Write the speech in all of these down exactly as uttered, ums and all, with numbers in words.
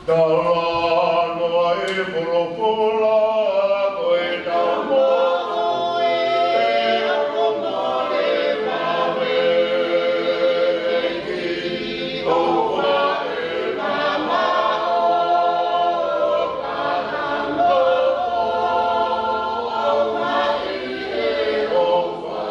Talanoa ʻi he folofola, ko e tau moʻui ʻoku mole maʻu ʻe he ʻEiki, ʻoku ʻi ai e mamaʻo, ka tau nofo ʻo maʻu ʻi he ʻofa.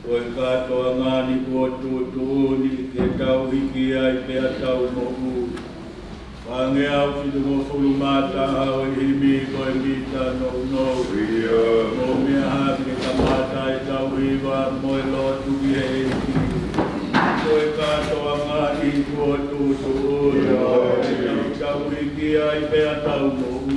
Ko e kātoanga ni kuo tuʻutuʻuni ke tau hiki ai pea tau moʻui. Ko e ngeau fitungofulu mā taha ʻo e himi ko e Mita Nounou. Mou meʻa hake ke kamata ʻetau hiva mo e lotu ki he ʻEiki. Ko e kātoanga ni kuo Tau hiki ai pea tau moʻui.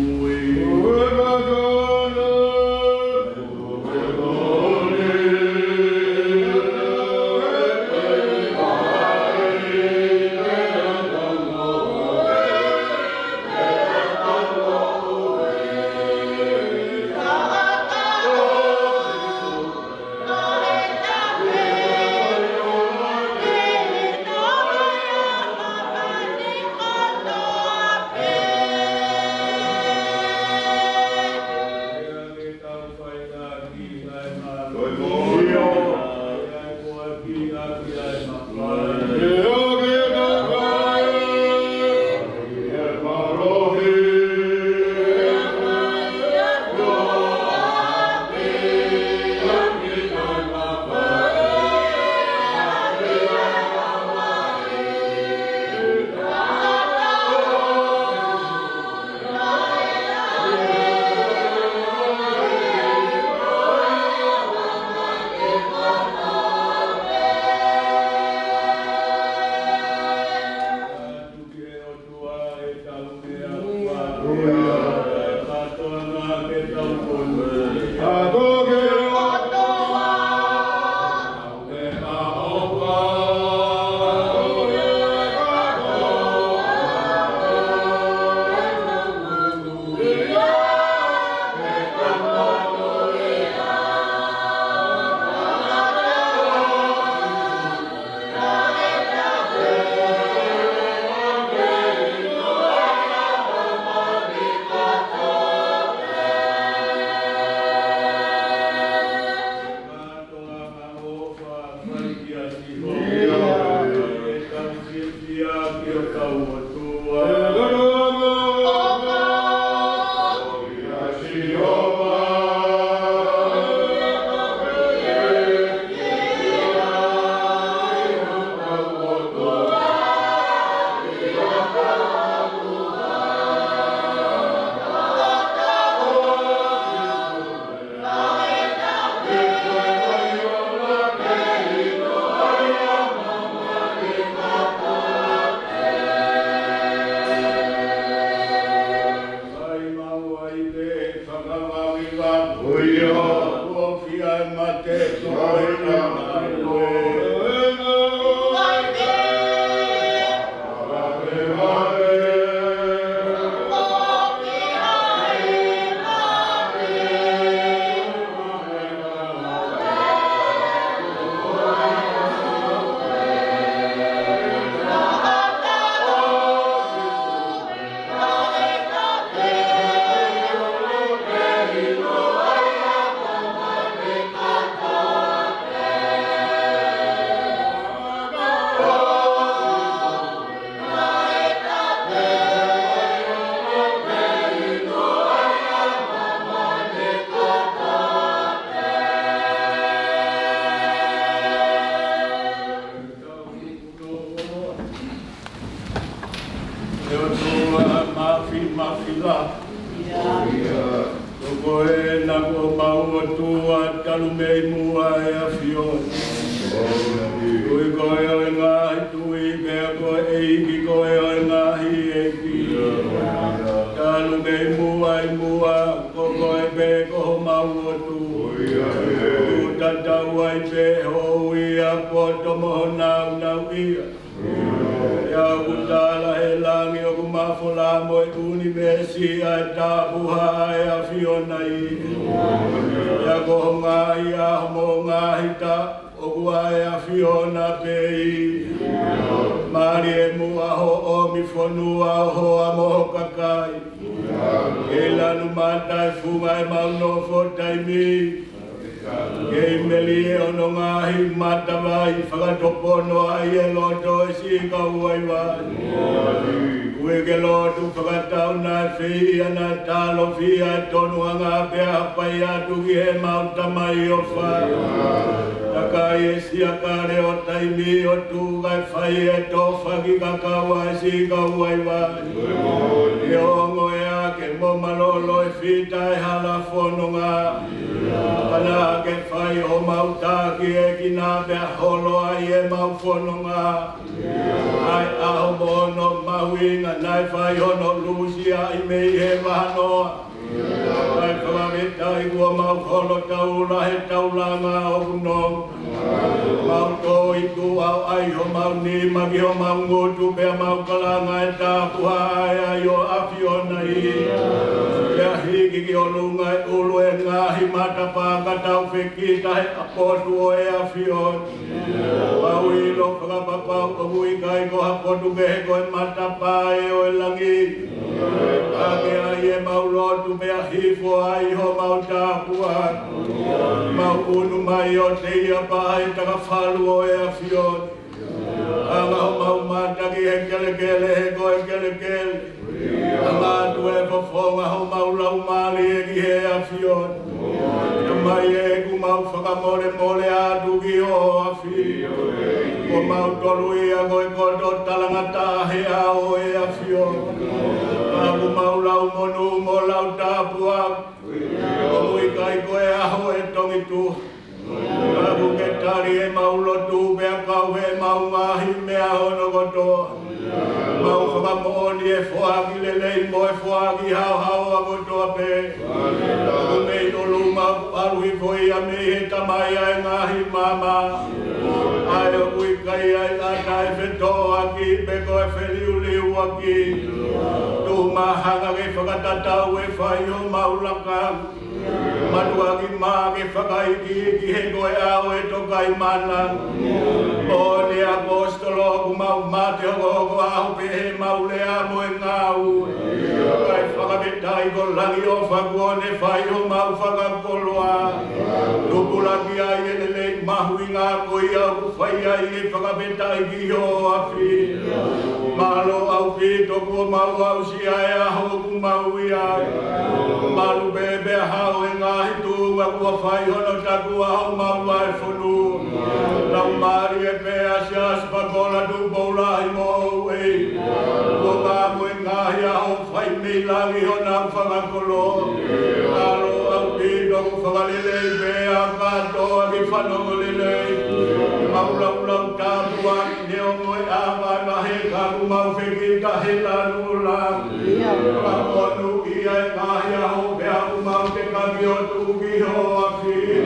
ʻE ʻOtua Māfimafi lā. Ko koe naʻa ko homau ʻOtua talu mei muʻa, ʻe ʻAfiona. Tui koe ʻo e ngaahi tui, pea ko e ʻEiki koe ʻo e ngaahi ʻeiki. Talu mei muʻa ʻi muʻa, ko koe pē ko homau ʻOtua. Kuo tatau ai pē hoʻo ui ʻa e poto mo hono nāunauʻia. Pea ʻoku tala ʻe he langi ʻoku mafola mo e ʻunivēsi ʻa e tapuhā ʻa e ʻAfiona ē. Pea ko ho ngaahi ʻaho mo ho ngaahi taʻu ʻoku ʻa e ʻAfiona pē ia. Mālie muʻa hoʻo ʻomi fonua ʻo hoa mo ho kakai. Kei lanu mata e funga ʻemau nofo taimi. Kei melie hono ngaahi matavai, fakatopono ai e loto ʻo e siʻi kau vaivai. Ui ke lotu fakatau naʻe feia, naʻe talofia e tonuhanga, pea hapai atu ki heʻemau Tamai ʻofa. Takai e siakale ʻo taimi ʻo tuʻu kae fai e tōfaki kakau ʻa e siʻi kau vaivai. Ke ongoʻi ʻa e mo mālōlō e fita e hala fononga. Ka naʻa ke fai homau takiekina pea holo ai ʻemau fononga. ʻA e ʻaho mo hono mahuʻinga naʻe fai hono lusiaʻi mei he vahanoa. Kae fakafetaʻi kuo mau holo taula he taulanga ʻoku nonga. Mau tō ʻi tuʻa ʻo ʻai homau nima ki homau ngutu pea mau kalanga e tapuhā ʻa e ʻAfio na. Pea hiki ki ʻolunga e ʻulu e ngaahi matapā ka tau fekita he ʻapotu ʻo e ʻAfio. Mau ʻilo fakapapau ʻoku ʻikai ko ha potu kehe ko e matapā ʻe ʻo e langi. Ka ke ʻai ʻemau lotu pea hifo ai homau tapuhā. Mau ʻunu mai ʻo teia pē ʻa e takafalu ʻo e ʻAfio. Hanga homau mata ki he kelekele he ko e kelekele. Hanga atu e fofonga homau laumālie ki he ʻAfio. Tamai ʻoku mau fakamolemole atu ki ho ʻAfio. Ko mautolu ia ko e koto talangataʻa he ʻao ʻo e ʻAfio. Ka ʻoku mau lau monū mo lau tapuhā. ʻOku ʻikai ko e ʻaho ʻe tongi tuha. Ka ʻoku ke tali ʻemau lotu pea kau ʻemau ngaahi meʻa hono kotoa. Mau fakamoʻoni e foaki lelei mo e foaki haohaoa kotoa pē. ʻOku mei ʻolunga ʻoku ʻalu hifo ia mei he Tamai ʻa e ngaahi maama. ʻA ē ʻoku ʻikai ʻi ai ha taʻefetōʻaki pe ko e feliuliuaki. Tuʻu maʻa hanga ke fakatatau e fai homau lakanga. Mātuʻaki maʻa ke fakaikiiki he ko e ʻao ʻe tokaimaʻananga. Ko e ʻaposetolo ʻoku mau mate hokohoko ʻaho pē he mau lea mo e ngāue. Kae fakafetaʻi ko langi ʻofa kuo ne fai homau fakakoloa. Tupulaki ai e lelei mahuʻinga ko ia ʻoku fai ai e fakafetaʻi ki ho ʻAfio. Mālō ʻaupito kuo mau aʻusia e ʻaho ʻoku mau ʻi ai. Malu pē pea hao e ngaahi tuʻunga kuo fai hono taku ʻa homau vahefonua. Laumālie pē ʻa Siaosi Pakola Tupou Lahi mo ʻEiki. Kuo ngāue ngaahi ʻaho fai mei langi honau fakakoloa. Mālō ʻaupito kuo fakalelei pē ʻa kātoa ke fanongo lelei. Mau laulau tapuhā neongo e ʻāvana he ka ʻoku mau fekita he lanu ʻo langi. Ka monūʻia e ngaahi ʻaho pea ʻoku mau tekaki ʻo tuʻu ki ho ʻAfio.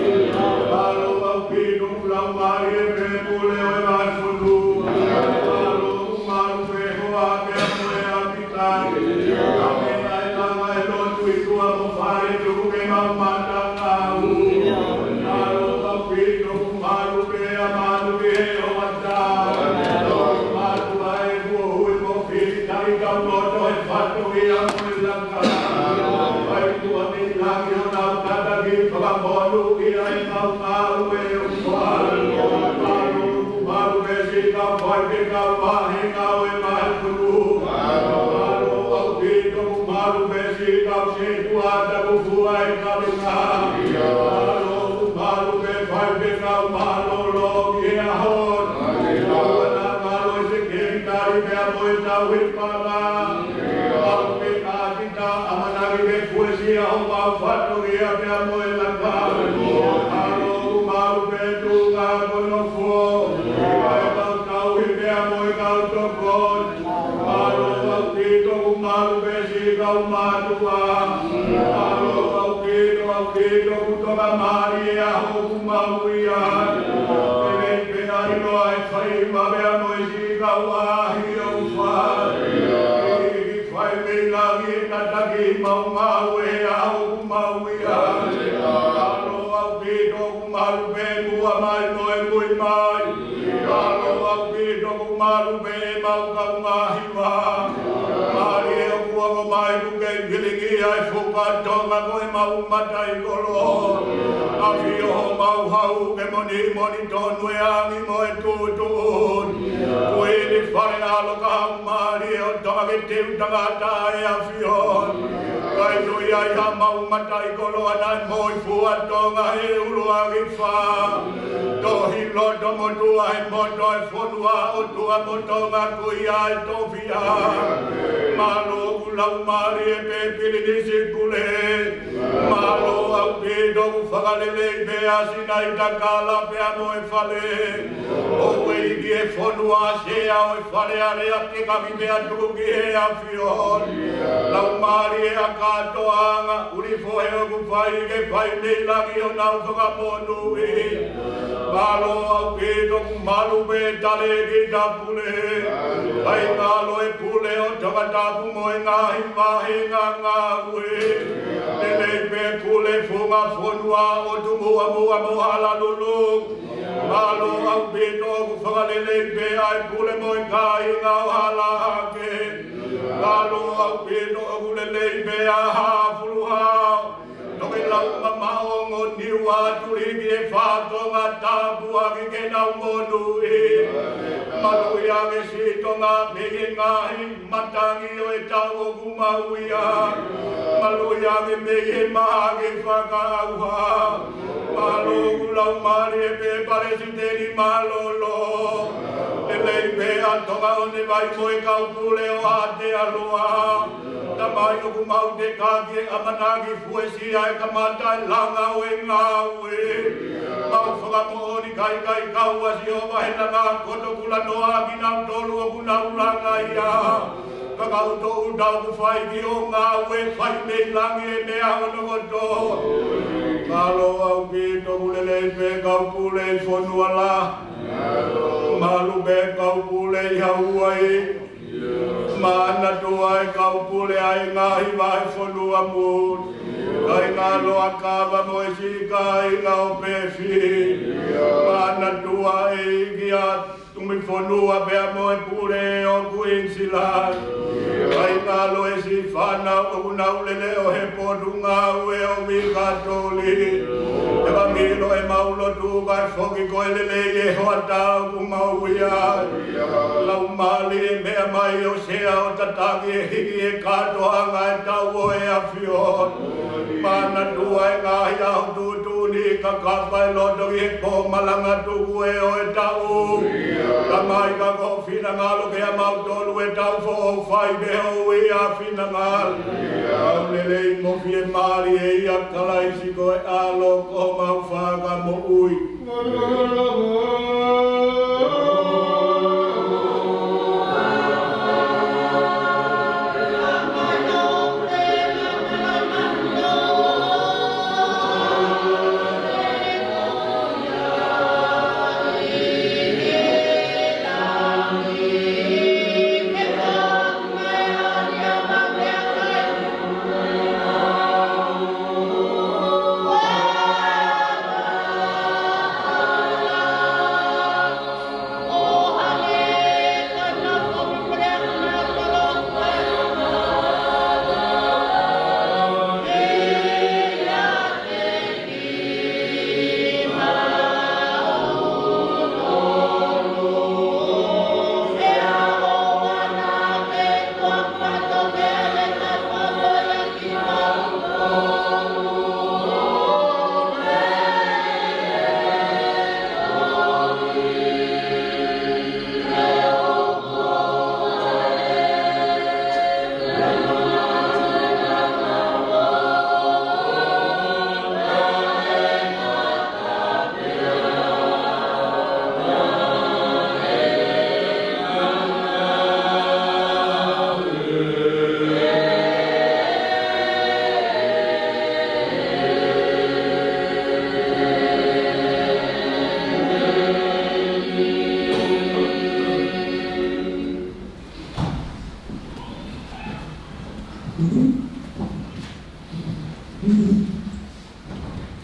Mālō ʻaupito kuo laumālie pē pule ʻo e vahefonua. Mālō kuo malu pē hoa pea mo e ʻapi. Ka meʻa e langa e lotu ʻi tuʻa mo fale tuku ke mau matangau. Mālō ʻaupito kuo malu pē ʻa manu ki he ʻofa. Mātuʻa ē kuo ui mo fili tali kau loto he fatongia mo e langa. Fai tuʻa mei langi honau tataki fakamonūʻia ʻemau ngāue ʻo e ʻOtua. Mālō Malu pē siʻi kau faifekau mahinga ʻo e vahefonua. Mālō ʻaupito kuo malu pē siʻi kau setuata kuo fua e kavenga. Mālō kuo malu pē faifekau mālōlō ki he ʻaho. Mālō e sekelitali pea mo e tauhi paʻanga. Mālō pē ʻa kita ʻamanaki ke fuesia homau fatongia pea mo e langa. Mālō kuo malu pē tuʻunga konofo. Kae kau tauhi pea mo e kau tokoni. Mālō ʻaupito kuo malu pē siʻi kau mātuʻa. Mālō ʻaupito, ʻaupito kuo toka mālie e ʻaho ʻoku mau ʻi ai. Pea ʻi ai pē ʻa e ʻilo ʻa e fai ma pea mo e siʻi kau ʻahi ʻoku fai. Fai mei langi e tataki mau ngāue he ʻaho ʻoku mau ʻi ai. Mālō ʻaupito kuo malu pē muʻa mai mo e kui mai. Mālō ʻaupito kuo malu pē ʻemau kaungā hiva. Mālie ʻoku ongo mai kuo ke vilingia e fuka Tonga ko ʻemau mataʻikoloa. ʻAfio homau hau ke monimoni tonu e angi mo e tuʻutuʻuni. Kuini Fale ʻAlo ka hau mālie ʻo Tonga ke teu tangata e ʻAfio. Kae ʻi ai hamau mataʻikoloa naʻe moʻui fua Tonga he ʻuluaki fā. Tohi loto motuʻa he moto e fonua ʻOtua mo Tonga ko ia e tofiʻa. Mālō kuo Laumālie pē Pilinisi Pule. Mālō ʻaupito ʻoku fakalelei pē ʻa Sinaita Kala pea mo e fale. ʻOku ʻi he fonua sea ʻo e Fale Alea ke kami pea tuku ki he ʻAfiona. Laumālie ʻa e kātoanga, ʻuli fohe ʻoku fai ke fai mei langi ʻo nau fakamonūʻia. Mālō ʻaupito ʻoku malu pē Talēkita Pule. Kae mālō e pule ʻo Tongatapu mo e ngaahi vāhenga ngāue. Lelei pē pule Funga Fonua ʻo Tumuʻamuʻa mo Honolulu. Mālō ʻaupito ʻoku fakalelei pē ʻa e pule mo e kāinga ʻo Halahake. Mālō ʻaupito ʻoku lelei pē ʻa Hafuluhao. Tokelau mamaʻo ʻo Niuatuli ki he fatongia tāpuaki ke nau monūʻia. Maluʻi ange siʻi Tonga mei he ngaahi matangi ʻo e taʻu ʻoku mau ʻi ai. Maluʻi ange mei he mahaki fakaʻauha. Mālō ʻoku laumālie pē Palesiteni Mālōlō. Lelei pē ʻa Tonga ʻo ne vai mo e kau pule ʻo Aotearoa. Tamai ʻoku mau tekaki e ʻamanaki fuesia e kamata e langa ʻo e ngāue. Mau fakamoʻoni ka ʻikai kau ʻa Sihova he langa ko e tokula noa kinautolu ʻoku nau langa ia. Ka ko e toʻu tau ʻoku fai ki he ngāue fai mei langi e meʻa hono kotoa. Mālō ʻaupito ʻoku lelei pē kau pule ʻi fonua lahi. Malu pē kau pule ʻi Hauaiʻi. Manatua e kau pule ʻa e ngaahi vahefonua muli. Kāinga Loʻakava mo e siʻi kāinga ʻo Pefi. Manatua e ʻEiki ʻa Tumifonua pea mo e pule ʻo Kuinisilani. Kāinga Loʻakava, siʻi fānau ʻoku nau lele ʻo e Potungāue ʻo Vikatōlia. ʻE kamilo ʻemau lotu kae foki ko e lelei e hoʻatā ʻoku mau ʻi ai. Laumālie meʻa mai ʻo sea ʻo tataki e hiki e kātoanga e taʻu ʻo e ʻAfiona. Manatua e ngaahi ʻaho tuʻutuʻuni ka kapa e loto ki he pō malanga tuku ē ʻo e taʻu. Tamai ka ko ho finangalo ke ʻa mautolu e taʻu foʻou fai pē hoʻo ui ʻa finangalo. Mau lelei mo fiemālie ʻia Kalaisi ko e ʻAlo ko homau Fakamoʻui.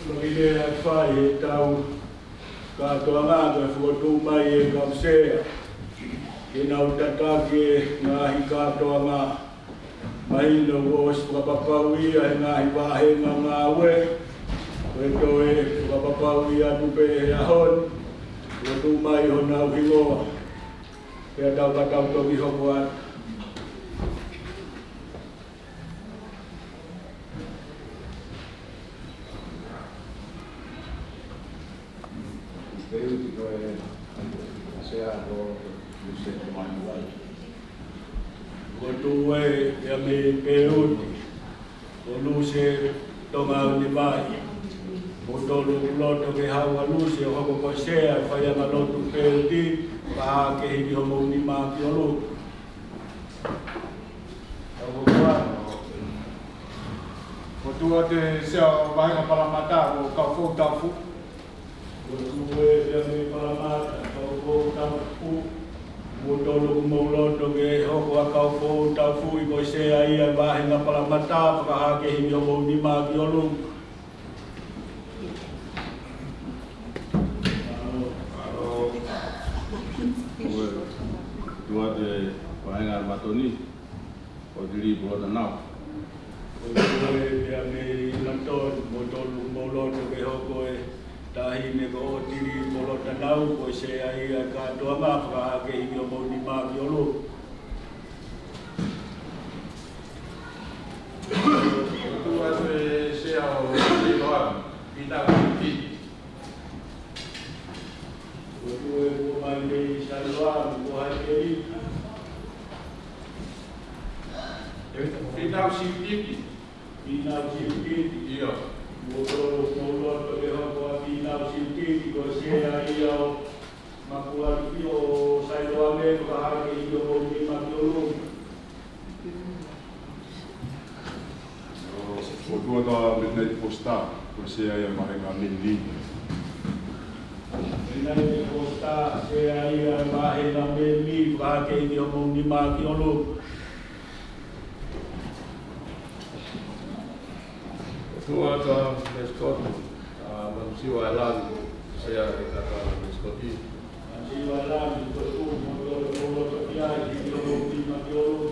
Loi le fai he tau kātoanga ko e fokotuʻu mai e kau sea ke nau tataki e ngaahi kātoanga. Mahino kuo ʻosi fakapapauʻi ʻa e ngaahi vāhenga ngāue. Ko e toe fakapapauʻi atu pē he ʻaho ni, fokotuʻu mai honau hingoa. Pea tau ka tau toki hoko atu. Peuti ko e sea ko Luseto Manuel. Ko e Tuʻu ē, pea mei Peuti, ko Luse Tonga ʻo Nivai. Mou tolu ʻoku loto ke haʻu ʻa Luse ʻo hoko ko e sea ʻo e faiʻanga lotu Peuti, fakahā ke hiki homou nima ki ʻolunga. Tau hoko ā. Ko e tuʻu atu e sea ʻo e vahenga Palamata, ko Kaufoʻou Taufuʻu. Ko e tuʻu ē, pea mei Palamata, Kaufoʻou Taufuʻu. Mou tolu ʻoku mou loto ke hoko ʻa Kaufoʻou Taufuʻu ko e sea ia ʻo e vahenga Palamata, fakahā ke hiki homou nima ki ʻolunga. Tuʻu atu e vahenga Matoni, ʻOtili Polotanau. Ko e tuʻu ē, pea mei Matoni, mou tolu ʻoku mou loto ke hoko e taʻahine ko ʻOtili Polotanau ko e sea ia ʻo e kātoanga, fakahā ke hiki homou nima ki ʻolunga. Tuʻu atu e sea ʻo Sailoa, Pita Kiki. Ko e tuʻu ē, kuo ʻomai mei Sailoa, ko hai pē? Pinau Siutiki. Pinau Siutiki. ʻIo. Mou tolu ʻoku mou loto ke hoko ʻa Pinau Siutiki ko e sea ia ʻo Makuali Fila ʻo Sailoa, fakahā ke hiki homou nima ki ʻolunga. Ko e tuʻu atu ʻa Midnight Posta, ko e sea ia ʻo e vahenga Meli. Midnight Posta, sea ia ʻo e vahenga Meli, fakahā ke hiki homou nima ki ʻolunga. Ko e tuʻu atu ʻa Meli Scott, ʻa Masiu ʻAelani, sea ʻo e kātoanga Meli Scott. Masiu ʻAelani, ko e tuʻu ʻoku mou loto ke hiki homou nima ki ʻolunga.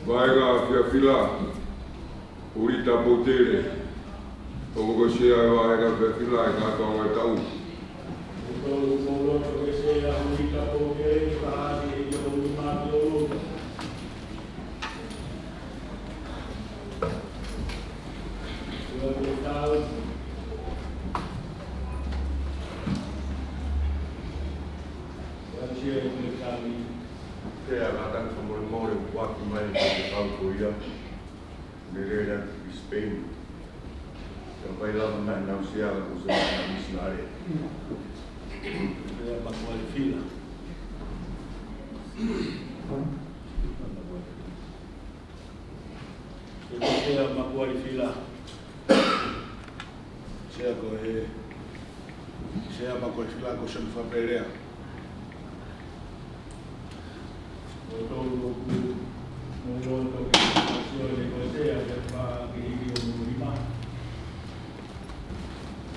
Vahenga Fiafila, Ulita Poutele, ʻo ko e sea ʻo e vahenga Fiafila ʻo e kātoanga ʻo e taʻu. Ko e tuʻu ʻoku mou loto ke sea ʻa Ulita Poutele, fakahā ke hiki homou nima ki ʻolunga. Pea kātaki fakamolemole ʻoku ʻoatu mai ʻa e kau ko ia. Mele atu ki Spain. Ka ʻoku ʻikai lava naʻa nau sea ko e sea misinale. Pea Makuali Fila. Ko e sea Makuali Fila. Sea ko e, sea Makuali Fila ko Sione Fapelea. Ko e tuʻu ʻoku mou loto ke hoko ʻa Sione ko e sea, fakahā ke hiki homou nima.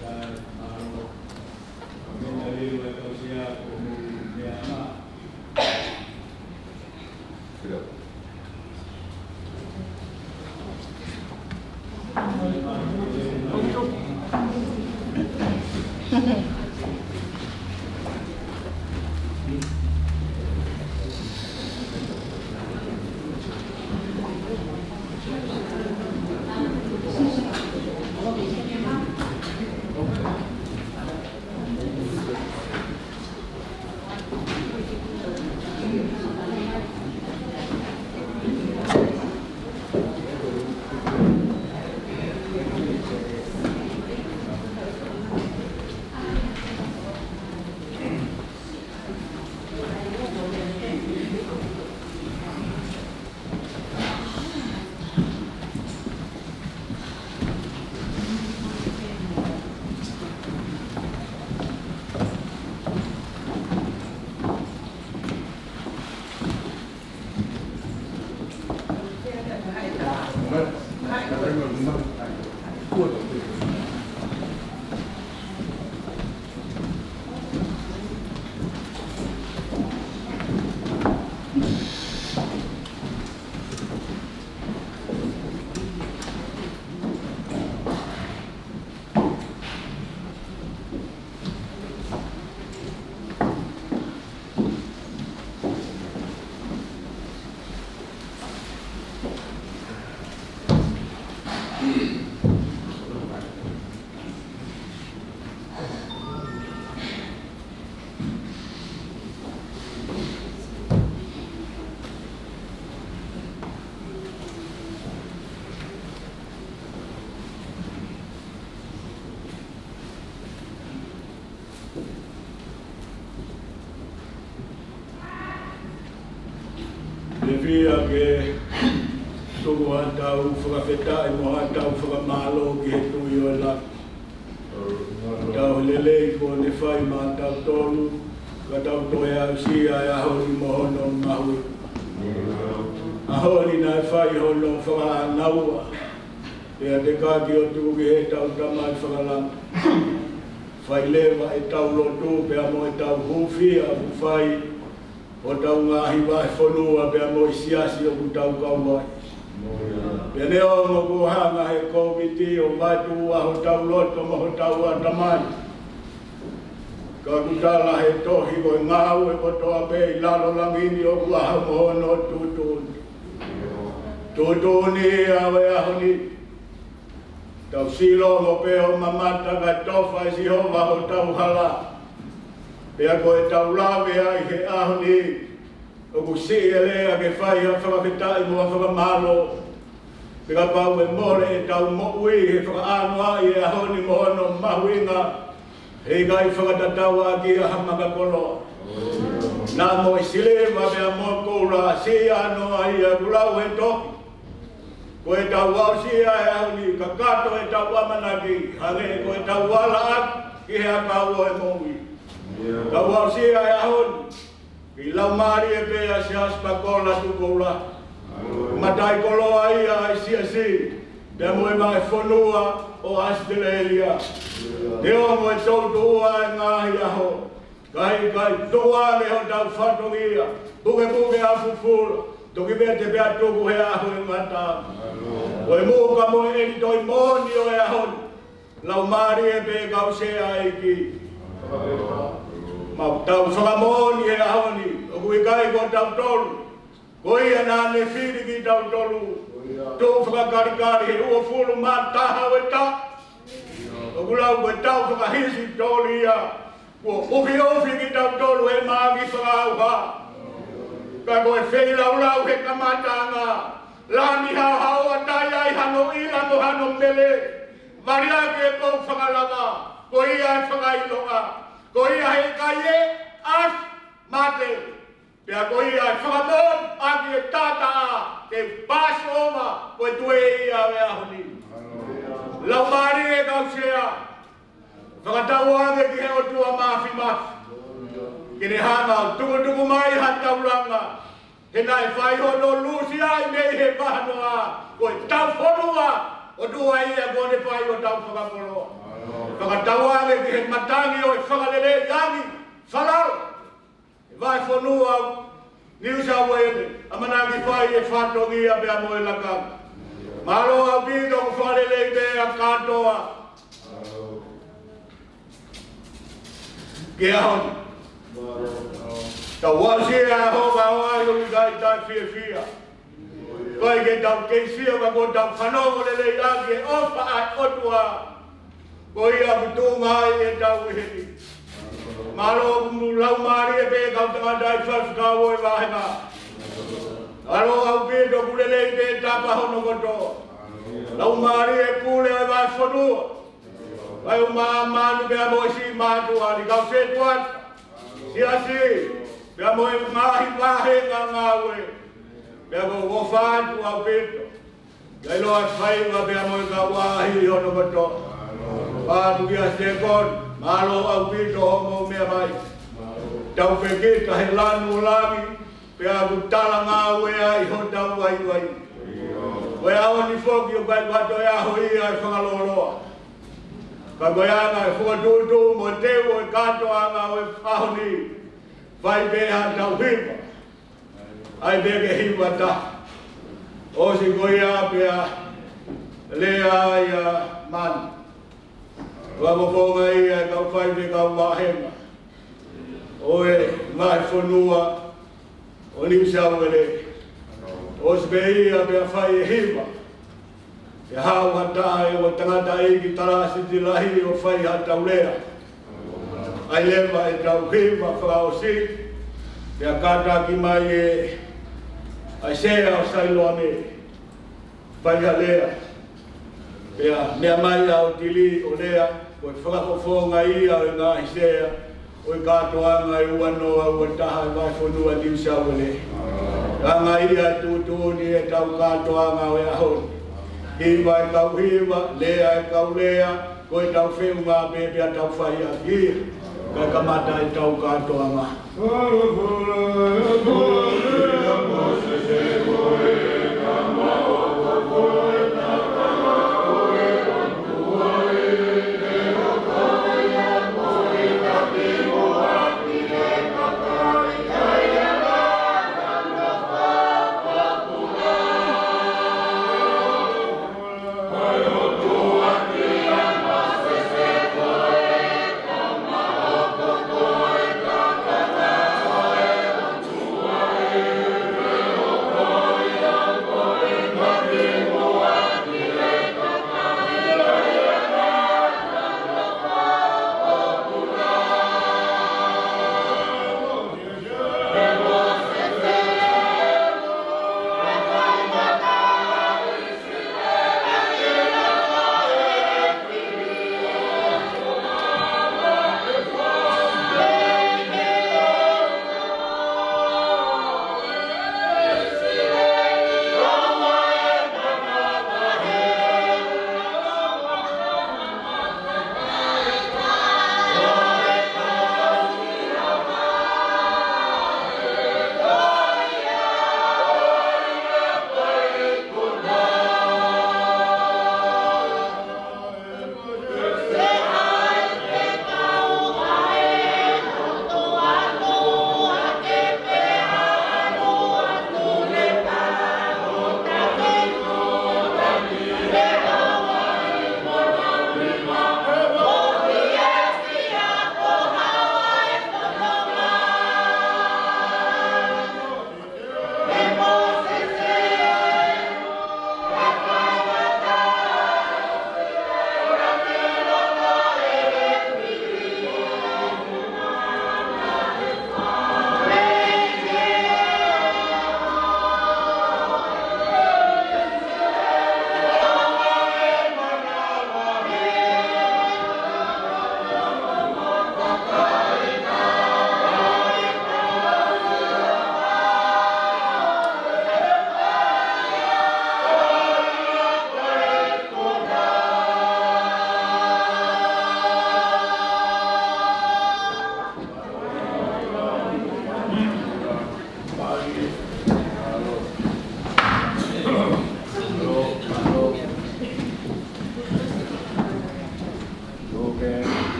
Ka, ʻa, ʻa, meʻa leva e kau sea ko e meʻa ma. Pea ke tuku haʻatau fakafetaʻi mo haʻatau fakamālō ki he Tuʻi ʻo e langi. Tau lelei kuo ne fai maʻatautolu, ka tau toe aʻusia e ʻaho ni mo hono mahuʻinga. ʻAho ni naʻe fai hono fakaʻānaua, pea tekaki ʻo tuku ki heʻetau Tamai Fakalangi. Fai leva ʻetau lotu pea mo ʻetau hūfia ʻoku fai ʻi hotau ngaahi vahefonua pea mo e siasi ʻoku tau kau ai. Pea neongo kuo hanga ʻe he Kōviti ʻo vaetuʻua hotau loto mo hotau ʻatamai, ka ʻoku tala ʻe he tohi ko e ngāue kotoa pē ʻi lalo langi ni ʻoku ʻaho mo hono tuʻutuʻuni. Tuʻutuʻuni ia ʻo e ʻaho ni. Tau sio mo pehē ʻo mamata kae tofa ʻe Sihova hotau hala. Pea ko ʻetau lave ai he ʻaho ni, ʻoku siʻi e lea ke fai ha fakafetaʻi mo ha fakamālō. Pea kapau ʻe mole ʻetau moʻui he fakaʻānaua ʻi he ʻaho ni mo hono mahuʻinga, heʻikai fakatatau ʻaki ia ha makakoloa. Naʻa mo e siliva pea mo e koula, siʻi ʻanoa ia, ʻoku lau he tohi. Ko ʻetau aʻusia e ʻaho ni, kakato ʻetau ʻamanaki, hangē ko ʻetau ala atu ki he ʻakau ʻo e moʻui. Tau aʻusia e ʻaho ni, ki he laumālie pē ʻa Siaosi Pakola Tukoula. Mataʻikoloa ia ʻa e siasi, pea mo e vahefonua ʻo ʻAositelēlia. Neongo e toutuʻua e ngaahi ʻaho, ka ʻikai tuku ange hotau fatongia, pukepuke ʻa fufula, toki vete pea tuku he ʻaho ʻe ngata. Ko e muka mo e ʻeni toi moʻoni ʻo e ʻaho ni. Laumālie pē kau sea ʻEiki. Mau tau fakamoʻoni he ʻaho ni, ʻoku ʻikai ko tautolu. Ko ia naʻa ne fili kitautolu. Tuʻu fakakalikali he uofulu mā taha ʻo e taʻu. ʻOku lau ko e taʻu fakahisitōlia. Kuo ʻufiʻufi kitautolu he maʻa ki fakaʻauha. Ka ko e feilaulau he kamataʻanga. Lami haohaoa, taʻe ai hano ʻila mo hano mele. Vali ake e pou fakalava. Ko ia e fakaʻilonga. Ko ia heʻikai ʻasi, mate. Pea ko ia e fakamoʻoni ʻaki e taʻataʻa ke Passover, ko e tuē ia ʻo e ʻaho ni. Laumālie kau sea, fakatauange ki he ʻOtua Māfimafi, ke ne hanga ʻo tukutuku mai ha taulanga, he naʻe fai hono lusi ai mei he vahanoa, ko e tau fonua, ʻOtua ia kuo ne fai ʻo tau fakakoloa. Fakatauange ki he matangi ʻo e fakaleleiʻangi, falala. Vahefonua New South Wales, ʻamanaki fai e fatongia pea mo e lakanga. Mālō ʻaupito, ʻoku fakalelei pē ʻa kātoa. Ke ʻaho ni. Tau aʻusia e ʻaho, ka ʻoku ʻikai taʻe fiefia. Ko e ke tau kei sio ka ko tau fanongo lelei ʻaki e ʻofa ʻa e ʻOtua. Ko ia ʻoku tuʻunga ai ʻetau ʻi heni. Mālō ʻoku mou laumālie pē kau tangata ʻi he faifekau ʻo e vāhenga. Mālō ʻaupito ʻoku lelei pē tapa hono kotoa. Laumālie pule ʻo e vahefonua. Vai ʻo māmani pea mo e siʻi mātuʻa ni kau setuata. Siasi, pea mo e ngaahi vāhenga ngāue. Pea ko e ʻofa atu ʻaupito. Kae ʻiloa e faiva pea mo e kau ʻaʻahi ʻi hono kotoa. Pātukia sekoni, mālō ʻaupito hoʻomou meʻa mai. Tau fekita he lanu ʻo langi, pea ʻoku tala ngāue ai hotau vaivai. Ko e ʻaho ni foki ʻoku ʻikai ko ha toe ʻaho ia ʻe fakalōloa. Ka ko e anga e fokotuʻutuʻu mo teu ʻo e kātoanga ʻo e ʻaho ni. Fai pē haʻatau hiva. ʻAi pē ke hiva taha. ʻOsi ko ia pea lea ai ʻa Manu. Fakafofonga ia e kau faifekau vāhenga ʻo e vahefonua ʻo New South Wales. ʻOsi pē ia pea fai e hiva. ʻE haʻu ha taha ʻe ua tangataʻeiki talāsiti lahi ʻo fai haʻatau lea. ʻAi leva ʻetau hiva fakaʻosi. Pea kātaki mai ʻe ʻAisea ʻo Sailoame. Fai ha lea. Pea meʻa mai ʻa ʻOtili ʻo lea, ko e fakafofonga ia ʻo e ngaahi sea ʻo e kātoanga ʻe ua noa ua taha ʻo e vahefonua New South Wales. Langa ia ʻa e tuʻutuʻuni ʻetau kātoanga ʻo e ʻaho ni. Hiva ʻa e kau hiva, lea ʻa e kau lea, ko ʻetau feʻunga pē pea tau fai ʻaki ia. Kae kamata ʻetau kātoanga.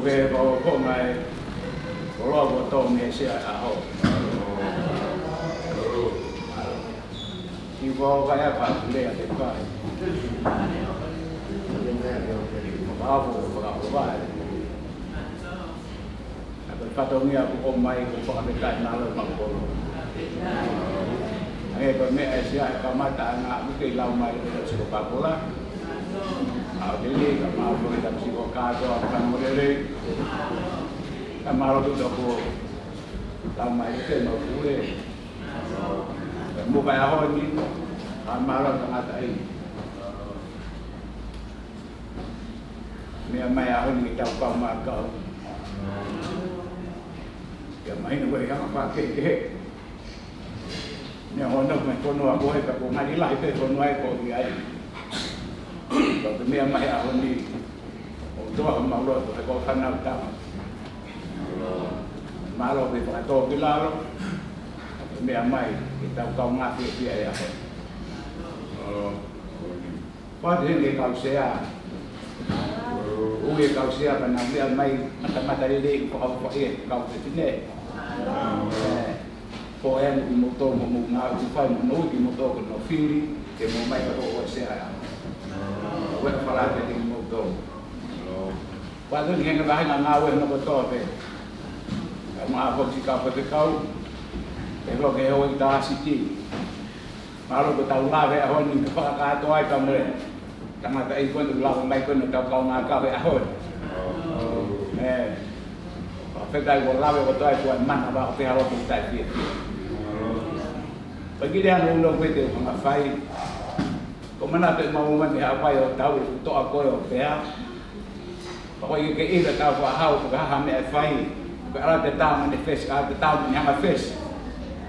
Ko e fakafofonga ʻo e koloa kuo tō mei he sea ʻo e ʻaho. Kiʻi fakaʻofa ʻa e fāmili ʻa e fai. Fakaʻofa, fakaʻofa. ʻA e fatongia kuo ʻomai, ko e fakafetaʻi, mālō e maʻu koloa. Hangē ko e meʻa ʻa e sea ʻe kamata ʻa e ngaahi ʻaho ke lau mai ʻe he siko papola. ʻA ʻo lele, ka mālō e tama siko kātoa, ka mo lele. Ka mālō tuta kuo lau mai ʻe he mau pule. Ka mo e ʻaho ni, ka mālō tangataʻeiki. Meʻa mai ʻaho ni ke tau kaungā kau. Pea mahino ko e hanga fakakehekehe. Meʻa hono mai fonua ko ē ka ko e ngali lahi pē fonua ʻe ko ʻi ai. Ka ko e meʻa mai ʻaho ni ʻo toa homau loto he ko e fānau tama. Mālō pē fakatō ki lalo. Ka ko e meʻa mai ke tau kaungā fiefia he ʻaho ni. Pea te henge kau sea. ʻOku ʻi ai e kau sea pea nau meʻa mai matamata lelei ʻoku fakaʻofa ʻi he kau fefine. Ko e ʻuhinga ʻoku mou tō mo mou ngāue ʻoku fai mo mou ʻi mou tō ko no fili ke mou mai ka ko e sea. Ko e fala ke te mou tō. Pea te henge vahenga ngāue no kotoa pē. Ka mou ʻapo ki kau faifekau. Pea ko e hoi tā siti. Mālō ko ʻetau lave ʻaho ni ke fakakātoa ai ka mo e tangataʻeiki ko eni ʻoku lava mai ko eni ʻo tau kaungā kau he ʻaho ni. ʻE, fakafetaʻi kuo lave kotoa ai kuo manava ʻo te ʻalu atu ki tai fiefia. Pea kiʻi lea nounou pē te u hanga fai. ʻOku manatu ʻemau ō mai mei Haʻapai ʻo tau ʻi he toʻa ko ē ʻo Pea. Pea ko e ʻikai ke ʻilo ʻe Tāufaʻāhau pe ko e hā ha meʻa ʻe fai. Ko e ʻalu atu e tama ʻo ne fesi, ʻalu atu e tama ʻo ne hanga ʻo fesi.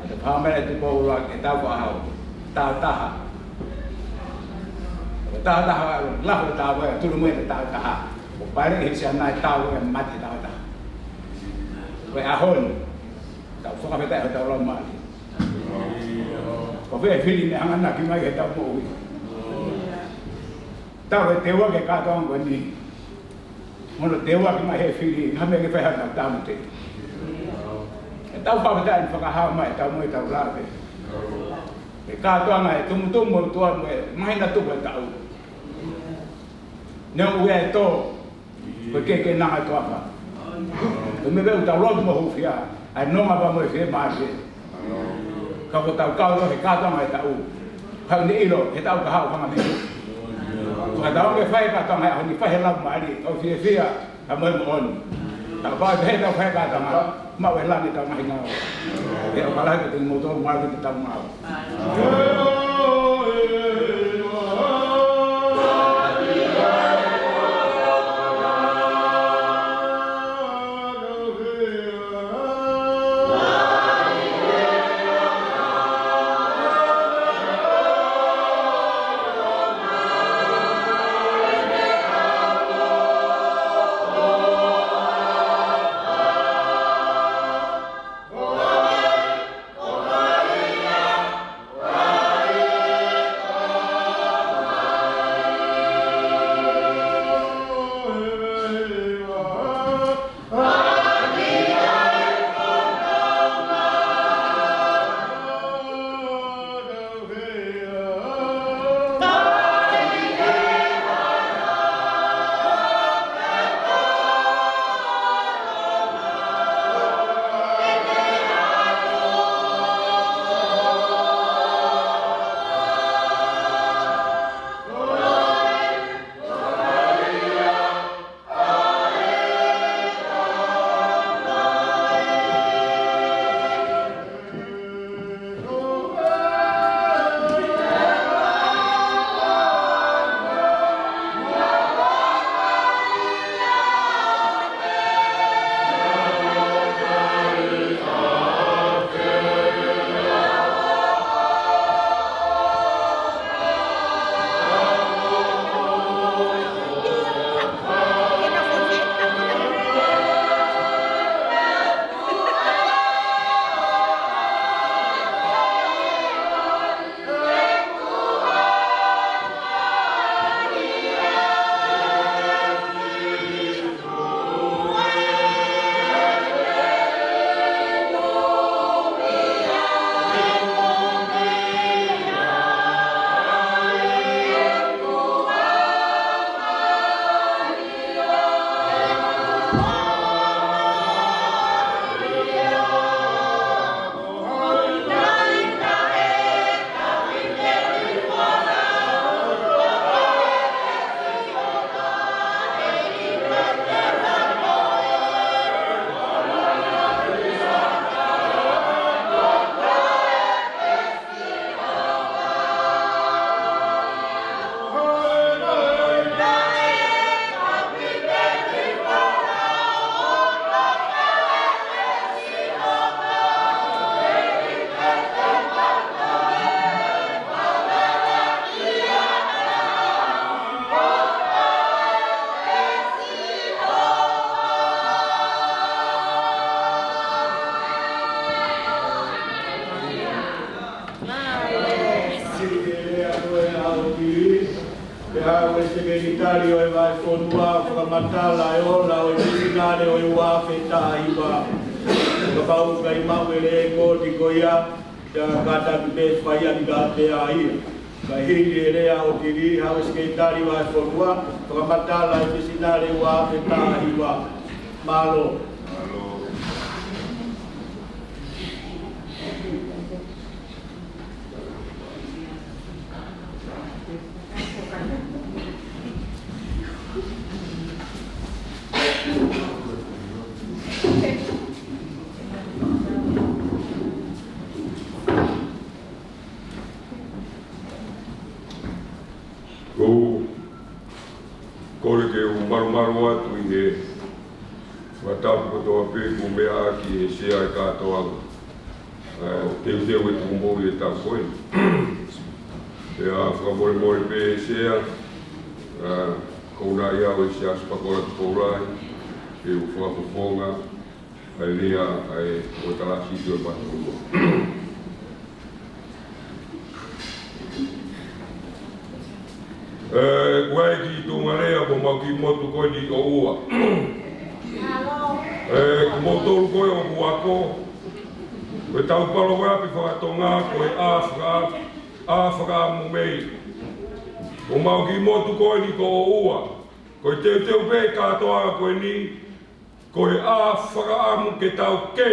ʻO ne fakahā mai ʻe Tupou ʻUluaki kia Tāufaʻāhau, tāutaha. Ko e tāutaha, lafo e tāutaha, tunu mai e tāutaha. ʻO pale ʻi he siana e tau e mate e tāutaha. Ko e ʻaho ni, tau fakafetaʻi hotau laumālie. Ko fē fili ne hanga ʻo ʻaʻahi mai ki heʻetau moʻui. Tau e teuaki e kātoanga ko eni. Mo hono teuaki mai he fili, ha meʻa ke fai haʻatau tāmateʻi. ʻE tau fakafetaʻi fakahā mai ʻetau moʻui, tau lave. E kātoanga e tumutumu ʻo e ʻOtua mo e māhina tupu e taʻu. Neongo e tō, ko e kehekehe nanga e toafa. Ko e meʻa pē ʻoku tau lotu mo hūfia, ʻa e nonga pea mo e fiemālie. Ka ko ʻetau kau ʻi he kātoanga e taʻu. Haʻu ne ʻilo, he taʻu ka haʻu hanga mei. Ko ʻetau ke fai e kātoanga he ʻaho ni, fai he laumālie, ʻo fiefia, ka mo e moʻoni. Ka pau he tau fai e kātoanga, maʻu e langi ʻetau ngaahi ngāue. ʻE ʻofa lahi kiate kimoutolu, mālō ʻetau ngāue. Pea ʻe haʻu e sekelitali ʻo e vahefonua ʻo fakamatala e ola ʻo e misinale ʻo e ua afe taha hiva. Kapau ʻoku ʻikai maʻu e lēkooti ko ia, pea kātaki pē fai ʻaki ka pea ia. Kae hili e lea ʻo Tili, haʻu e sekelitali vahefonua, fakamatala e misinale ua afe taha hiva. Mālō. Mālō atu ʻi he fakatapu kotoa pē kuo meʻa ʻaki ʻe he Sea e kātoanga. ʻA e teuteu e tuʻumaʻu ʻi he taʻu ko eni. Pea fakamolemole pē Sea, ʻa, ko e ʻuhinga ia ʻo e Siasi Pakola Tupou Lahi, ke u fakafofonga ʻa e lea ʻa e Potungāue Siasi ʻo e Vavaʻu. ʻE, ʻoku ʻi ai e kiʻi tuʻunga lea ʻoku mau kiʻi motu ko eni ʻo ua. ʻE, ko moutolu ko ē ʻoku ako, ko e tau palo ko ē ʻa e fakatonga ko e ʻa faka-, ʻa fakaʻamu mei. ʻOku mau kiʻi motu ko eni ko ʻo ua. Ko e teuteu pē kātoanga ko eni, ko e ʻa fakaʻamu ke tau kē.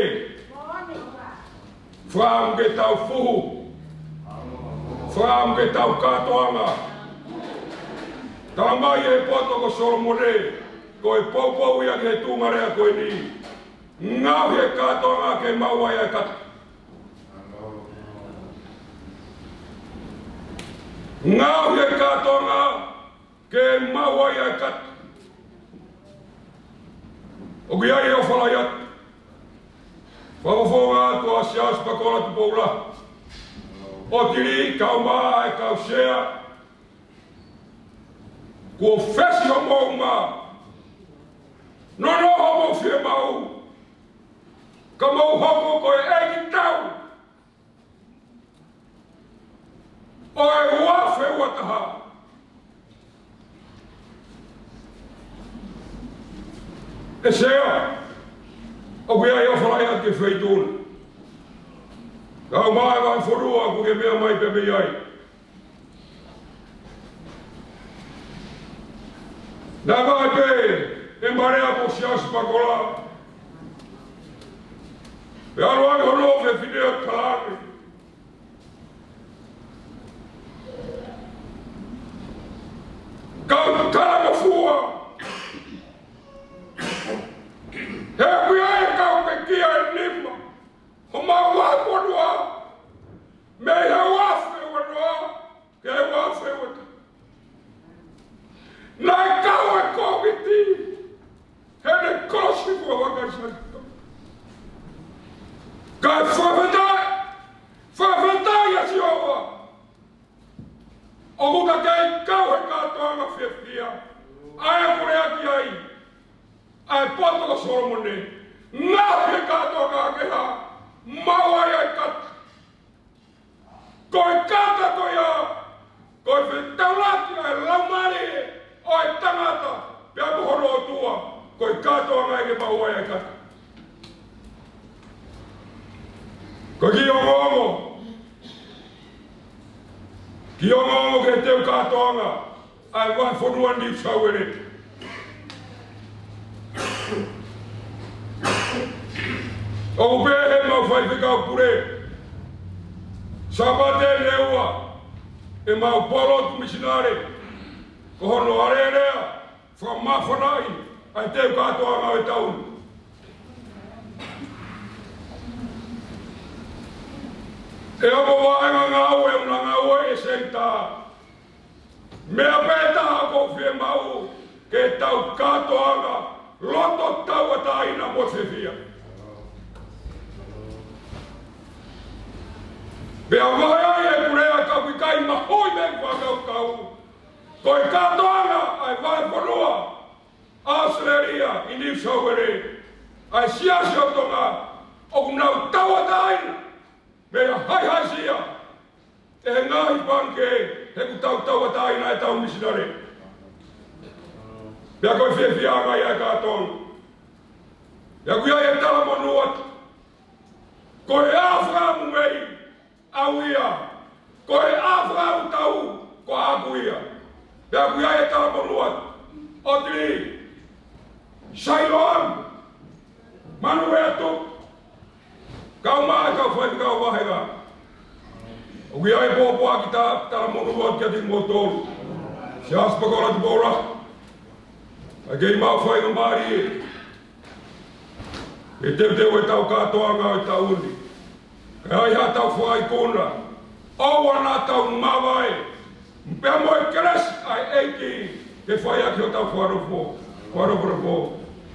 Fakaʻamu ke tau fuhu. Fakaʻamu ke tau kātoanga. Talamai ʻe he poto ko Solomone, ko e poupou ia ki he tuʻunga lea ko eni. Ngaohi e kātoanga ke maʻu ai ʻa e kata. Ngaohi e kātoanga ke maʻu ai ʻa e kata. ʻOku ʻi ai e ʻofa lahi atu. Fakafofonga atu ʻa Siaosi Pakola Tupou Lahi. ʻOtili, kau mā, ʻa e kau Sea. Kuo fesi homou mā. Nonoʻo homou fiemaʻu. Ka mou hoko ko e ʻeikitau ʻo e ua afe ua taha. ʻE Sea, ʻoku ʻi ai e ʻofa lahi atu ki he feituʻu ni. Kau mā, ʻa e vahefonua ʻoku ke meʻa mai pē mei ai. Naʻe vahe pē ʻe Malea mo Siaosi Pakola. Pea ʻalu ai hono fefine ʻo Talane. Kau talangofua. He ʻoku ʻi ai e kau pekia ʻe nima. Homau vahefonua. Mei he ua afe ua noa ki he ua afe ua taha. Naʻe kau e Kōviti heʻene kolosi fua vaka sani. Kae fakafetaʻi, fakafetaʻi ʻa Sihova. ʻOku ka kei kau he kātoanga fiefia. ʻA ia ʻoku lea ki ai ʻa e poto ko Solomone. Ngaohi e kātoanga ke hā, maʻu ai ʻa e kata. Ko e kata ko ia, ko e fetaulaki ʻa e laumālie ʻo e tangata pea mo hono ʻOtua, ko e kātoanga ia ke maʻu ai ʻa e kata. Ko e kiʻi ongoongo, kiʻi ongoongo ki he teu kātoanga ʻa e vahefonua New South Wales. ʻOku pehē ʻe heʻemau faifekau pule, Sāpate ʻe ua, ʻemau polotu misinale, ko hono alēlea fakamāfanaʻi ʻa e teu kātoanga ʻo e taʻu ni. ʻE hoko vāhenga ngāue ʻoku na ngāue he senitā. Meʻa pē taha ʻoku ou fiemaʻu ke tau kātoanga loto tauʻatāina mo fiefia. Pea vahe ai ʻeku lea ka ʻoku ʻikai mahuʻi mei he fakakaukau. Ko e kātoanga ʻa e vahefonua ʻAositelēlia ʻi New South Wales, ʻa e Siasi ʻo Tonga, ʻoku nau tauʻatāina mei he haihaiʻia ʻe he ngaahi pangikē, he ʻoku tau tauʻatāina ʻetau misinale. Pea ko e fiefiaʻanga ia ʻa e kātoanga. Pea ʻoku ʻi ai e talamonū atu. Ko e ʻa fakaʻamu mei ʻaʻaku ia. Ko e ʻa fakaʻamu tau ko ʻaʻaku ia. Pea ʻoku ʻi ai e talamonū atu. ʻOtili, Sailoam, Manuea Tuku, kau mā, kau faifekau vāhenga. ʻOku ʻi ai e pōpoaki talamonū atu kiate kimoutolu, Siaosi Pakola Tupou Lahi. ʻA e kei maʻu faingamālie ke teuteu ʻetau kātoanga ʻo e taʻu ni. Kae ʻai haʻatau fakaikuna, ʻoua naʻa tau mavae, pea mo e kelesi ʻa e ʻEiki ke fai ʻaki hotau fakanofo. Fakaʻofoʻofa,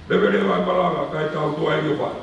leveleva e malanga, kae tau tuʻu ai ʻo fai.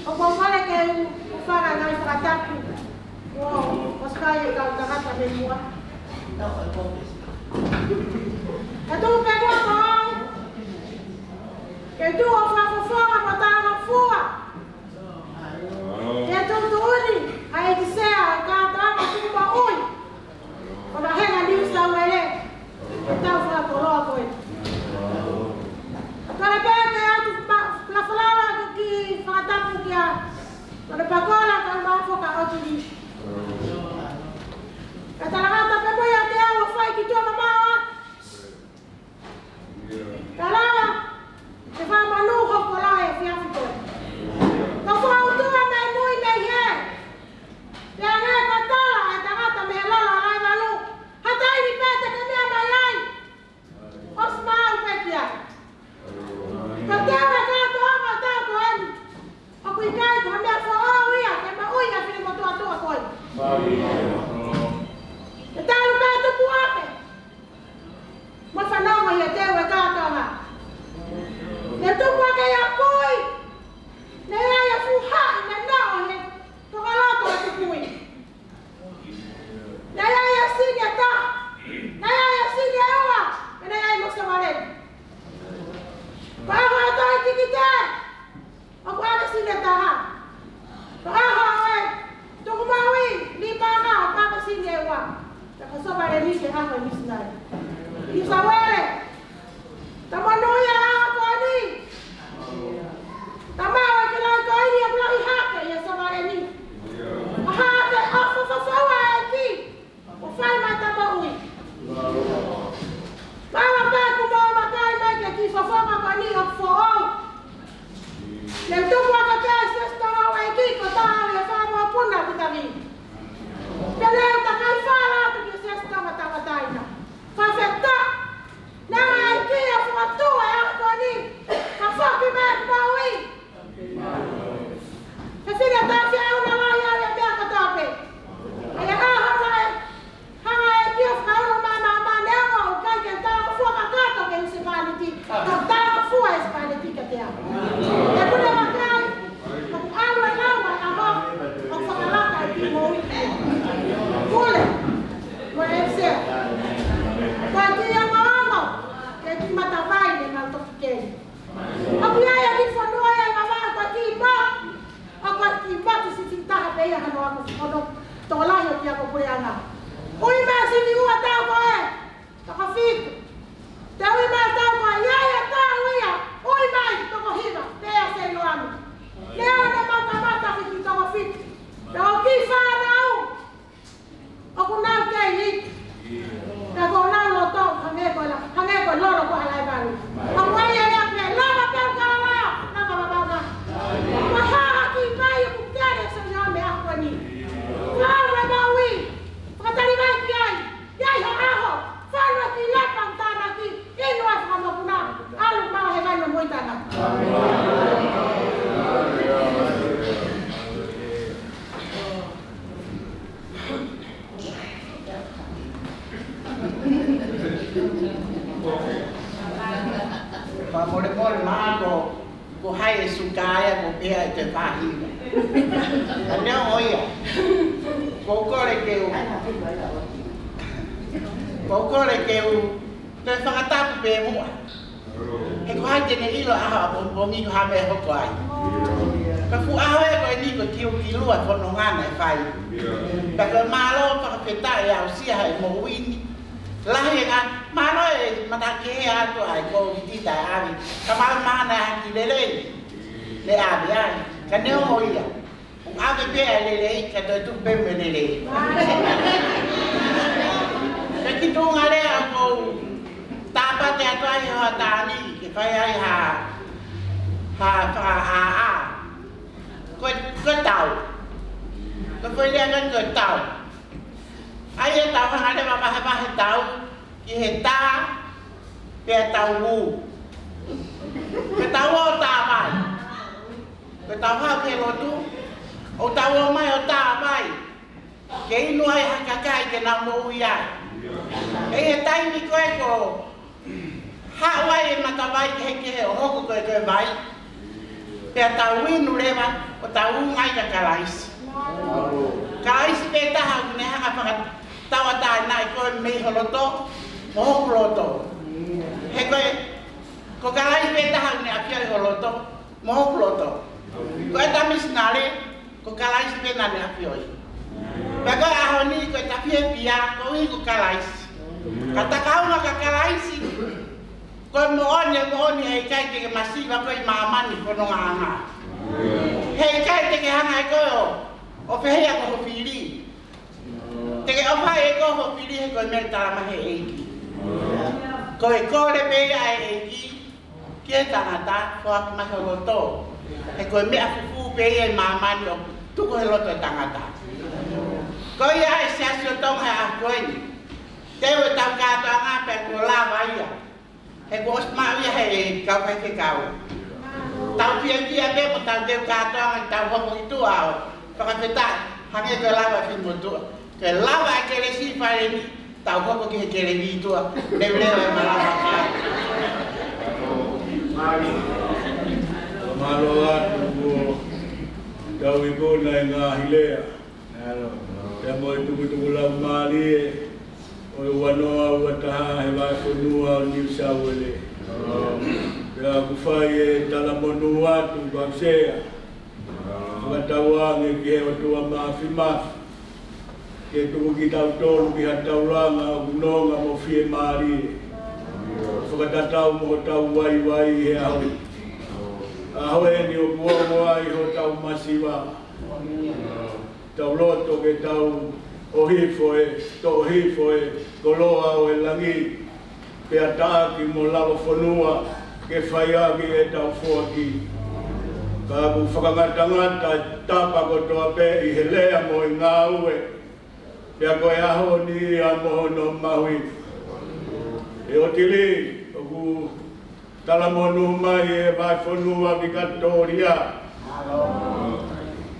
ʻOku ou kole ke u hūfanga he ngaahi fakatapu kuo ʻosi fai ʻe he kau tangata mei muʻa. Ka tuku pē muʻa mo au ke u tuʻu ʻo fakafofonga mo talangofua ki he tuʻutuʻuni ʻa e ʻEiki Sea ʻo e Kātoanga Tuʻumaʻu ʻo e Vahevahe ʻo New South Wales, ʻetau fakakoloa ko ē. Kole pē ke ʻoatu ma-, lafalafa atu e kiʻi fakatapu kia Tone Pakola, kau mafoka ʻo Tili. Ka talangata pē mo ia te au ʻo fai ki tuʻa mamaʻo. Ka lava ke fakamanū hoku koloa he efiafi ko ē. Tau fakautua mei mui mei hē. Pea hangē ko e tala ʻa e tangata mei he lolo ʻo Laivalu, ha taimi pē te ke meʻa mai ai, ʻosi maʻu pē ki ai. Ko e tala kātoanga ʻo e taʻu ko eni, ʻoku ʻikai ko ha meʻa foʻou ia ke maʻu ʻe he finemotuʻa ko ē. Ke talu pē tupu ake mo fanongo ʻi he teu ʻo e kātoanga. Ne tupu ake ʻa Kui, ne ʻi ai ʻa Fuhaʻi, ne noʻo he tokoloto ʻo Tupui. Ne ʻi ai ʻa Sini ʻe taha, ne ʻi ai ʻa Sini ʻe ua, pea ne ʻi ai mo Sovaleni. Ko e ʻaho ʻo e Tohi Kikite, ʻoku ʻave Sini ʻe taha. Ko e ʻaho ʻo e Tukumaui, Limaha, ʻoku ʻave Sini ʻe ua. Pea ko Sovaleni ki he ʻaho ʻo e misinale ʻi New South Wales. Tau monūʻia he ʻaho ko eni. Tau maʻu e kiʻi lahi ko eni ʻoku lahi hake ʻia Sovaleni. ʻO hake ʻo fakafofonga e ʻEiki ʻo fai mai e tamaui. Mālō pē kuo mou vakai mai ki he kiʻi fofonga ko eni ʻoku foʻou. Ne tupu ake pē ʻa e siasi tau ʻEiki ko e taha ʻi he fanga mokopuna ʻoku tavi. Fakamolemole, mālō, ko hai e suka ia kuo pehē ʻe te fahi. Ka neongo ia, ʻoku ou kole ke u, ʻoku ou kole ke u toe fakatapu pē muʻa. He ko hai te ne ʻilo ʻaho ʻapongipongi ko e hā e meʻa ʻe hoko ai. Ka ko e fuʻu ʻaho ē ko eni ko e kiʻi kiʻi lua fononga naʻe fai. Ka ko e mālō, fakafetaʻi ʻa e aʻusia ʻa e moʻui ni. Lahi e ngaahi, mālō e mata ke atu ai ko e tita ʻave. Ka mālō mahalo naʻe ʻi ai ha kiʻi lelei ne ʻave ai. Ka neongo ia, ʻoku ʻave pē ʻa e lelei, ka toe tuku pē mo e lelei. Ka ko e kiʻi tuʻunga lea ʻoku ou tāpate atu ai he hoʻatā ni, ke fai ai ha, ha fakaʻāʻā. Ko e, ko e tau. Ko e foʻi lea ko e tau. ʻA ia tau hanga leva ʻo vahevahe tau ki he tā, pea tau ū. Ko e tau ō ʻo tā vai. Ko e tau haʻu ki he lotu, ʻo tau ō mai ʻo tā vai. Ke inu ai ha kakai ke nau moʻui ai. ʻI he taimi ko ē ko haʻu ai e matavai kehekehe ʻo hoko ko e, ko e vai. Pea tau inu leva ʻo tau ū mai kia Kalaisi. Kalaisi pē taha ʻoku ne hanga ʻo fakatauʻatāinaʻi koe mei ho loto, mo hoku loto. He ko e, ko Kalaisi pē taha ʻoku ne ʻafioʻi ho loto, mo hoku loto. Ko e tau misinale, ko Kalaisi pē naʻa ne ʻafioi. Pea ko e ʻaho ni, ko e tau fiefia, koeʻuhi ko Kalaisi. Ka takaunga kia Kalaisi, ko e moʻoni, moʻoni heʻikai te ke masiva koe ʻi māmani fonongaʻanga. Heʻikai te ke hanga ʻe koe ʻo, ʻo fehiʻa ko ho fili. Te ke ʻofa ʻe koe ho fili he ko e meʻa ʻoku tala mai he ʻEiki. Ko e kole pē ia ʻa e ʻEiki ki he tangata, foaki mai ho loto. He ko e meʻa fufū pē ia ʻi māmani ʻoku tuku he loto ʻo e tangata. Ko ia ai Siasi ʻo Tonga he ʻaho ko eni. Teu e tau kātoanga pea kuo lava ia. He kuo ʻosi maʻu ia he kau faifekau. Tau fiefia pē mo tau teu kātoanga, tau hoko ki tuʻa ʻo fakafetaʻi, hangē ko e lava e fili motuʻa. Ko e lava e kelesi fale ni, tau hoko ki he kelesi ʻi tuʻa. Leveleva e malanga. Mālō atu kuo tau ikuna e ngaahi lea. Pea mo e tukutuku laumālie ʻo e ua noa ua taha he vahefonua ʻo New South Wales. Pea ʻoku fai e talamonū atu, Sea. Fakatauange ki he ʻOtua Māfimafi ke tuku kitautolu ki ha taulanga ʻoku nonga mo fiemālie. Fakatatau mo hotau vaivai he ʻaho. ʻAho eni ʻoku ongo ai hotau masiva. Tau loto ke tau ʻohifo e, toʻo hifo e koloa ʻo e langi, pea taʻaki mo lalo fonua ke fai ʻaki ʻetau foaki. Ka ʻoku fakangatangata e tapa kotoa pē ʻi he lea mo e ngāue, pea ko e ʻaho ni ia mo hono mahuʻinga. ʻE ʻOtili, ʻoku talamonū mai e vahefonua Vikatōlia.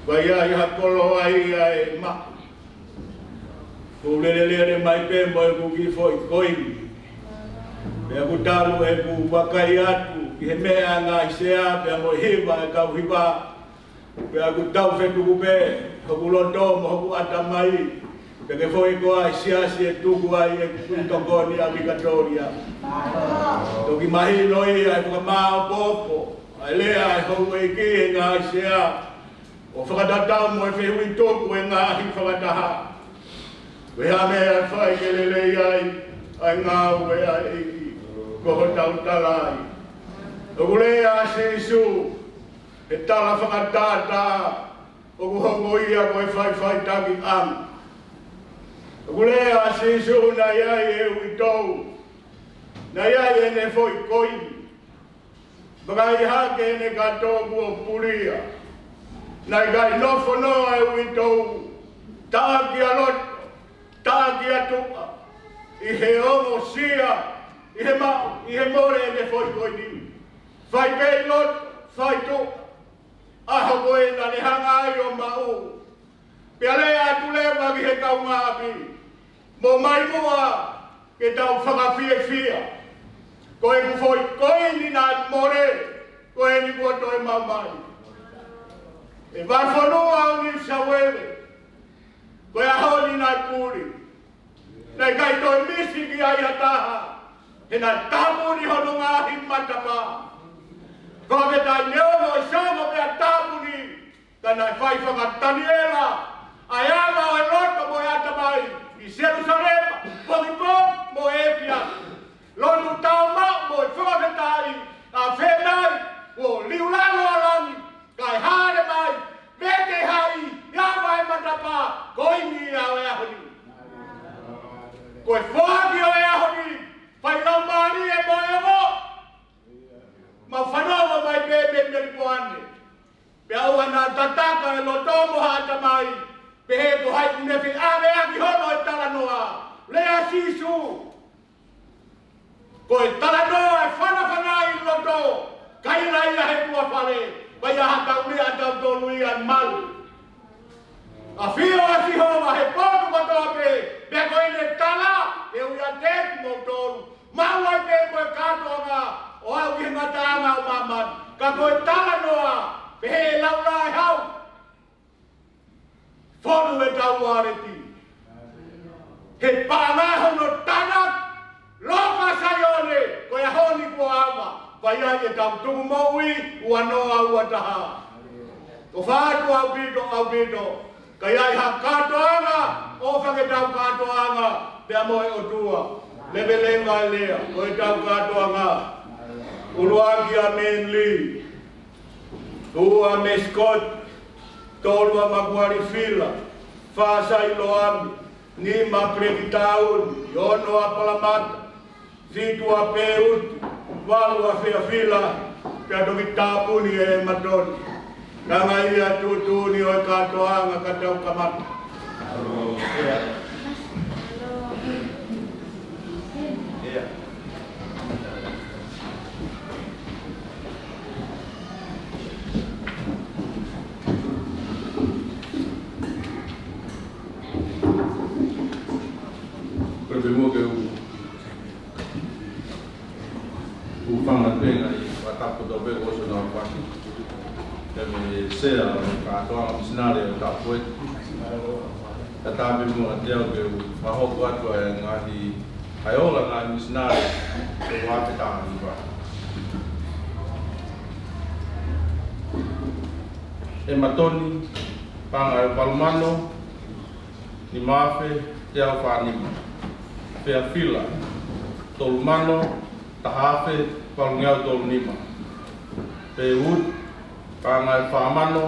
Ko ia ʻi ha koloa ia ʻe maʻu. Ko e lelelele mai pē mo ʻeku kiʻi foʻi koini. Pea ʻoku talu ʻeku vakai atu ki he meʻa ngaahi sea pea mo e hiva e kau hiva. Pea ʻoku tau fetuku pē hoku loto mo hoku ʻatamai. Pea ke foʻi ko e siasi ʻe tuku ai ʻeku tokoni ʻa Vikatōlia. Toki mahino ia he fakamāopoopo ʻa e lea ʻa e houʻeiki he ngaahi sea, ʻo fakatatau mo e fehuʻi tuku e ngaahi fakataha. Ko e hā e meʻa ʻe fai ke lelei ai ʻa e ngāue ʻa e ʻEiki, ko hotau tala ia. ʻOku lea ʻa Sīsū, he tala fakatātā, ʻoku hoko ia ko e faʻifaʻitakiʻanga. ʻOku lea ʻa Sīsū, naʻe ʻi ai e uitou, naʻe ʻi ai ʻene foʻi koini. Vakai hake ʻene kato kuo pulia. Naʻe ʻikai nofo noa e uitou, taʻaki ʻa loto, taʻaki ʻa tuʻa, ʻi he ongosia, ʻi he maʻu, ʻi he mole ʻene foʻi koini. Fai pē ʻi loto, fai tuʻa. ʻAho ko ē naʻa ne hanga ai ʻo maʻu. Pea lea atu leva ki he kaungāʻapi, mou mai muʻa, ke tau fakafiefia. Ko ʻeku foʻi koini naʻe mole, ko eni kuo toe maumau mai. ʻE vahefonua ʻo Niu Sau Uēlesi, ko e ʻaho ni naʻe puli. Naʻe ʻikai toe misi ki ai ha taha, he naʻe tāpuni hono ngaahi matapā. Fakafetaʻi, neongo ʻa e sāma pea tāpuni, ka naʻe fai fakataniela ʻa e ava ʻo e loto mo e ʻatamai ʻi Selusalema, pongipongi mo e efiafi. Lotu tāumaʻu mo e fakafetaʻi, ʻa fēnai, kuo liu lalo ʻa langi, kae hāʻele mai, vete hai, ʻi he ava ʻo e matapā, ko eni ia ʻo e ʻaho ni. Ko e foaki ʻo e ʻaho ni, fai laumālie mo e ongo. Mau fanongo mai pē mei Melipoane. Pea ʻoua naʻa tataka e loto mo ha ʻatamai, pehē ko hai ʻoku ne feʻaveʻaki hono e talanoa. Lea Sīsū. Ko e talanoa ʻe fanafana ʻi loto, kaila ia he tuʻa fale, pea ʻi ai ha tau meʻa ʻa tautolu ia ʻe malu. ʻAfio ʻa Sihova he potu kotoa pē, pea ko ʻene tala, ʻe ui ʻa te kimoutolu. Maʻu ai pē mo e kātoanga, ʻo aʻu ki he ngataʻanga ʻo māmani. Ka ko e talanoa, pehē ʻe Laula ʻe hau. Fonu e tau ualeti. He paʻanga hono tānaki, Loka Saione, ko e ʻaho ni kuo ava, fai ai e tau tuku moʻui, ua noa ua taha. Ko e fātu ʻaupito, ʻaupito. Ka ʻi ai ha kātoanga, ʻofa ke tau kātoanga, pea mo e ʻOtua. Leveleva e lea, ko e tau kātoanga. ʻUluaki ʻa Manly. Ua ʻa Mescot, tolu ʻa Makuali Fila, fā ʻa Sailoami, nima ʻa Blakitauni, ono ʻa Palamata, fitu ʻa Peuti, valu ʻa Feafila, pea toki tāpuni ʻe Matoni. Ka ngai ia tuʻutuʻuni ʻo e kātoanga ka tau kamata. Ko e pē muʻa ke u, u fanga penga ʻi he fakatapu kotoa pē kuo ʻosi hono aofaki. Pea mo e sea ʻo e kātoanga misinale ʻo Tapueti. Ka tā pē muʻa te au ke u fakahoko atu ʻa e ngaahi, ʻa e ola ngaahi misinale ʻo e ua afe taha hiva. ʻE Matoni, paʻanga ʻe valu mano, nima afe, teau fā nima. Feafila, tolu mano, taha afe, valungeau tolu nima. Peuti, paʻanga ʻe fā mano,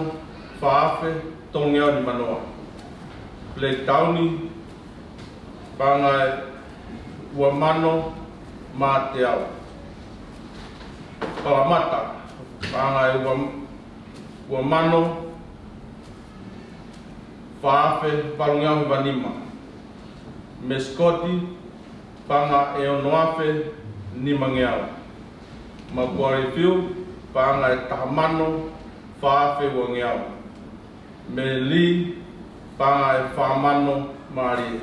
fā afe, tolungeau nima noa. Blakitauni, paʻanga ʻe ua mano, mā teau. Palamata, paʻanga ʻe ua, ua mano, fā afe, valungeau hiva nima. Mesikoti, paʻanga ʻe ono afe, nimangeau. Makuali Fiu, paʻanga ʻe taha mano, fā afe, uangeau. Manly, paʻanga ʻe fā mano, mālie.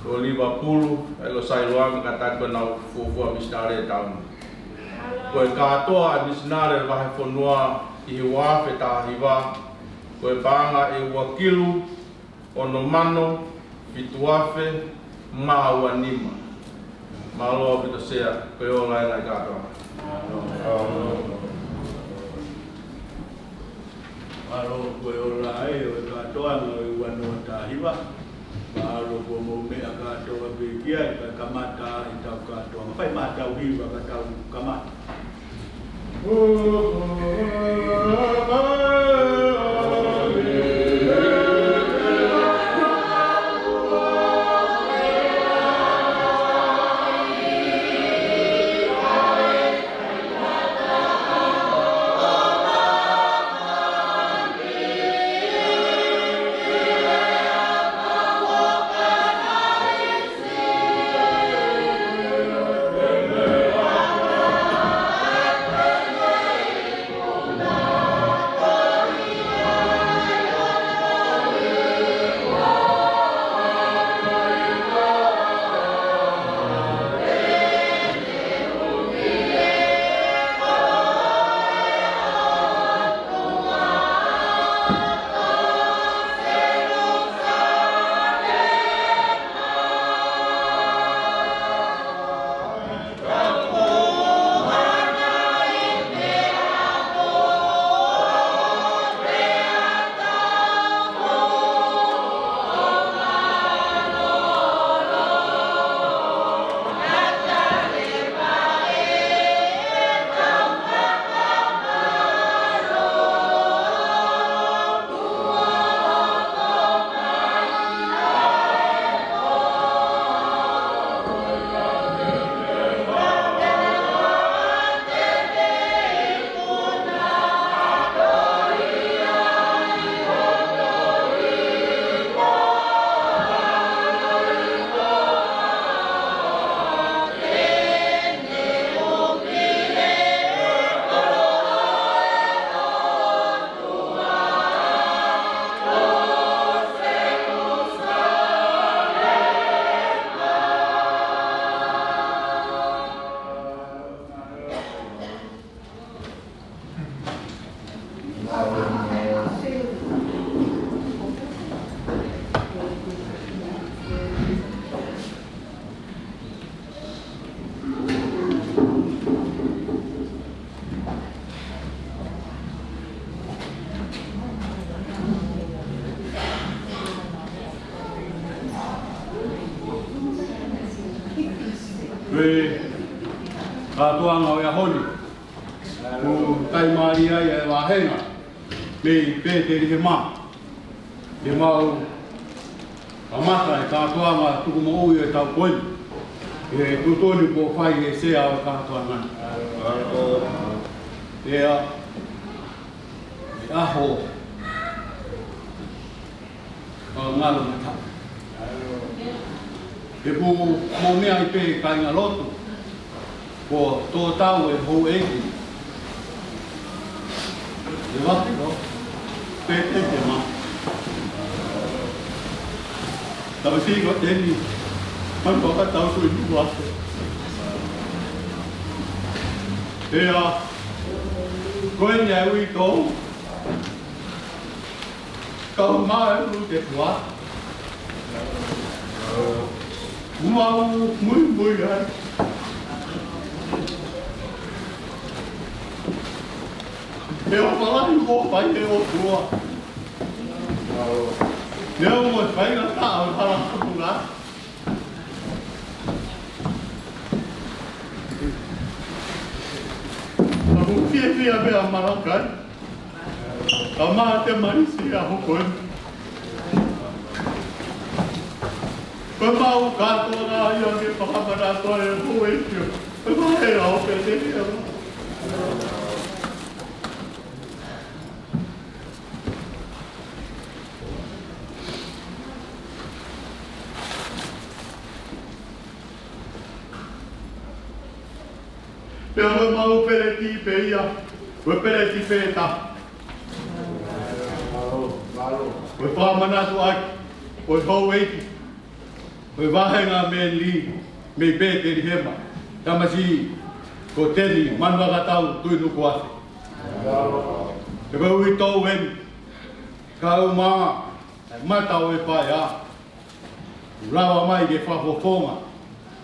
Ko Livapulu, ʻa e Losai Loanga, ka taki ko ʻenau fuofua misinale ʻe taha. Ko e kātoa ʻa e misinale vahefonua ʻi he ua afe taha hiva, ko e paʻanga ʻe ua kilu, ono mano, fitu afe, mā ua nima. Mālō ʻaupito sea, ko e ola ʻa e ngaahi kātoanga. Mālō, ko e ola ʻa e kātoanga ʻo e ua noa taha hiva. Mālō kuo mou meʻa kātoa pē ki ai, ka kamata ʻetau kātoanga. Fai mai ʻetau hiva ka tau kamata. Ko e kātoanga ʻo e ʻaho ni, ʻoku taimālie ai e vāhenga mei Pētelihema ke mau kamata e kātoanga tukumoʻui ʻo e taʻu ko eni, ʻi he tuʻutuʻuni kuo fai ʻe he sea ʻo e kātoanga ni. Pea ʻi he ʻaho ʻo e ngalo mataʻu, ʻoku mou meaʻi pē kāingalotu, kuo tō tau e houʻeiki. ʻE vaki lo, Pētelihema. Tau sio ki heni, manu ʻa ka tau sui nuku ake. Pea ko eni ʻa e uitou, kau mai ʻa e ʻulu te tua. Mau muimui ai. He ʻofa lahi kuo fai ʻe he ʻOtua. Neongo e faingataʻa ʻo e hala ʻo e ʻOtua. Ka ʻoku fiefia pē ʻa Malakai, ka mate malisi ʻa hoko eni. Ko e mau kātoanga ia ke fakamanatu atu ʻa e houʻeiki ʻo e vāhenga ʻo Pētelihema. Pea ko e mau peleti pē ia, ko e peleti pē ʻe taha. Ko e fakamanatu ʻaki ʻo e houʻeiki ʻo e vāhenga Menli mei Pētelihema, tamasiʻi ko Teni Manuakatau Tuʻinukuafe. Pea ko e uitou eni, kau mai ʻa e mata ʻo e paea, ʻo lava mai ke fakafofonga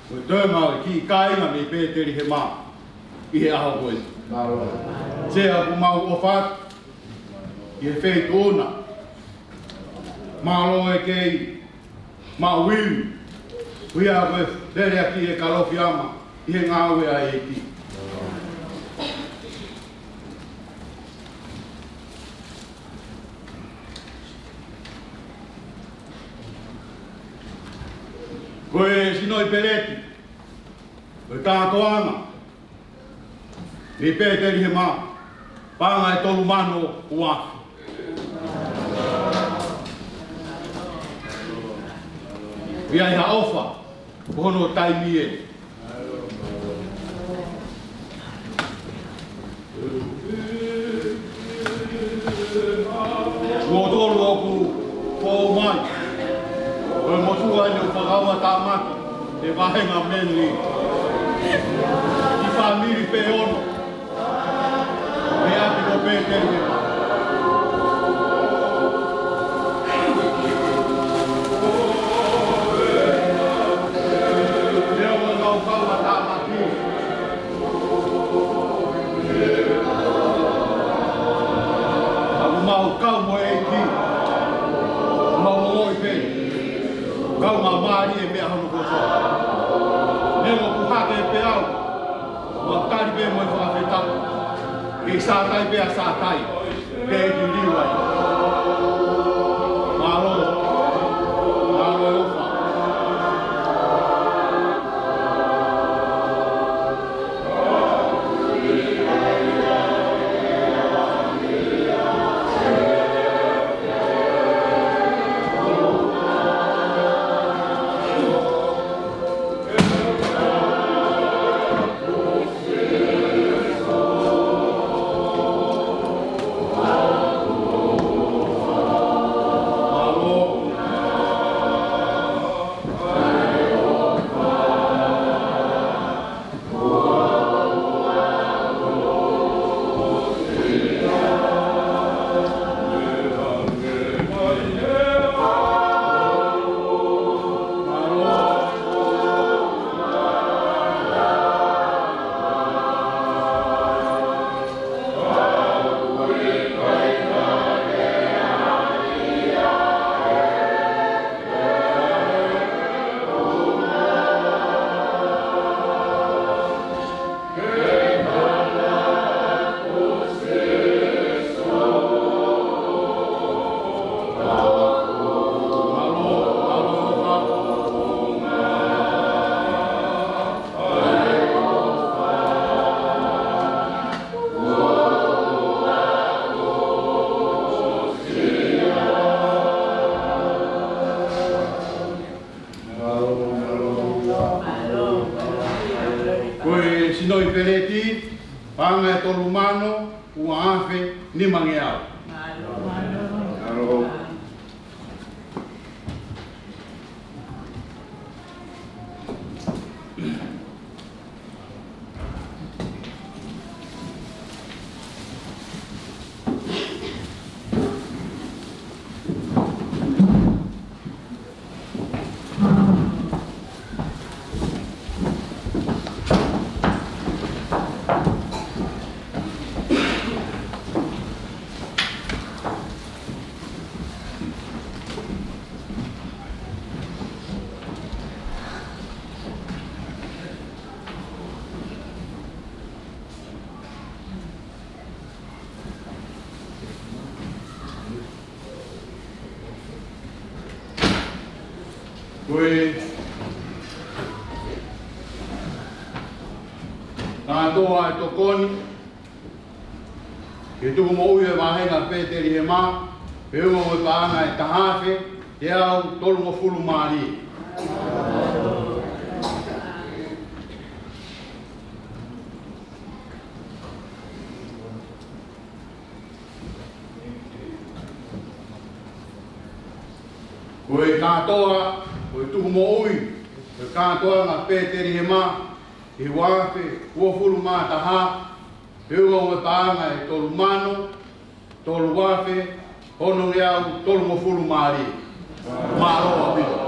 ko e toenga ʻo e kiʻi kāinga mei Pētelihema ʻi he ʻaho ko eni. Sea, ʻoku mau ʻofa atu ki he feituʻu na. Mālō e kei maʻu ivi, ʻuhinga ko e lele ʻaki e Kalofiama ʻi he ngāue ʻa e ʻEiki. Ko e sinoʻi peleti ʻo e kātoanga mei Pētelihema, paʻanga ʻe tolu mano ua afe. ʻI ai ha ʻofa, ko hono taimi ē. Mou tolu ʻoku foʻou mai, ko e motuʻa eni ʻoku fakaʻauha tāmaki ʻe he vāhenga Menli, ʻi he fāmili pē ʻe ono. He ʻapi ko Pētelihema. Leo mo mau kau ʻa tāmaki. ʻOku mau kau mo e ʻEiki. Mau ongoʻi pē. Kau māmālie e meʻa hono kotoa. Neongo ʻoku hake pē au, mau tali pē mo e fakafetaʻi. Kei sātai pē ʻa sātai, pea ʻe liliu ai. Mālō, mālō e ʻofa. Ko e sinoʻi peleti, paʻanga ʻe tolu mano ua afe nimangeau. Mālō. Ko e kātoa ʻe tokoni ki he tukumoʻui ʻo e vāhenga Petelihema, feʻunga mo e paʻanga ʻe taha afe teau tolungofulu mālie. Ko e kātoa ʻo e tukumoʻui ʻo e kātoanga Petelihema ʻi he ua afe uofulu mā taha, feʻunga mo e paʻanga ʻe tolu mano tolu afe ono ngeau tolungofulu mālie. Mālō ʻaupito.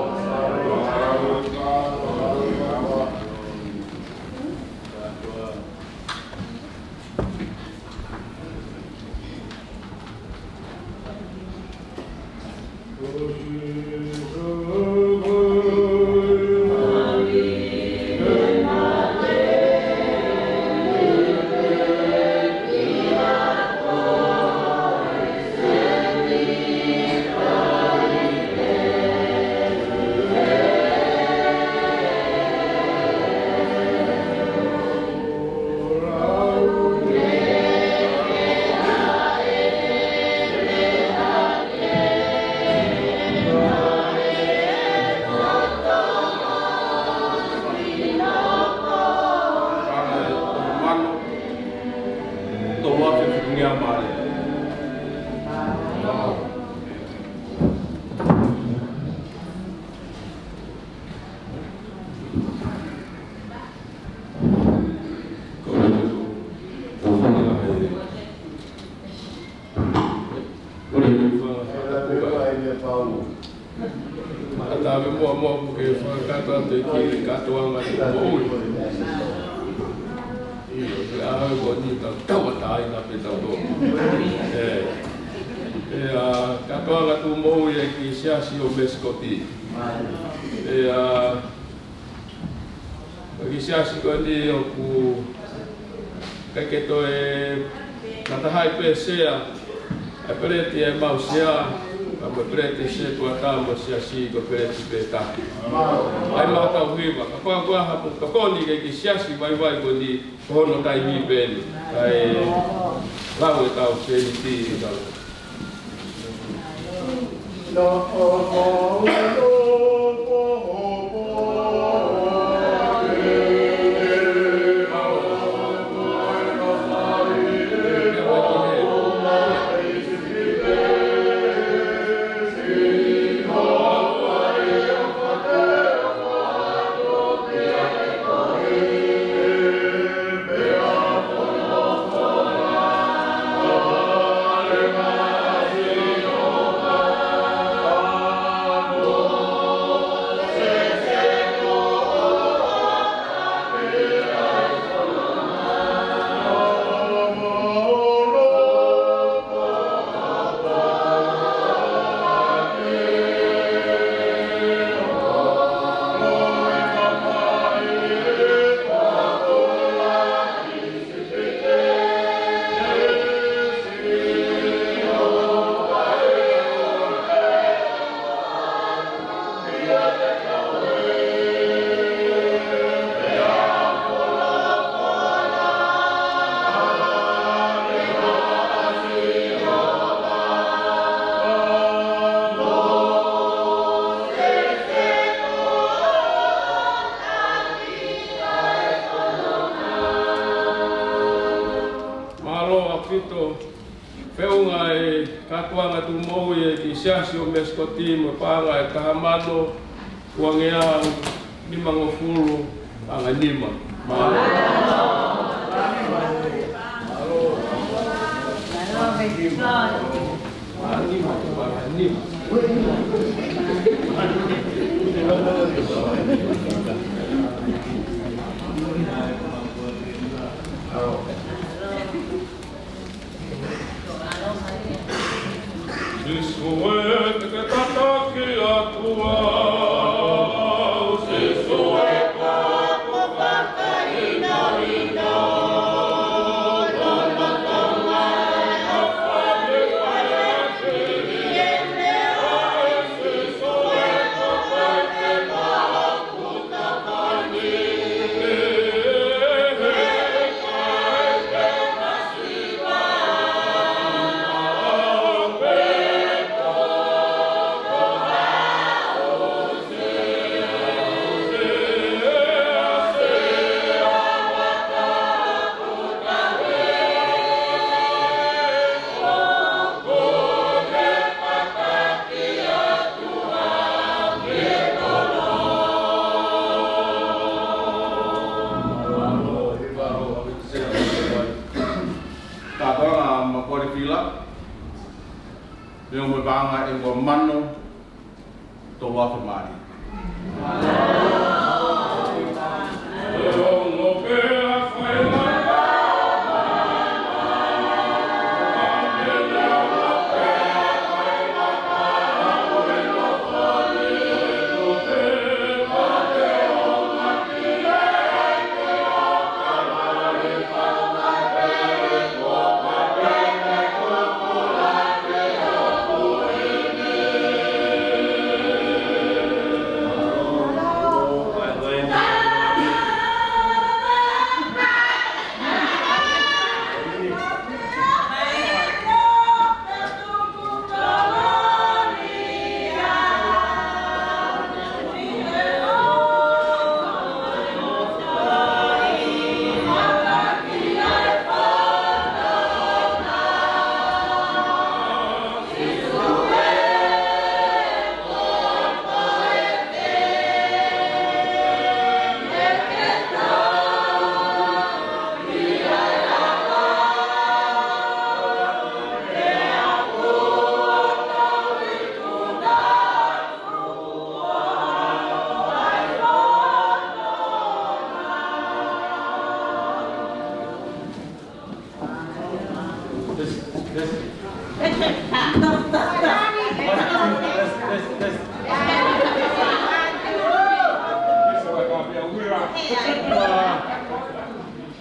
Ata me mua mua puke fakakakato atu e kiʻi kātoanga tukumoʻui. ʻIo, ke ʻaho ko eni tau tauʻatāina pē tautolu. ʻE, ʻe, ʻa, kātoanga tukumoʻui ʻa e kiʻi siasi ʻo Mesikoti. ʻE, ʻa, ʻa e kiʻi siasi ko eni ʻoku ʻikai ke toe ngata ai pē sea, ʻa e peleti ʻa e mau sea, ka mo e peleti setuata mo e siasi ko e peleti pē taha. ʻA ia mau tau hiva, kapau ʻoku ʻi ai ha tokoni ki he kiʻi siasi vaivai ko eni, ko hono taimi pē eni. ʻA ia, lau ʻetau sēniti ʻi he tau. Feʻunga e kātoanga tuʻu moʻui ʻa e kiʻi siasi ʻo Mesikoti mo e paʻanga ʻe taha mano uangeau nimangofulu paʻanga nima. Mālō. Kātoanga Makuali Fila, pea mo e paʻanga ʻe ua mano tolu afe mali.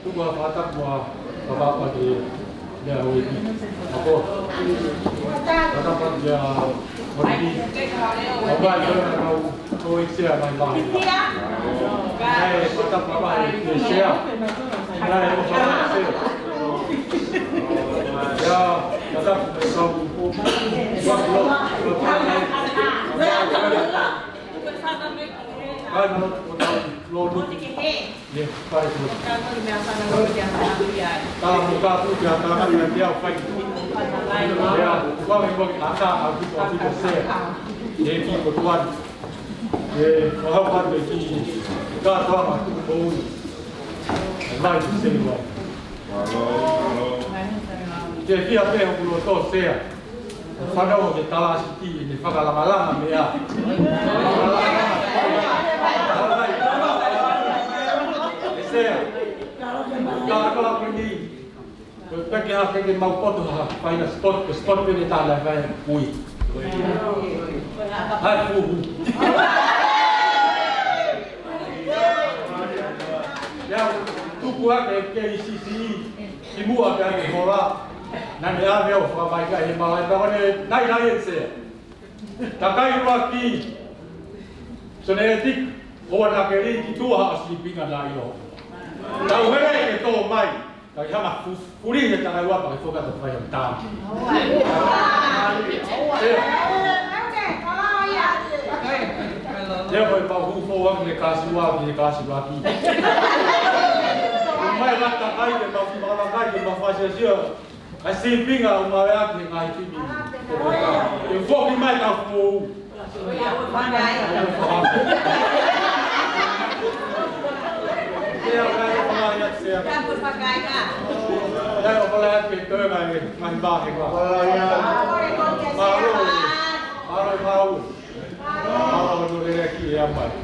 Tuku ha fakatapu ʻa Papa ki he meʻa ʻo e ʻEiki. Ako. Fakatapu ki he ʻEiki. ʻOku ʻi ai e kau ko e sea mai mai. ʻE, fakatapu mai ki he sea. ʻE, ʻo fakatapu sea. ʻIa, fakatapu ki he kau. Kai mana o tau lolo. ʻIa, fai tuʻu. Tala mo kātu kia tala kia kia fai. ʻIa, ua me mo ka ka a kuto a kuto sea. ʻE ki ko tuan. ʻE, ʻo hau kātu e ki. Kātoanga tuʻu moʻui. Mai tu se mai. Ke fia pē hoku loto sea. Fānau ʻo ke tala siti ʻene fakalamalama meʻa. ʻE sea. Ka ka ko ni. Ko peke ha ke mau poto ha. Fai na spot, ko spot pē ne tala fai kui. Hai fuhu. ʻIa, tuku hake ke i sisi. Kimuʻa pea ke hola, naʻa ne ʻave au fakamaikaʻi he malaʻe pea ko ʻene nai nai e sea. Takai ua ki, so ne e tik, ʻoua naʻa ke lī ki tuʻa ha sīpinga naʻa ʻilo. Tau hele ke tō mai, kai hanga fu-, fuli he takai ua pea ke foka ta fai ha tā. Lea ko e pau hū fou ange ki he kāsiua, ki he kāsiua ki. Mai lata kai ke mau ki malakai ke mau fasiasia. ʻA e sīpinga ʻoku mau ʻai ʻaki he ngaahi timi. ʻE foki mai ka fou. Mālō, mālō. Mālō hono lelei ki he ʻaho ni.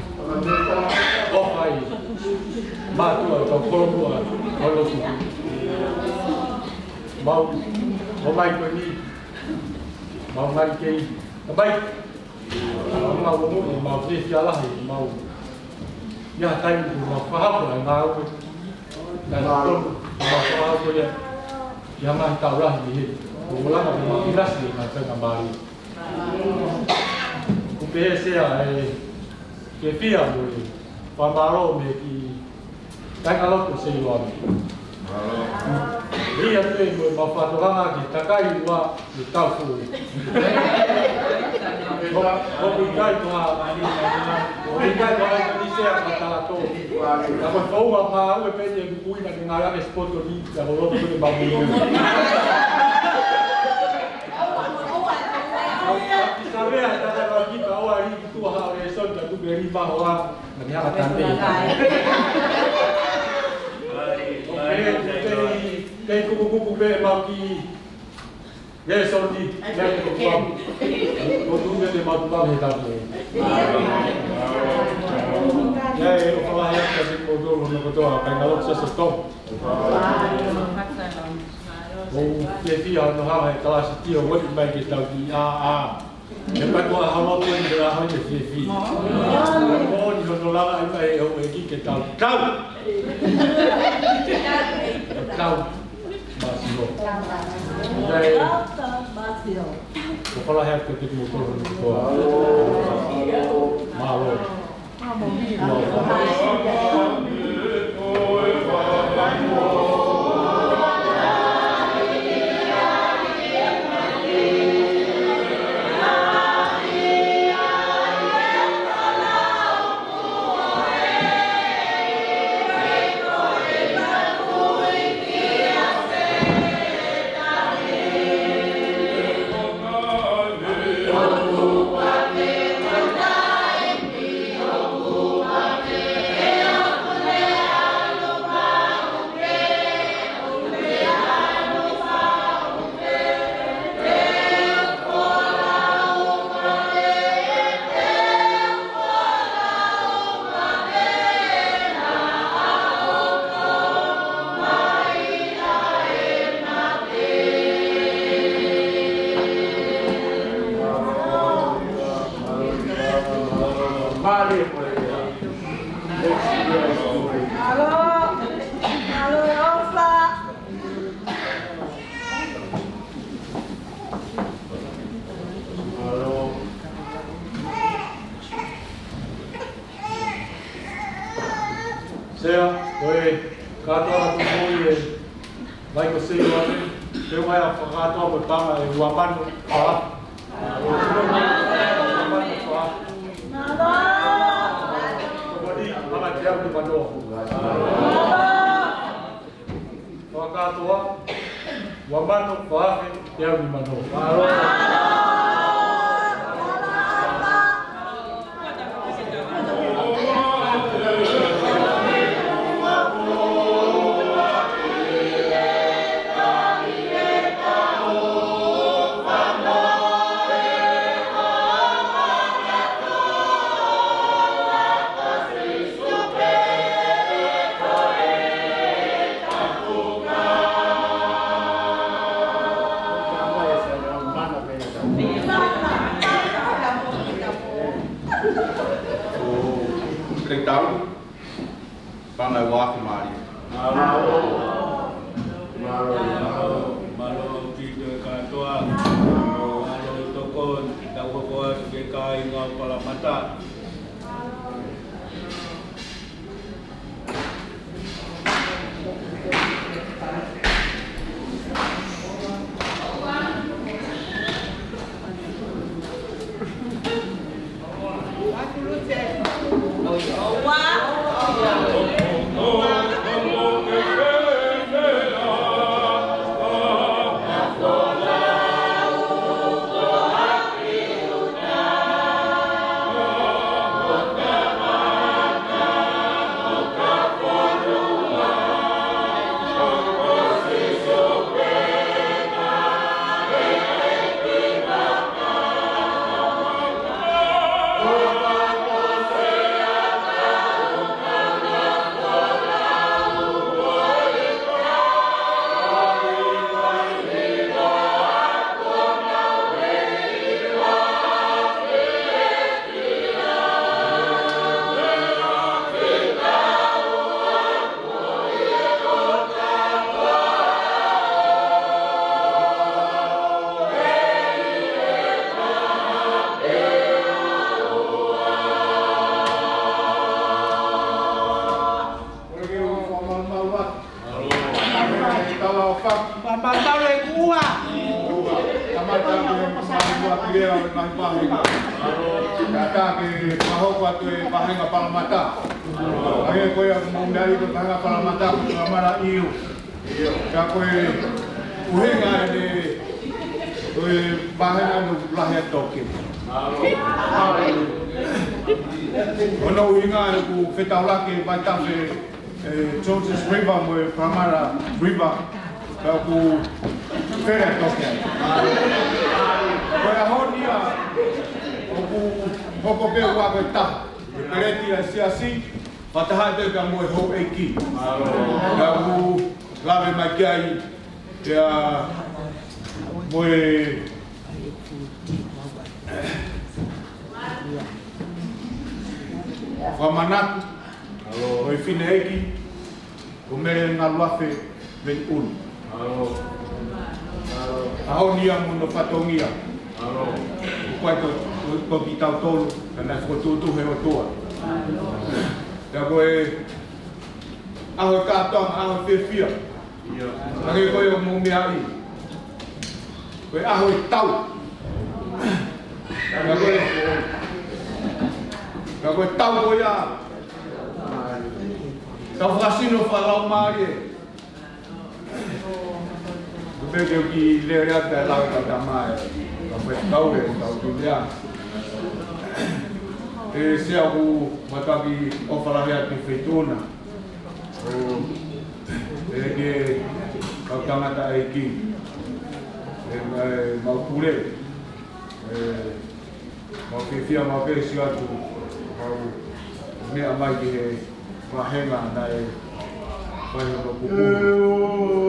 ʻOfa ʻi mātuʻa ʻo e kau kolomuʻa ʻo e lotu. Mau, ʻomai ko eni. Mau ngali kei. Tamai. Mau, mau, mau, mau, fiefia lahi, mau. ʻI ha taimi kuo mau fakahoko ʻa e ngāue. Naʻe tonu, mau fakahoko ia. ʻI ha ngaahi taʻu lahi mei heni. Kuo lava ke mau ʻinasi ʻi he ngaahi faingamālie. ʻOku pehē Sea ʻe fiefia mo e fakamālō mei he kiʻi kāingalotu ʻo Seiloame. Ia pē mo e mau fakatokanga ki he takai ua ʻi he taʻu foʻou. ʻOku ʻikai ko ha, ʻoku ʻikai ko ha ʻi Sea ka tala tō. Ka ko e foʻou ʻa e ngāue pē ʻe kukuina ke ngāue ʻaki e sipoto ni, ka ko e lotu pē ke mau mui. Ki Savea, tala tō ki ka ʻoua ʻe lī ki tuʻa ha ʻo e soni ka tuku e lī mahoa, na ki hanga tane. Kei, kei kukukuku pē mau ki e soni, kei kukukuku. Ko tu me te mau tuku he tapu. Kei o fala he aka te kotoa, no kotoa, kāingalotu Sea Soto. ʻOku fiefia hono hanga ʻe he kalasi tio ueʻi mai ke tau ki ʻā, ʻā. He pai ko ha lotu eni ke la hoi te fiefia. Ko ni hono langa ʻi mai ʻe he ʻEiki ke tau. Tau! Tau! Māsio. Ia e. Ko fala he aka te kimoutolu ni kotoa. Mālō. Sea, ko e kātoa atu mo e vai ko Seiloame, te u ʻai ʻa e fakakātoa mo e paʻanga ʻe ua mano fā. Ua mano fā. Ko ni, paʻanga teau ni mano. Fakakātoa, ua mano fā afe teau ni mano. Kei tau, paʻanga ʻe ua afe mālie. Mālō. Mālō. Mālō ki he kātoa. Mālō tokoni, tau hoko atu ki he kāinga ʻo Palamata. Maua. Tala o fa. Papa tau e kua. Kamata ke maua ki lea o e ngaahi vāhenga. Kātaki ke fakahoko atu e vāhenga palamata. Hangē ko ia ʻoku mou meaʻi ko e vāhenga palamata ko e palamata ʻiu. Ka ko e ʻuhinga ʻeni ko e vāhenga ʻoku lahi ʻa e toke. Ko hono ʻuhinga ʻoku fetaulaki e vaitafe e Georges River mo e Parramatta River, pea ʻoku fele toke ai. Ko e ʻaho ni ia ʻoku hoko pē ua ko e taha. Ko e peleti ʻa e siasi, fakataha pē ka mo e houʻeiki. Pea ʻoku lave mai ki ai, pea mo e fakamanatu ʻo e fineʻeiki, ko Mele Ngaluafe Veniulu. ʻAho ni ia mo hono fatongia. Ko e ko, ko, ko kitautolu, ka naʻe fokotuʻutuʻu he ʻOtua. Pea ko e ʻaho e kātoanga, ʻaho e fiefia. Hangē ko ia ʻoku mou meaʻi, ko e ʻaho e tau. Pea ko e, pea ko e tau ko ia, tau fakasino fakalaumālie. Ko e pē ke u kiʻi lele atu e lau ka tamae, ka fai tau e tau ki lea. ʻE Sea, ʻoku mātuʻaki ʻofa lahi atu ki he feituʻu na. ʻO e ke kau tangataʻeiki, e, e mau pule, e mau fiefia maʻu pē sio atu, mau meʻa mai ki he vāhenga naʻe fai hono kupu.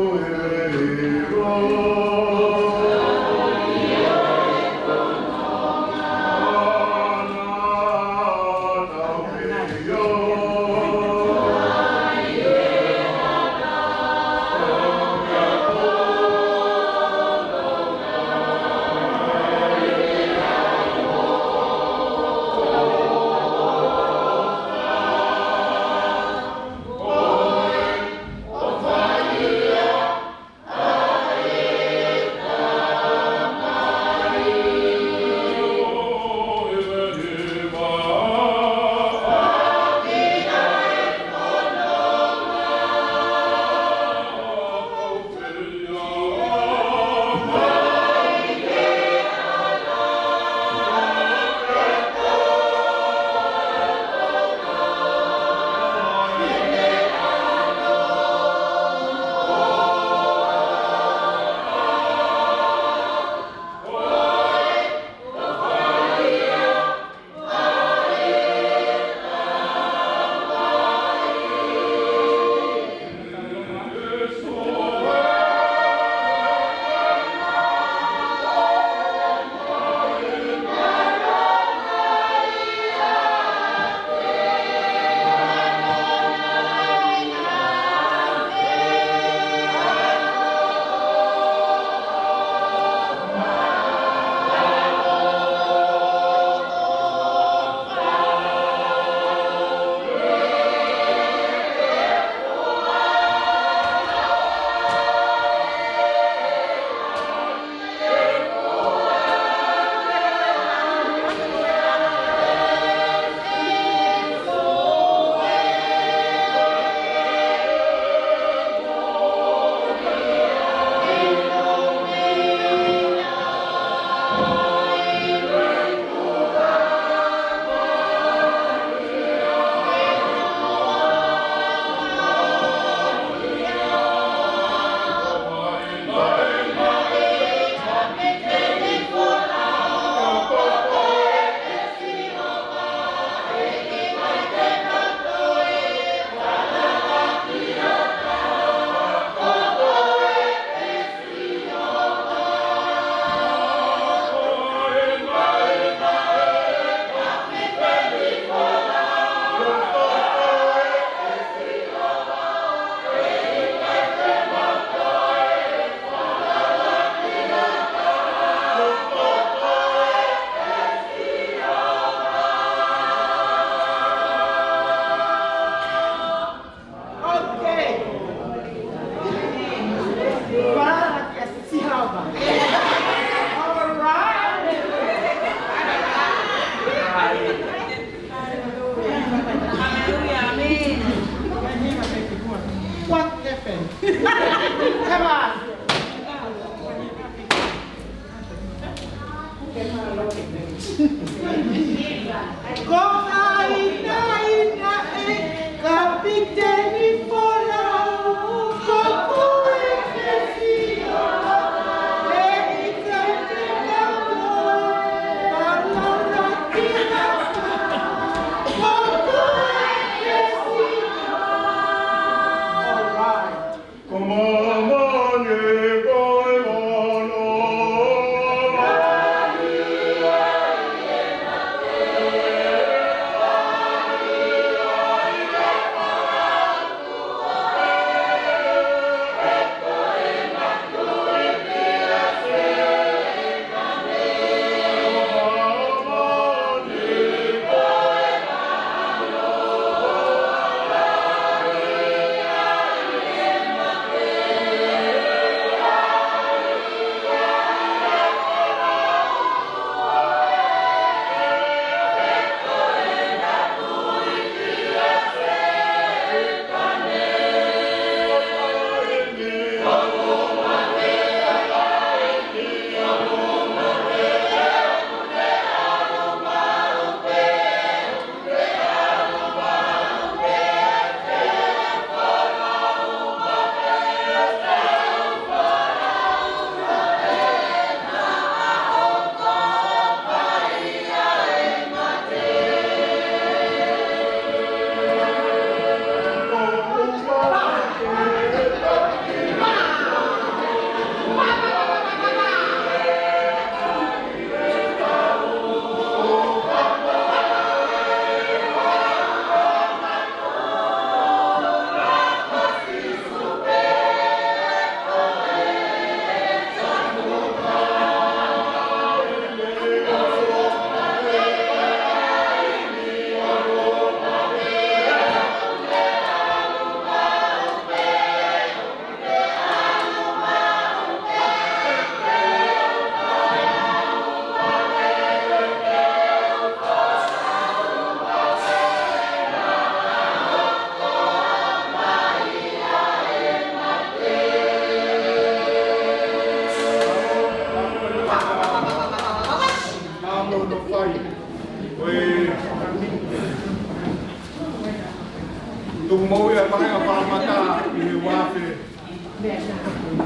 Mou ia, vāhenga Paremata ʻi he uaafe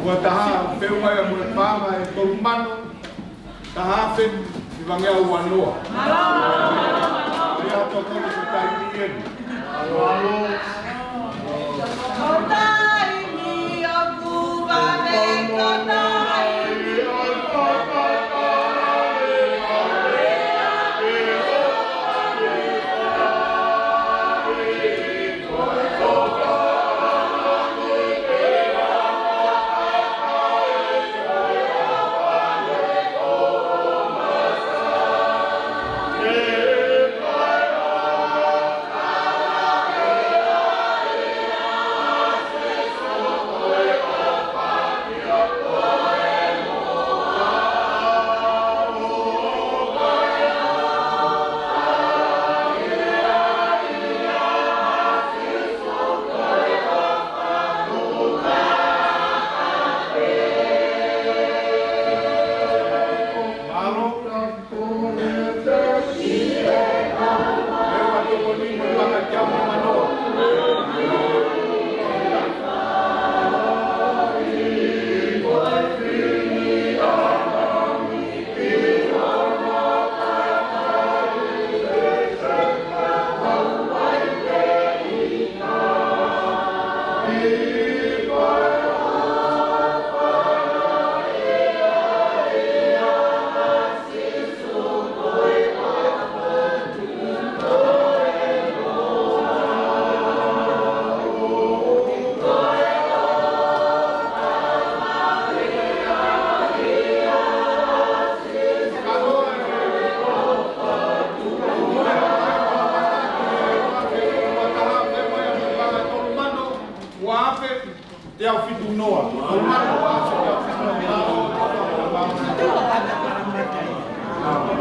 ua taha, feʻunga ia mo e paʻanga ʻe tolu mano, taha afe, hivangeau uanoa. Ia tokoni ko e taimi eni.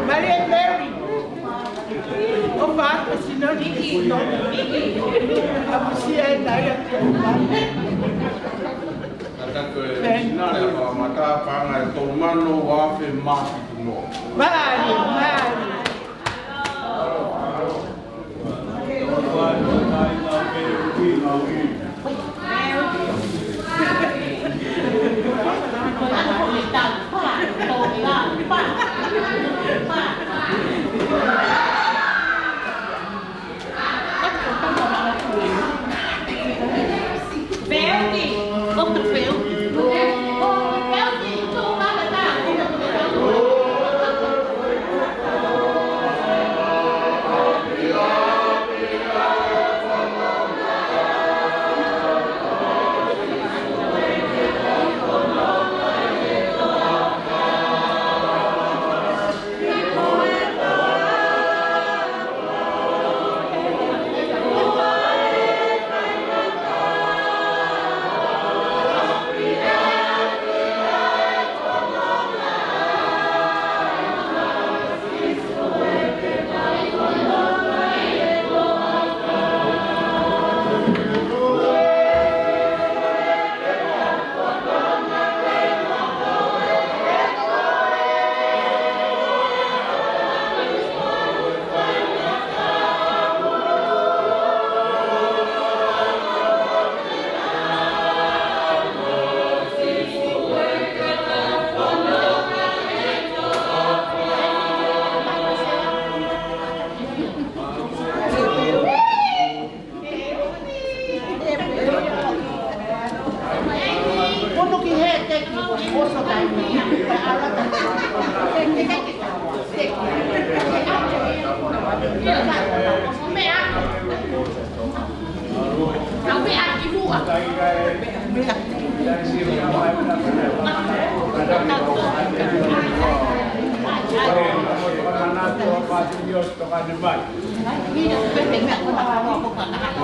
Maria Mary. ʻOfa atu Sinoni ʻi no. ʻAmusia e nai a te. Ka taku e Sinale Paremata, paʻanga ʻe tolu mano, uaafe mā fitu noa. Mālie, mālie.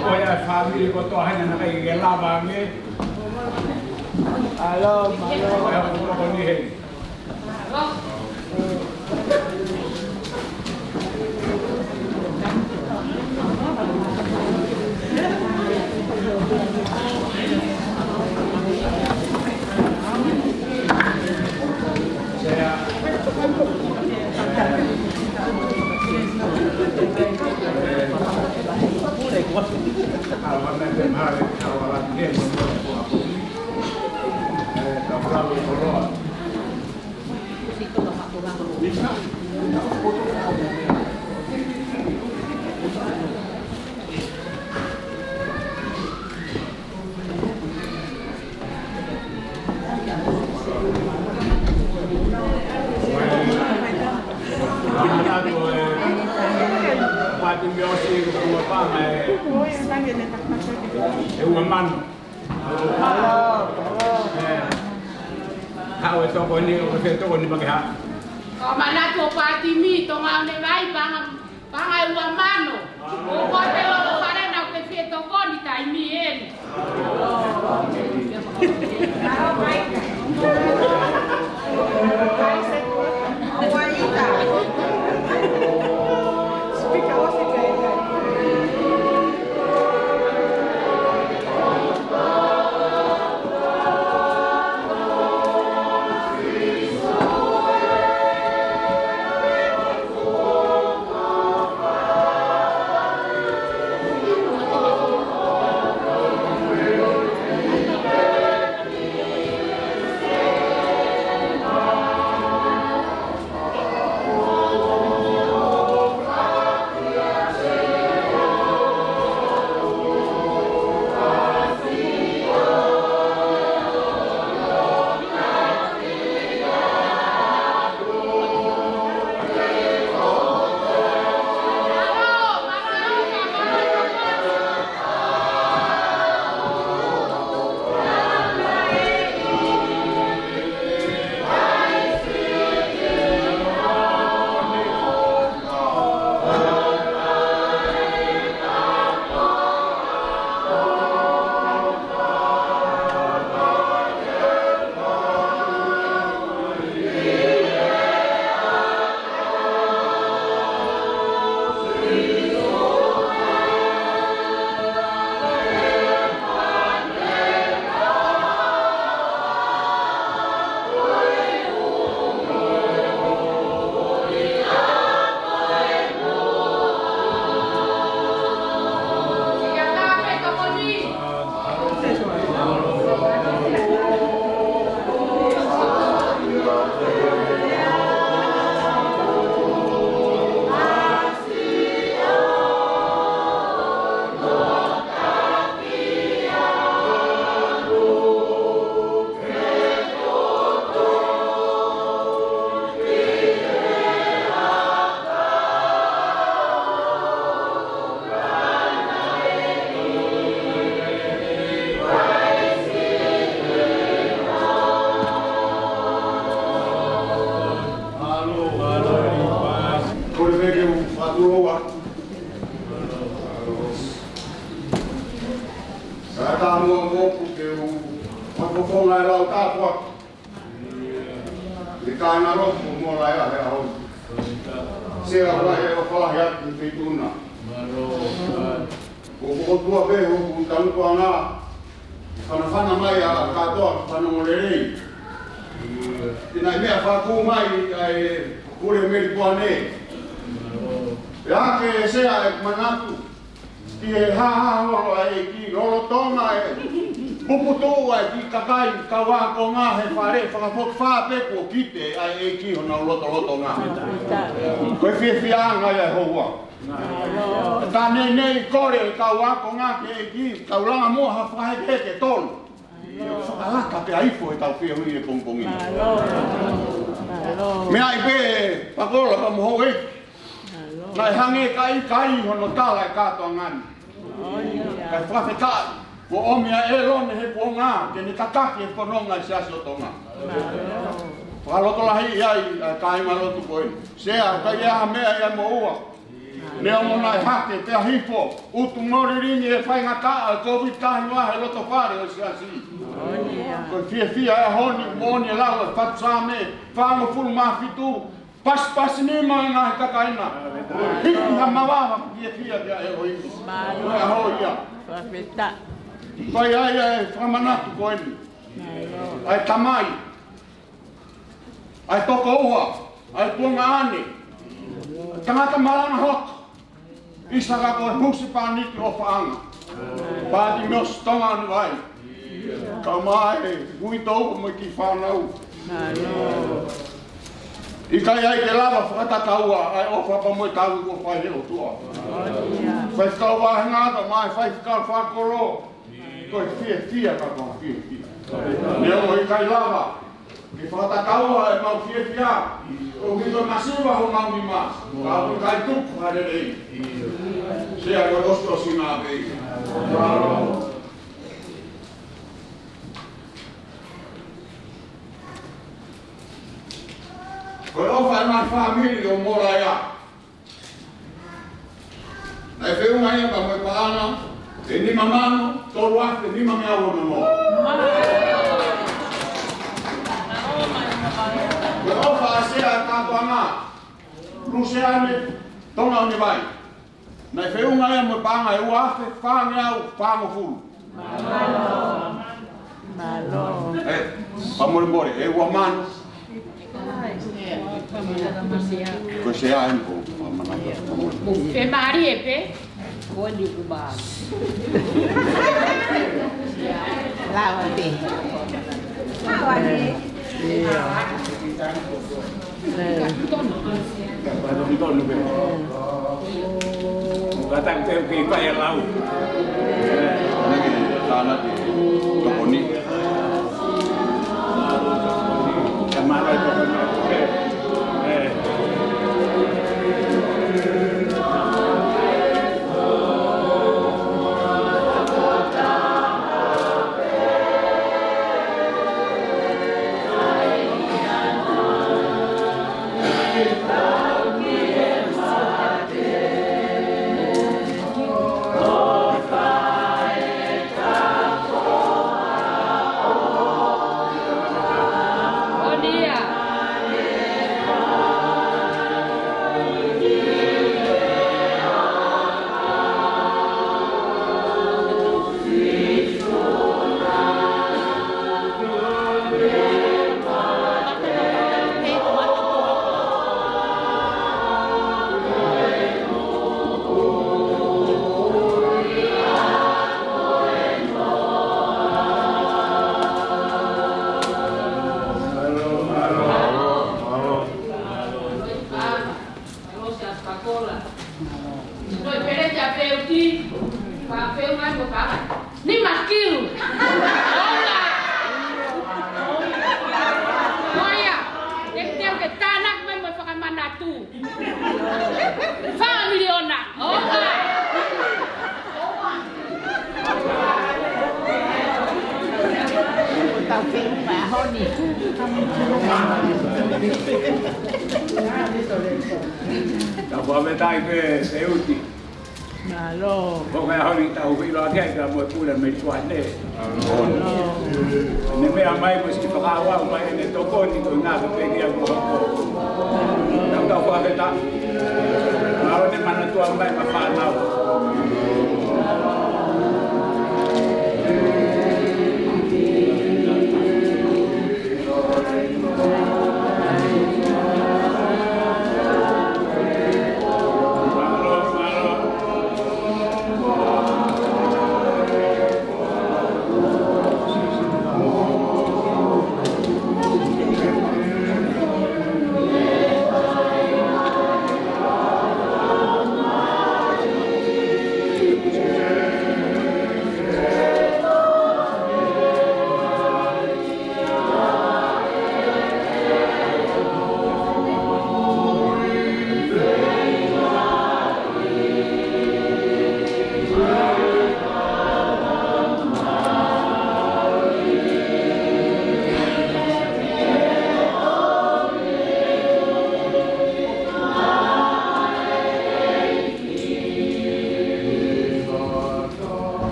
Ko ia e fāmili kotoa hena naʻe ʻikai ke lava ange. Alo, alo. Ko ia ko toko ni hei. Pātimi ʻosi ko ua pā mai. ʻE ua mano. Haʻu e tokoni, ʻoku ke tokoni pea ke haʻu. Ko e manatu ʻo Pātimi, Tonga ʻo ne vai, paʻanga, paʻanga ʻe ua mano. ʻOku ʻi he lotofale na ʻoku ke fie tokoni taimi eni. Kole pē ke u fakatulou atu. Ka tā muʻa moʻoku ke u fakafofonga e lau tāpuaki. Ni ka ngalo ku mo lai a he aho. Sea ua he o fala he atu ki Feituʻuna. Ko ko tua pē hoku tangutuʻanga. Fanafana mai ʻa kātoa fanongo lelei. Tēnā e meʻa fakakū mai ʻa e pule Melipoane. Pea ke sea e manatu. Ki he hāhā holo ʻa e ʻEiki, lolotonga e puputuʻu ʻa e kiʻi kakai kau ākonga he fale, fakafokifā pē kuo kite ʻa e ʻEiki honau lotolotonga. Ko e fiefiaʻanga ia ʻo e houa. Ka neʻineʻi kole e kau ākonga ki he ʻEiki, tau langa muʻa ha fakahekeheke ʻe tolu. Fakalaka pē ʻa ifo ʻetau fehuʻi he pongipongi ni. Meʻa ai pē Pakola pea mo houʻeiki. Naʻe hangē ka ʻikai hono tala e kātoanga ni. Kae fakafetaʻi, kuo ʻomi ʻa ʻĒlone he kuonga, ke ne tataki e fononga ʻi he Siasi ʻo Tonga. Fakalotolahiʻi ai ʻa e kāingalotu ko eni. Sea, ka ʻi ai ha meʻa ia mo ua. Neongo naʻe hake pea hifo, utu mo lilingi e faingataʻa ʻo e Kōviti taha hiva he lotofale ʻo e Siasi. Ko e fiefia e ʻaho ni, moʻoni e lau ʻa e fatu Saame fāngofulu mā fitu, pasipasi nima e ngaahi kakai na. Hiki ha mavava fiefia kia ʻElohimi. Mālō. Ko e ʻaho ia. Fakafetaʻi. Fai ai ʻa e fakamanatu ko eni. Mālō. ʻA e tamai. ʻA e tokoua. ʻA e tuongaʻane. Tangata malanga hoto. ʻIsaka ko e husepāniti ʻofaʻanga. Pātimiosi Tonga ʻo Navai. Kau mai, ui tau mo e kiʻi fānau. ʻIkai ai ke lava fakatakaua ʻa e ʻofa pea mo e tauhi kuo fai ʻe he ʻOtua. Faifekau vāhenga pea mo e faifekau fakakolo. Ko e fiefia ka ko e fiefia. Neongo ʻikai lava ke fakatakaua ʻemau fiefia, koeʻuhi ko e masiva homau nima, ka ʻoku ʻikai tuku ha lelei. Sea ko e ʻosiʻosi na pē. Ko e ʻofa ʻa e ngaahi fāmili ʻo Molaea. Naʻe feʻunga ia pea mo e paʻanga ʻe nima mano, tolu afe, nima meau ono noa. Ko e ʻofa ʻa Sea Kātoanga, Luseane Tongaonevai. Naʻe feʻunga ia mo e paʻanga ʻe ua afe, fāngeau, fāngofulu. Mālō. ʻE, fakamolemole, ʻe ua mano. Ko e Sea eni ko, fakamanatu, fakamolemole. Pe mālie pē. Ko ni ku ba. Lava pē. Lava pē. Kata ki te u kei fai a lau. Neke tāna te tokoni. Ka mālō e tokoni. Ko e pele ia pē ʻoku, pea feʻunga mo e paʻanga. Nima kilu. ʻOua. ʻOia. Te u, te u ke tānaki mai mo e fakamanatu. Fā miliona. ʻOua. Tau feʻunga ʻaho ni. Tau fakafetaʻi pē, Seuti. Mālō. Ko e ʻaho ni tau ʻilo ake ai ka mo e pule mei tuane. Mālō. Ne meʻa mai mo e siʻi fakaʻauha mai ʻene tokoni ko e ngaahi pē kia ko ko. Tau tau fakafetaʻi. Mālō ne manatua mai ma fānau.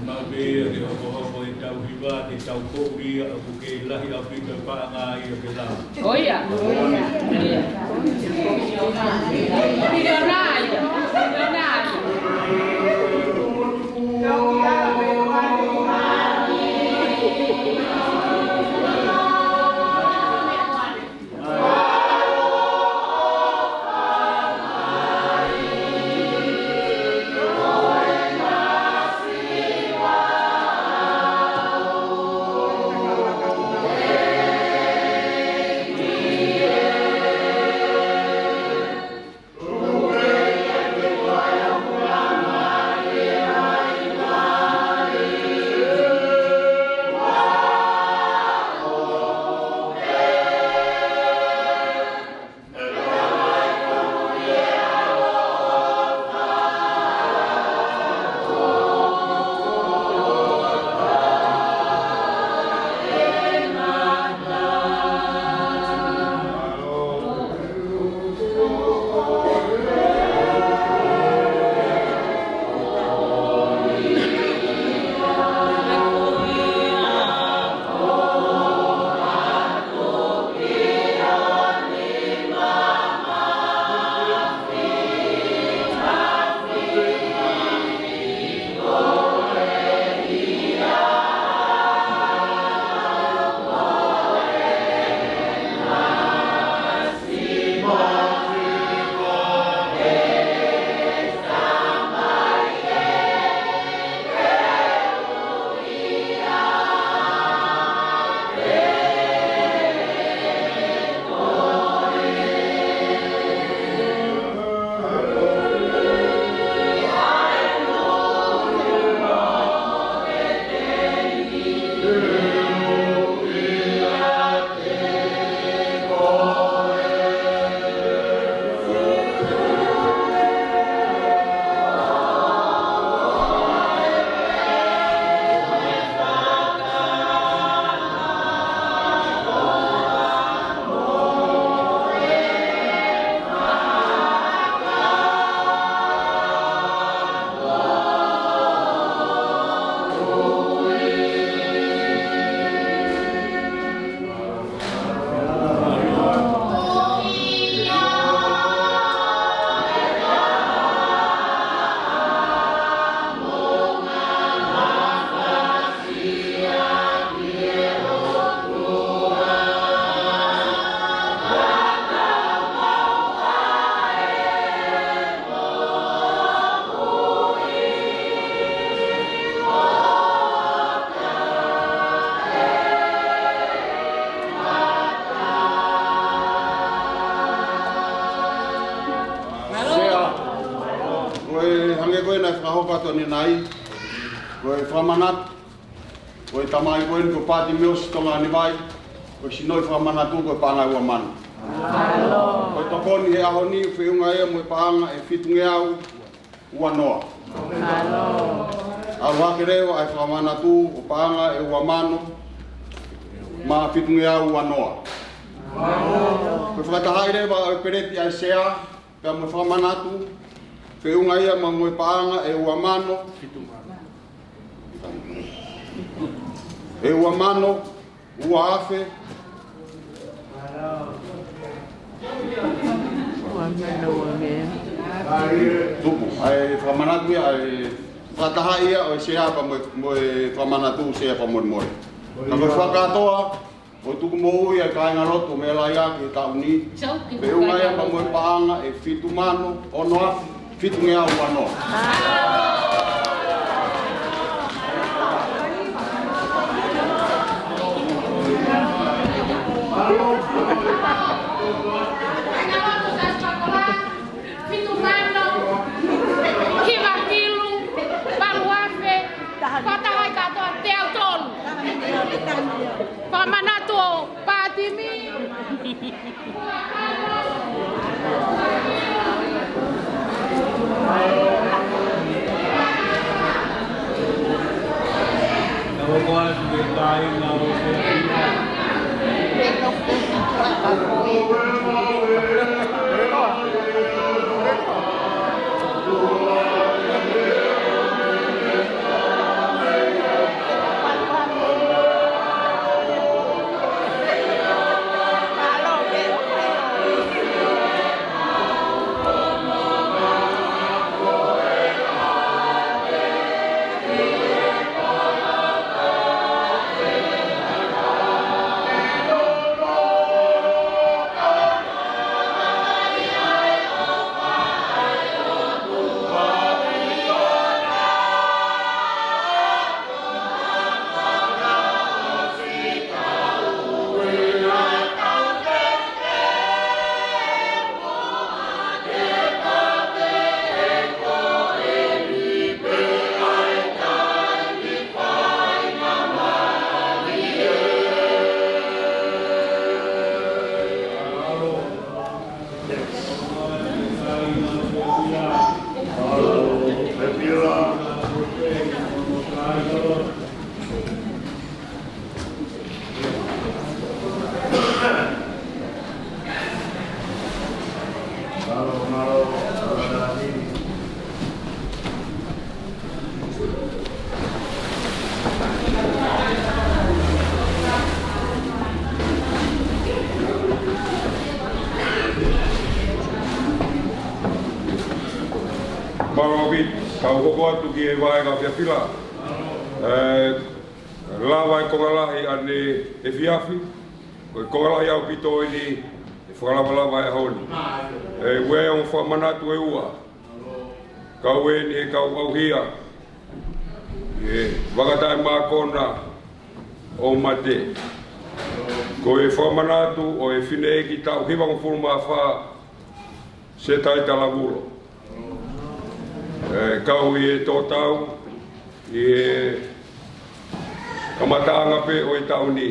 Maʻu pē ia ke hokohoko ʻetau hiva, ke tau koʻulia, ʻoku kei lahi ʻaupito e paʻanga ia ke lau. Ko ia. Ko ia. Milionea. Milionea. Sea, ko e hangē ko ē naʻe fakahoko atu ʻanenai, ko e fakamanatu, ko e tamai ko eni ko Pātimiosi Tonga Anivai, ko e sino ʻo e fakamanatu ko e paʻanga ʻe ua mano. Ko e tokoni he ʻaho ni ʻoku feʻunga ia mo e paʻanga ʻe fitungeau ua noa. ʻAlu hake leva ʻa e fakamanatu ʻo e paʻanga ʻe ua mano mā fitungeau ua noa. Ko e fakatahaʻi leva ʻo e peleti ʻa e sea pea mo e fakamanatu, feʻunga ia mo e paʻanga ʻe ua mano, ʻe ua mano ua afe. Ua mano ua mea. Tupu, ʻa e fakamanatu ia, ʻa e fakatahaʻi ia ʻo e sea pea mo e, mo e fakamanatu sea fakamolemole. Ka ko e fakakātoa, ʻo e tuku moʻui ʻa e kāingalotu mei Laia ki he taʻu ni, feʻunga ia pea mo e paʻanga ʻe fitu mano ono afe fitungeau ua noa. Fitu mano, hiva filu, valu afe, fakatahaʻi kātoa teau tolu. Fakamanatu ʻo Pātimi. Mālō ʻaupito, tau hoko atu ki he vaʻe ʻa Fiafila. ʻE, lava e konga lahi ʻanenai efiafi, ko e konga lahi ʻaupito eni, ʻe fakalavalava he ʻaho ni. ʻE, ʻoku ou fakamanatu ʻe ua. Kau eni he kau ʻauhia. ʻE, fakataʻemakona ʻo mate. Ko e fakamanatu ʻo e fineʻeiki taʻu hivangofulu mā fā, Sētai Talavulo. ʻE, kau ʻi he tō tau, ʻi he kamataʻanga pē ʻo e taʻu ni.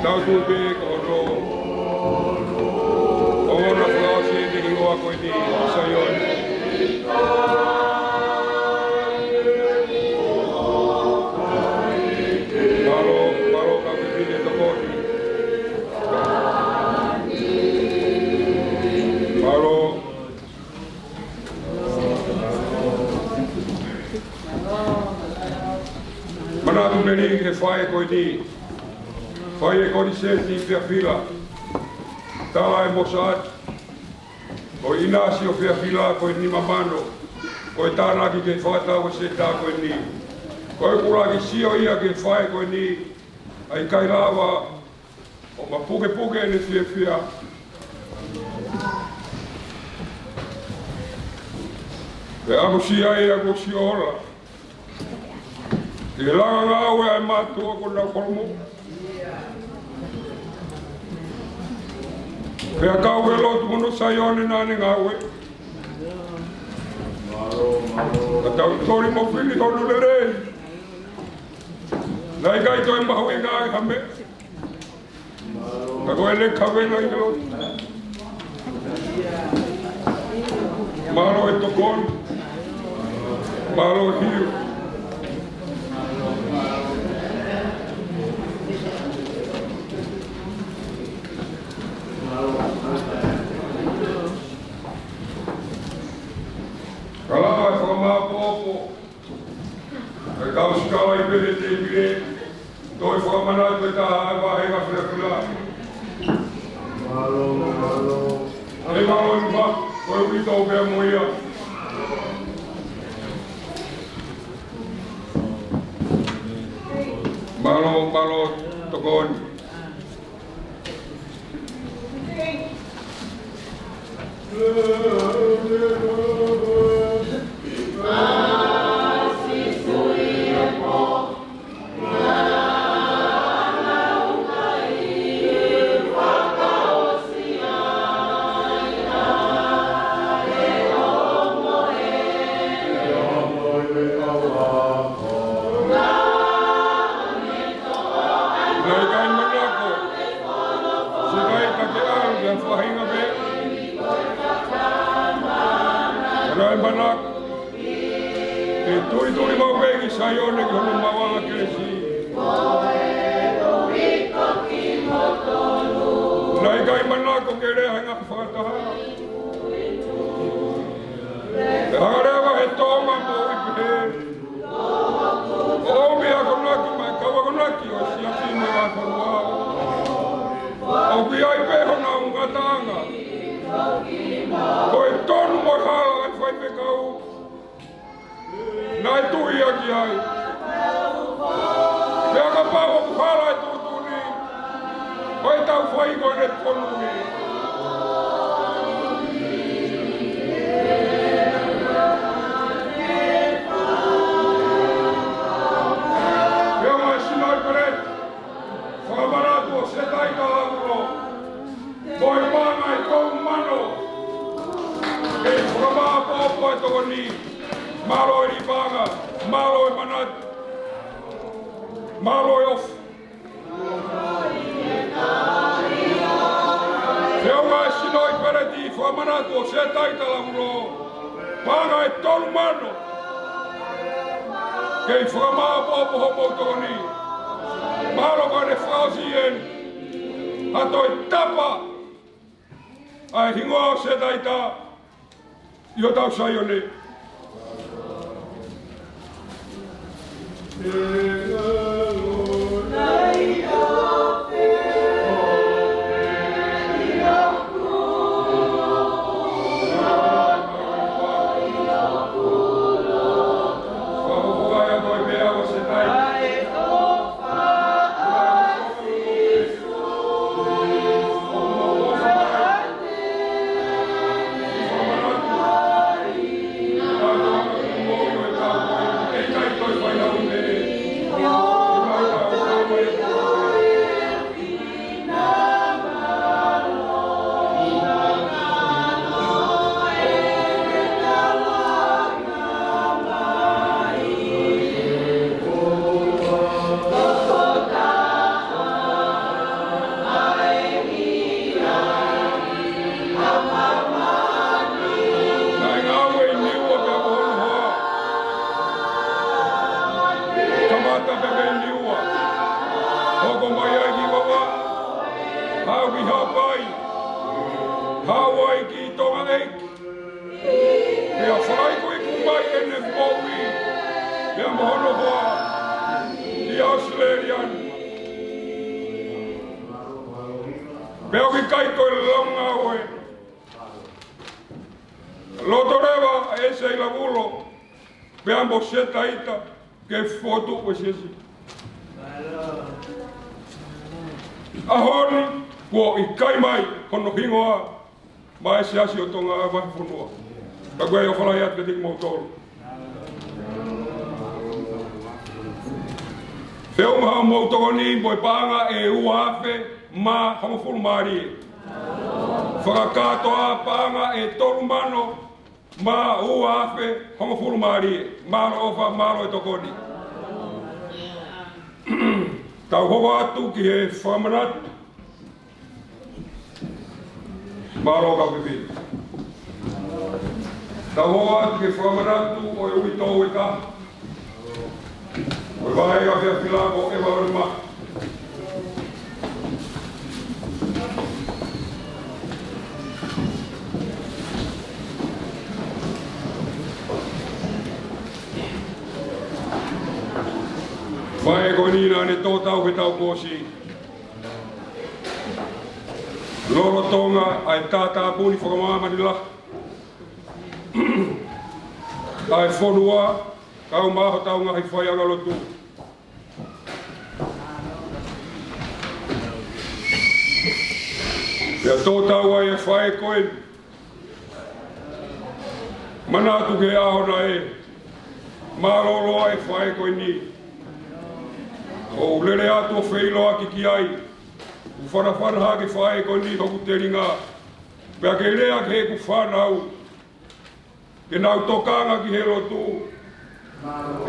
Tau tuʻu pē ki hono ʻofa fakaʻosi ʻi he hingoa ko eni ʻo Saione. Mālō, mālō kau fefine tokoni. Mālō. Manatu Meli ki he faʻē ko eni. Faʻē ko eni Seti Fiafila. Tala ʻe Mosat, ko ʻInasio Fiafila ko e nima mano, ko e tānaki ki he fakatau ʻo e Seti ko eni. Ko e kulaki sio ia ki he faʻē ko eni, ʻa ia ʻikai lava ʻo mapukepuke ʻene fiefia. Pea ʻoku ʻosi ia kuo ʻosi ola. Ke langa ngāue ʻa e mātuʻa ko ena kolomo. Pea kau he lotu ko ena Saione naʻa ne ngāue. Ka tau toli mo fili hono lelei. Naʻe ʻikai toe mahuʻinga ai ha meʻa. Ka ko e leka vela i loto. Mālō e tokoni. Mālō e hio. Ka lava e fakamāʻopoʻopo. Ka kau sikala i pehē te pire. Toe fakamanatu e taha ʻa e vāhenga fila fila. Mālō, mālō. ʻE mālō ni ma, ko e uitou pea mo ia. Mālō, mālō, tokoni. Naʻe ʻikai manako Setaita ke ʻalu ki ha faʻahinga meʻa. Naʻe manako ke tulituli maʻu pē ki Saione ki hono maʻuʻanga kelesi. Naʻe ʻikai manako ke lea he ngaahi fakataha. Pea hanga leva he Tonga moʻui pehē ʻo ʻomi e akonaki maʻa e kau akonaki ʻo e siasi mo e fonua. ʻOku ʻi ai pē honau ngataʻanga. Ko e tonu mo e hala ʻa e faifekau naʻe tui ia ki ai. Pea kapau ʻoku hala e tuʻutuʻuni, ko e tau fai ko ʻene tonu ni. Pea mo e sino ʻi Peleti, fakamanatu ʻo Setaita Lavulo, ko e paʻanga ʻe tolu mano, ke fakamāʻopoʻopo e tokoni, mālō e liʻi paʻanga, mālō e manatu, mālō e ʻofa. Feʻunga e sino ʻi Peleti, fakamanatu ʻo Setaita Lavulo, paʻanga ʻe tolu mano, kei fakamāʻopoʻopo hoʻomou tokoni. Mālō ko ʻene fakaʻosi eni ha toe tapa ʻa e hingoa ʻo Setaita ʻi hotau Saione. Naʻe ngāue ʻi Niua pea mo hono hoa. Kamata pē mei Niua, hoko mai ai ki Vavaʻu, haʻu ki Haʻapai, haʻu ai ki Tonga ʻEiki. Pea fakaikuiku mai ʻene moʻui pea mo hono hoa ʻi ʻAositelēlia ni. Pea ʻoku ʻikai ko e lau ngāue. Loto leva ʻe Seilavulo pea mo Setaita ke fotu ʻo e siasi. ʻAho ni, kuo ʻikai mai hono hingoa maʻa e Siasi ʻo Tonga ʻa e Vahefonua. Ka ko e ʻofa lahi atu kiate kimoutolu. Feʻunga hoʻomou tokoni mo e paʻanga ʻe ua afe mā hongofulu mālie. Fakakātoa paʻanga ʻe tolu mano mā ua afe hongofulu mālie. Mālō ʻofa, mālō e tokoni. Tau hoko atu ki he fakamanatu. Mālō kau pipili. Tau hoko atu ki he fakamanatu ʻo e uitou ʻe taha ʻo e vaʻe ʻa Fiafila ko ʻEvaloni Mahe. Vaʻe ko eni naʻa ne tō tau he taʻu kuo ʻosi. Lolotonga ʻa e tātāpuni fakamāmani lahi ʻa e fonua, kau mai hotau ngaahi faiʻanga lotu. Pea tō tau ai e faʻē ko eni. Manatu ki he ʻaho naʻe mālōlō ai e faʻē ko eni. ʻOku ou lele atu ʻo feʻiloaki ki ai. ʻOku fanafana hake e faʻē ko eni hoku telinga. Pea ke lea ki heʻeku fānau. Ke nau tokanga ki he lotu. He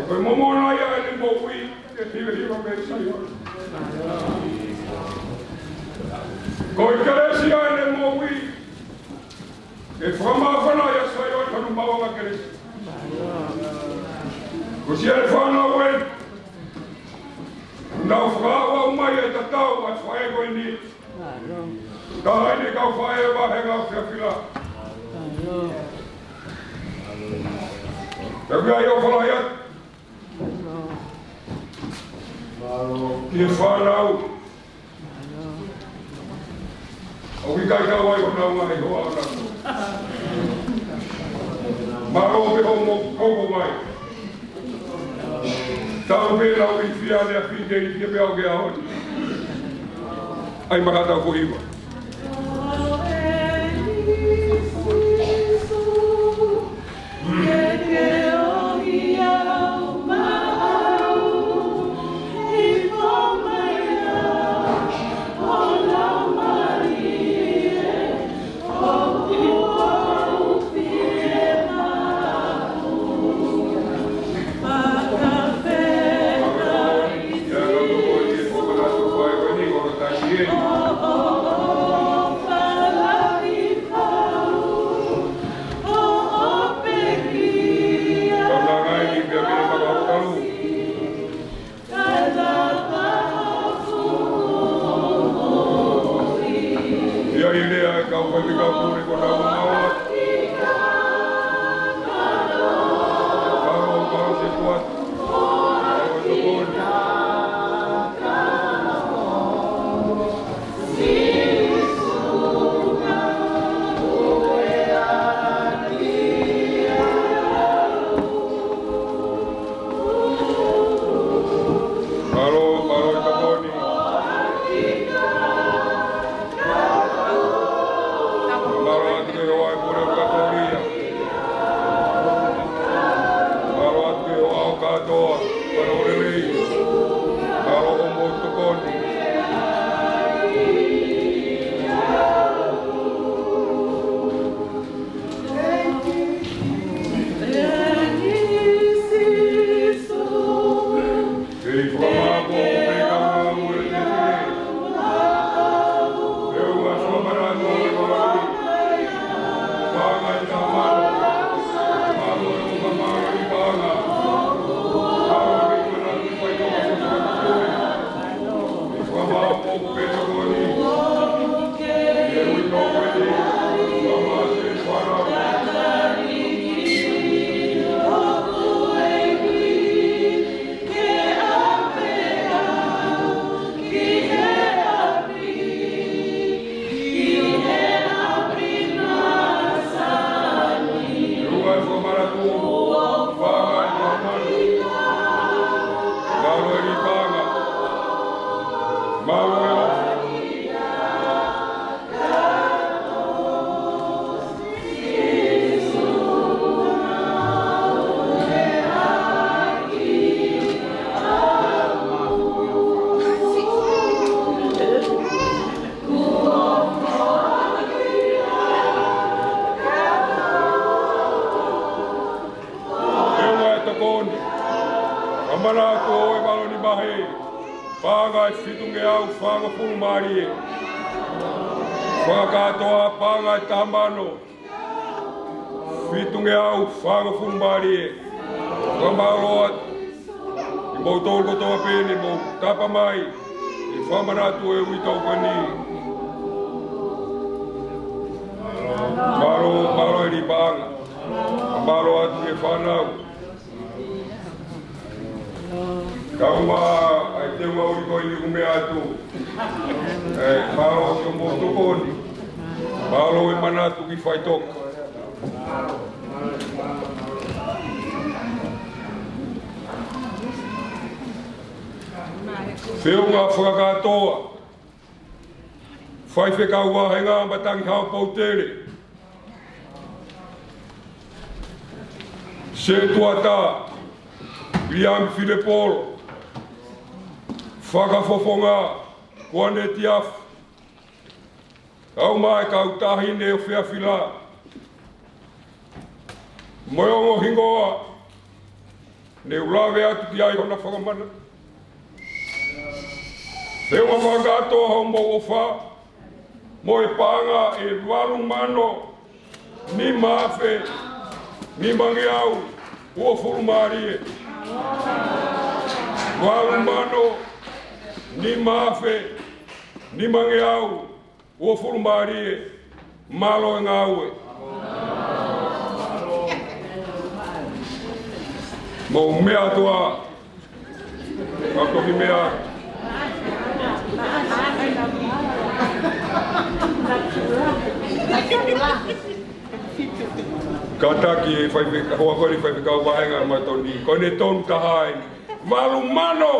ko e momona ia ʻene moʻui, ke hivahiva mei Saione. Ko e kelesi ia ʻene moʻui, ke fakamāfana ʻia Saione hono maʻuʻanga kelesi. Ko siʻi fānau ē, nau fakaʻauʻau mai e tatau ʻa e faʻē ko eni. Ka ʻi ai e kau faʻē ʻo e vahenga ʻo Fiafila. Ka ʻoku ʻi ai ʻo falahi atu ki he fānau. ʻOku ʻikai kau ai ʻo nau ngaahi hoa ʻo nau. Mālō pē hoʻomou hoko mai. Tau pē lau i fia ne a fike i fia pē au ke a honi. ʻAi makata ko hiva. ʻIo, ʻi ai e kau faifekau pule ko nau maua. Kau, kau se kuat. Kau se kuat. Mālō, mālō e tokoni. Mālō atu ki he hoa e pule ʻo Katolia. Mālō atu ki he hoa ʻo kātoa. Mālō lelei. Mālō hoʻomou tokoni. Ke ʻoua e tokoni. Ka mana atu ʻo ʻEvaloni Mahe. Paʻanga ʻe fitungeau fāngofulu mālie. Fakakātoa, paʻanga ʻe taha mano fitungeau fāngofulu mālie. Fakamālō atu kimoutolu kotoa pē ne mou tapa mai ʻi he fakamanatu ʻo e uike ko eni. Mālō, mālō e lī paʻanga. Mālō atu e fānau. Kau mai ʻa e teunga ʻuli ko eni ʻoku meʻa atu. ʻE, mālō ki hoʻomou tokoni. Mālō e manatu ki faʻitoka. Feʻunga fakakātoa. Faifekau Vāhenga Matangi Hao Poutele. Setuata Viliami Filepolo. Fakafofonga Kuaneti Afu. Kau mai e kau taʻahine ʻo Feafila. Mo e ongo hingoa ne u lave atu ki ai hona fakamana. Feʻunga fakakātoa hoʻomou ʻofa mo e paʻanga ʻe valu mano nima afe nimangeau uofulu mālie. Valu mano nima afe nimangeau uofulu mālie. Mālō e ngāue. Mou meʻa atu ā. Mou toki meʻa. Kātaki e faifekau, hoa ko eni faifekau Vāhenga Matoni. Ko ʻene tonu taha ai. Valu mano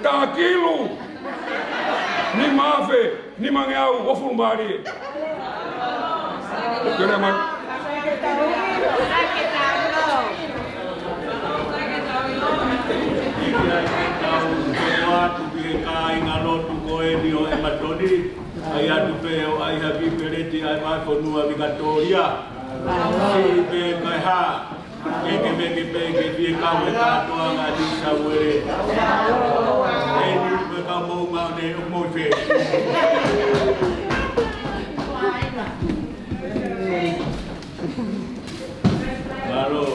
taha kilu nima afe nimangeau uofulu mālie. Kele mai. ʻIkai ke tau ʻoatu ki he kāingalotu ko eni ʻo e Matoni, ʻai atu pē ʻo ʻai ha kiʻi peleti ʻa e Vahefonua Vikatōlia. Siʻi pē kae hā. Ke ke meke pē ke fie kau e kātoanga ni sa uere. E ni me ka mou mau ne o mou fē. Mālō.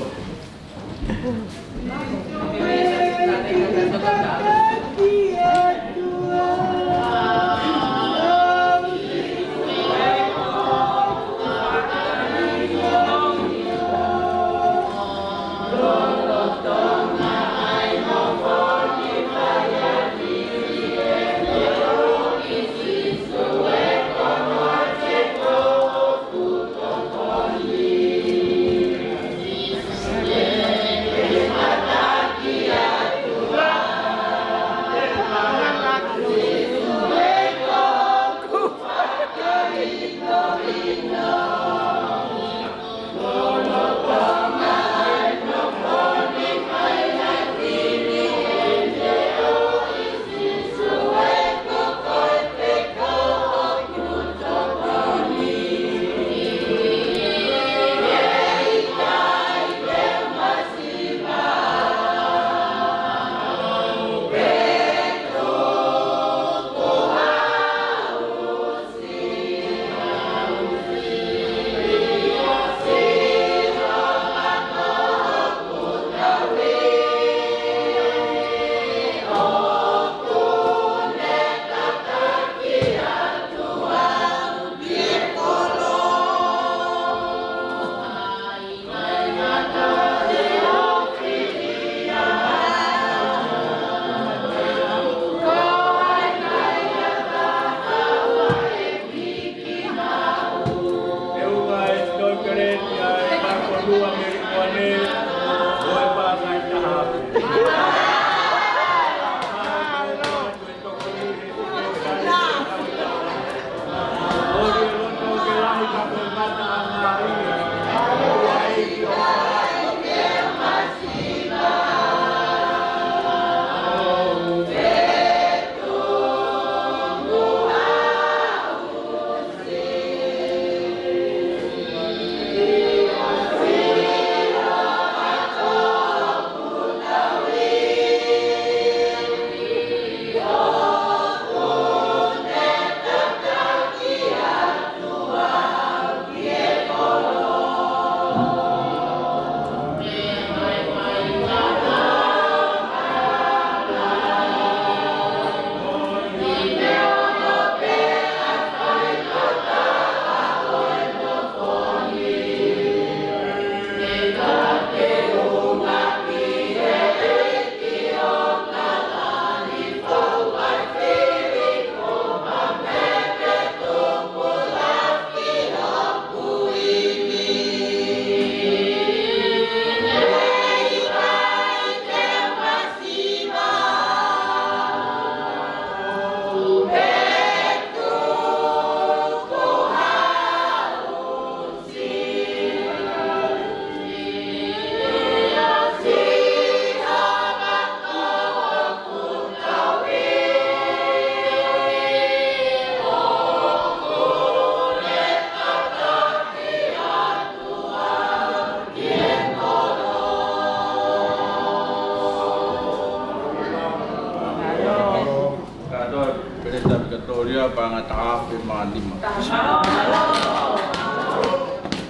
Toria paʻanga taha afe mā nima.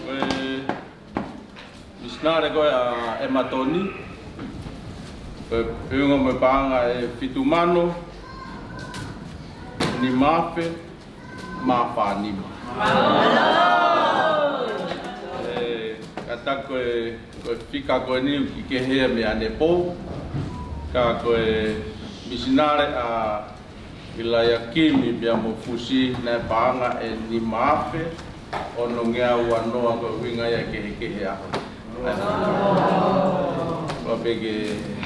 Ko e misinale ko ē ʻa ʻEmatoni, ko e feʻunga mo e paʻanga ʻe fitu mano, nima afe, mā fā nima. ʻE, kātaki ko e, ko e fika ko eni ʻoku kehe ia mei ʻanepō, ka ko e misinale ʻa ʻIlaiakimi pea mo Fusi naʻe paʻanga ʻe nima afe, ono ngeau ua noa, ko e ʻuhinga ia ʻoku kehekehe ʻa e ʻaho. Ko e pehē ke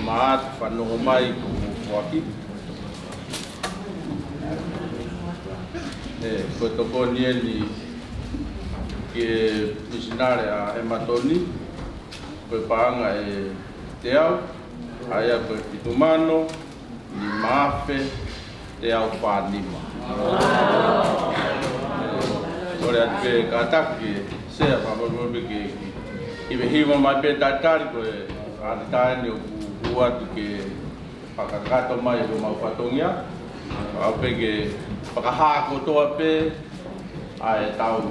mou fanongo mai ko e foaki. ʻE, ko e tokoni eni ki he misinale ʻa ʻEmatoni, ko e paʻanga ʻe teau, ʻa ia ko e fitu mano, nima afe, teau fā nima. Kole atu pē kātaki, Sea, fakamolemole pē ke, ke hiva mai pē talitali ko e ʻanetaeni ʻoku hū atu ke fakakakato mai ʻemau fatongia. ʻOua pē ke fakahā kotoa pē ʻa ʻetau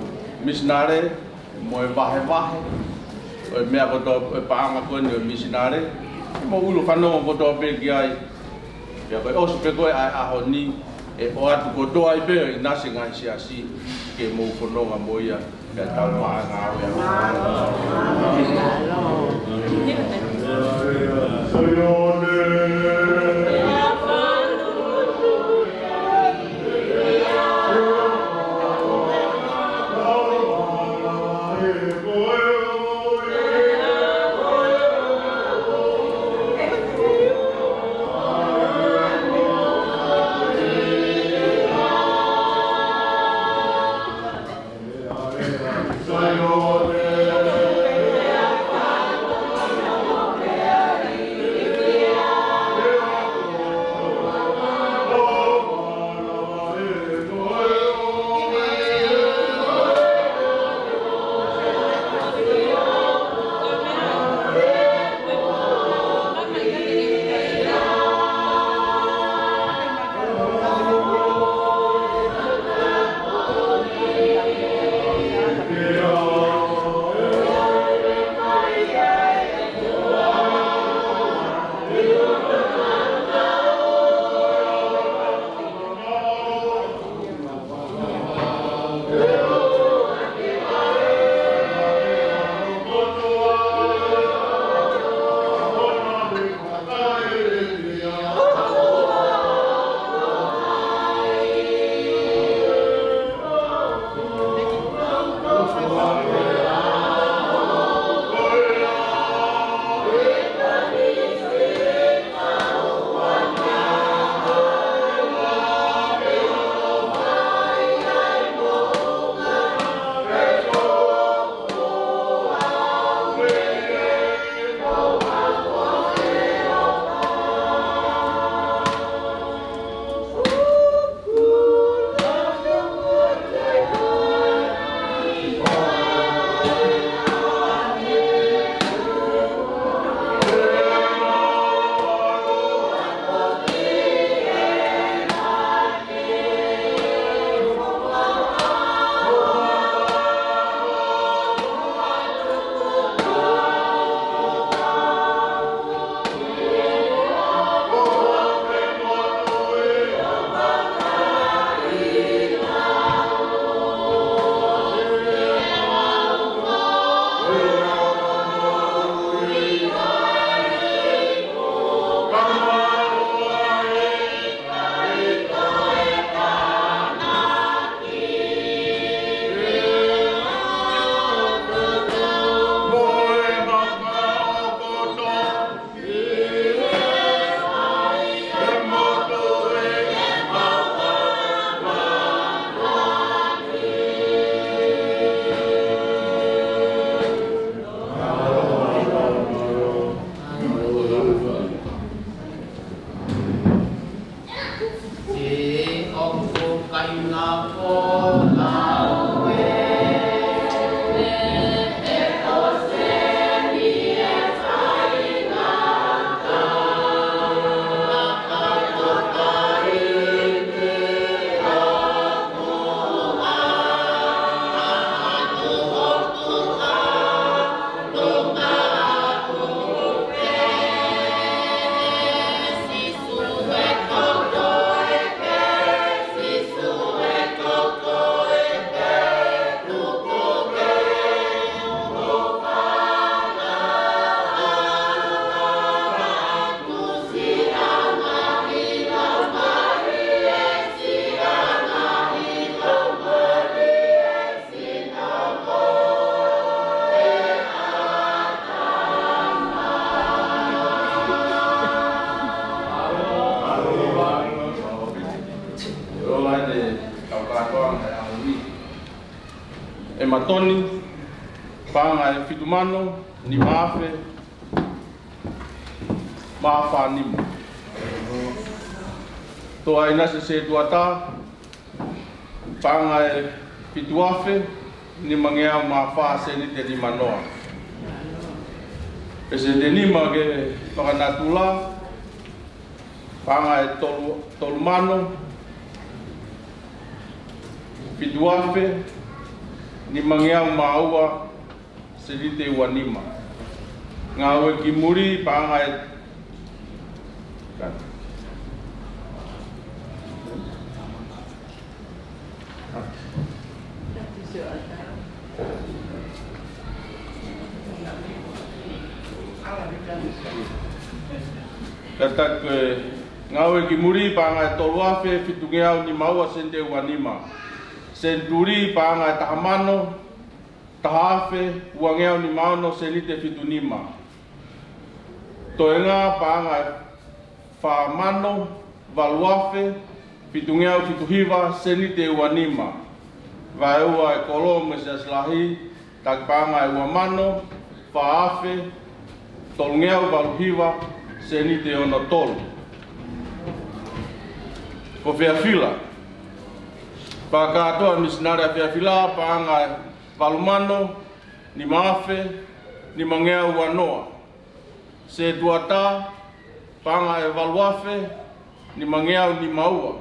misinale, mo e vahevahe ʻo e meʻa kotoa, ʻo e paʻanga ko eni ʻo e misinale, mou ʻilo fanongo kotoa pē ki ai. Pea ko e ʻosi pē ko ē ʻa e ʻaho ni, ʻe ʻoatu kotoa ai pē ʻi he ngaahi siasi ke mou fononga mo ia, pea tau maʻu ngāue. Matoni, paʻanga ʻe fitu mano nima afe mā fā nima. Toa ʻInasi Setuata, paʻanga ʻe fitu afe nimangeau mā fā sēniti ʻe nima noa. Peseti ʻe nima ki he fakanatula, paʻanga ʻe tolu, tolu mano fitu afe nimangeau mā ua sēniti ʻe ua nima. Ngāue ki muli, paʻanga ʻe Kātaki, ē, ngāue ki muli, paʻanga ʻe tolu afe fitungeau nima ua sēniti ʻe ua nima. Senituli, paʻanga ʻe taha mano taha afe uangeau nima ono sēniti ʻe fitu nima. Toenga, paʻanga ʻe fā mano valu afe fitungeau fitu hiva sēniti ʻe ua nima. Vaeua e kolo mo e siasi lahi, taki paʻanga ʻe ua mano fā afe tolungeau valu hiva sēniti ʻe ono tolu. Ko Feafila, fakakātoa e misinale ʻa Feafila, paʻanga ʻe valu mano nima afe nimangeau ua noa. Setuata, paʻanga ʻe valu afe nimangeau nima ua.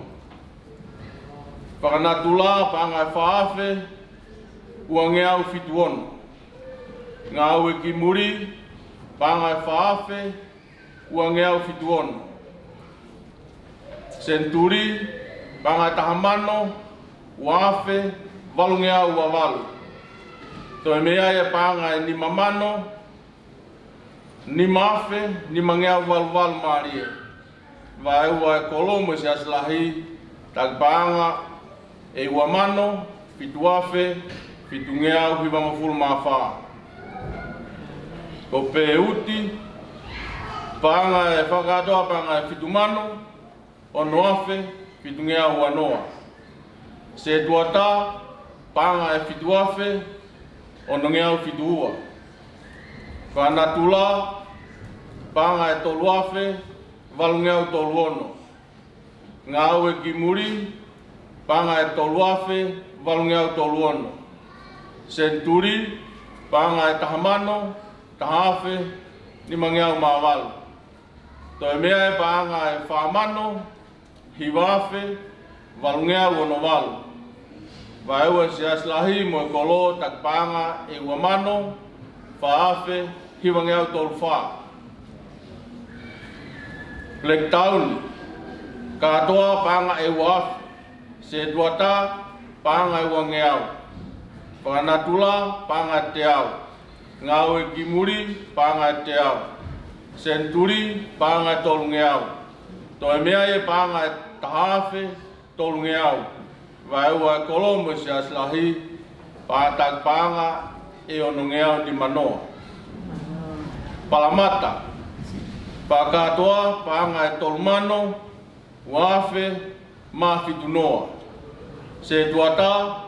Fakanatula, paʻanga ʻe fā afe uangeau fitu ono. Ngāue ki muli, paʻanga ʻe fā afe uangeau fitu ono. Senituli, paʻanga ʻe taha mano ua afe valungeau ua valu. Toe mei ai e paʻanga ʻe nima mano nima afe nimangeau valu valu mālie. Vaeua e kolo mo e siasi lahi, taki paʻanga ʻe ua mano fitu afe fitungeau hivangofulu mā fā. Ko Peuti, paʻanga ʻe fakakātoa, paʻanga ʻe fitu mano ono afe fitungeau ua noa. Setuata, paʻanga ʻe fitu afe onongeau fitu ua. Fakanatula, paʻanga ʻe tolu afe valungeau tolu ono. Ngāue ki muli, paʻanga ʻe tolu afe valungeau tolu ono. Senituli, paʻanga ʻe taha mano taha afe nimangeau mā valu. Toe mei ai e paʻanga ʻe fā mano hiva afe valungeau ono valu. Vaeua e siasi lahi mo e kolo, taki paʻanga ʻe ua mano fā afe hivangeau tolu fā. Blacktown, kātoa paʻanga ʻe ua afe. Setuata, paʻanga ʻe uangeau. Fakanatula, paʻanga ʻe teau. Ngāue ki muli, paʻanga ʻe teau. Senituli, paʻanga ʻe tolungeau. Toe mei ai e paʻanga ʻe taha afe tolungeau. Vaeua e kolo mo e siasi lahi, pea taki paʻanga ʻe onongeau nima noa. Palamata, fakakātoa, paʻanga ʻe tolu mano ua afe mā fitu noa. Setuata,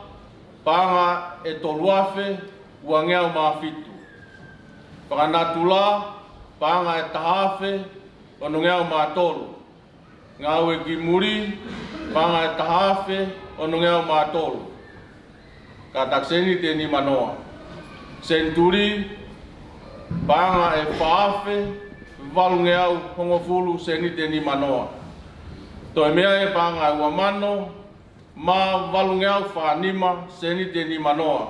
paʻanga ʻe tolu afe uangeau mā fitu. Fakanatula, paʻanga ʻe taha afe onongeau mā tolu. Ngāue ki muli, paʻanga ʻe taha afe onongeau mā tolu. Kātaki sēniti ʻe nima noa. Senituli, paʻanga ʻe fā afe valungeau hongofulu sēniti ʻe nima noa. Toe mei ai e paʻanga ʻe ua mano mā valungeau fā nima sēniti ʻe nima noa.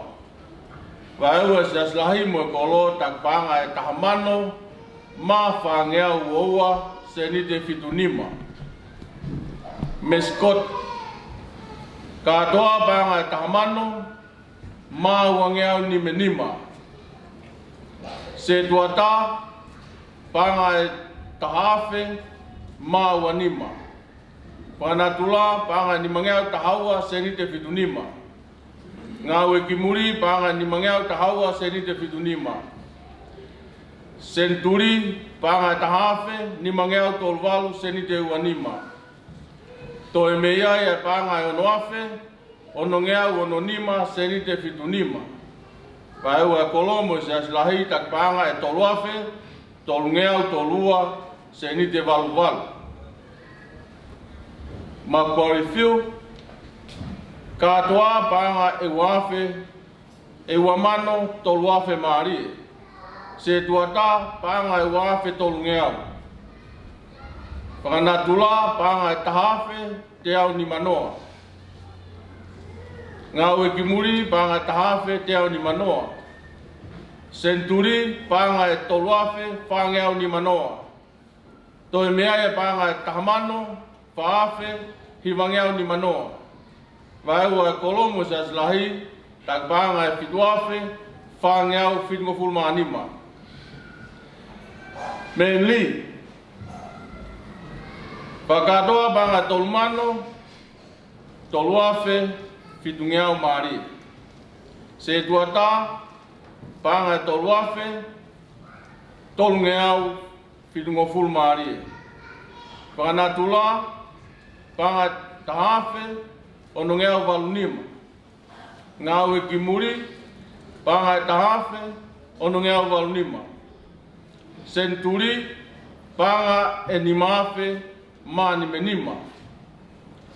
Vaeua e siasi lahi mo e kolo, taki paʻanga ʻe taha mano mā fāngeau ua ua sēniti ʻe fitu nima. Meskot, kātoa paʻanga ʻe taha mano mā uangeau nima nima. Setuata, paʻanga ʻe taha afe mā ua nima. Fakanatula, paʻanga ʻe nimangeau taha ua sēniti ʻe fitu nima. Ngāue ki muli, paʻanga ʻe nimangeau taha ua sēniti ʻe fitu nima. Senituli, paʻanga ʻe taha afe nimangeau tolu valu sēniti ʻe ua nima. Toe mei ai e paʻanga ʻe ono afe onongeau ono nima sēniti ʻe fitu nima. Vaeua e kōlomu ʻo e Siasi Lahi, taki paʻanga ʻe tolu afe tolungeau tolu ua sēniti ʻe valu valu. Macquarie Field, kātoa paʻanga ʻe ua afe, ʻe ua mano tolu afe mālie. Setuata paʻanga ʻe ua afe tolungeau. Fakanatula paʻanga ʻe taha afe teau nimanoa. Ngāue ki muli paʻanga ʻe taha afe teau nimanoa. Senituli paʻanga ʻe tolu afe fāngeau nimanoa. Toe meʻa ia paʻanga ʻe taha mano fā afe hivangeau nimanoa. Vaeua e kōlomu ʻo e Siasi Lahi, taki paʻanga ʻe fitu afe fāngeau fitungofulu mā nima. Manly, fakakātoa paʻanga ʻe tolu mano tolu afe fitungeau mālie. Setuata paʻanga ʻe tolu afe tolungeau fitungofulu mālie. Fakanatula paʻanga ʻe taha afe onongeau valu nima. Ngāue ki muli paʻanga ʻe taha afe onongeau valu nima. Senituli paʻanga ʻe nima afe mā nima nima.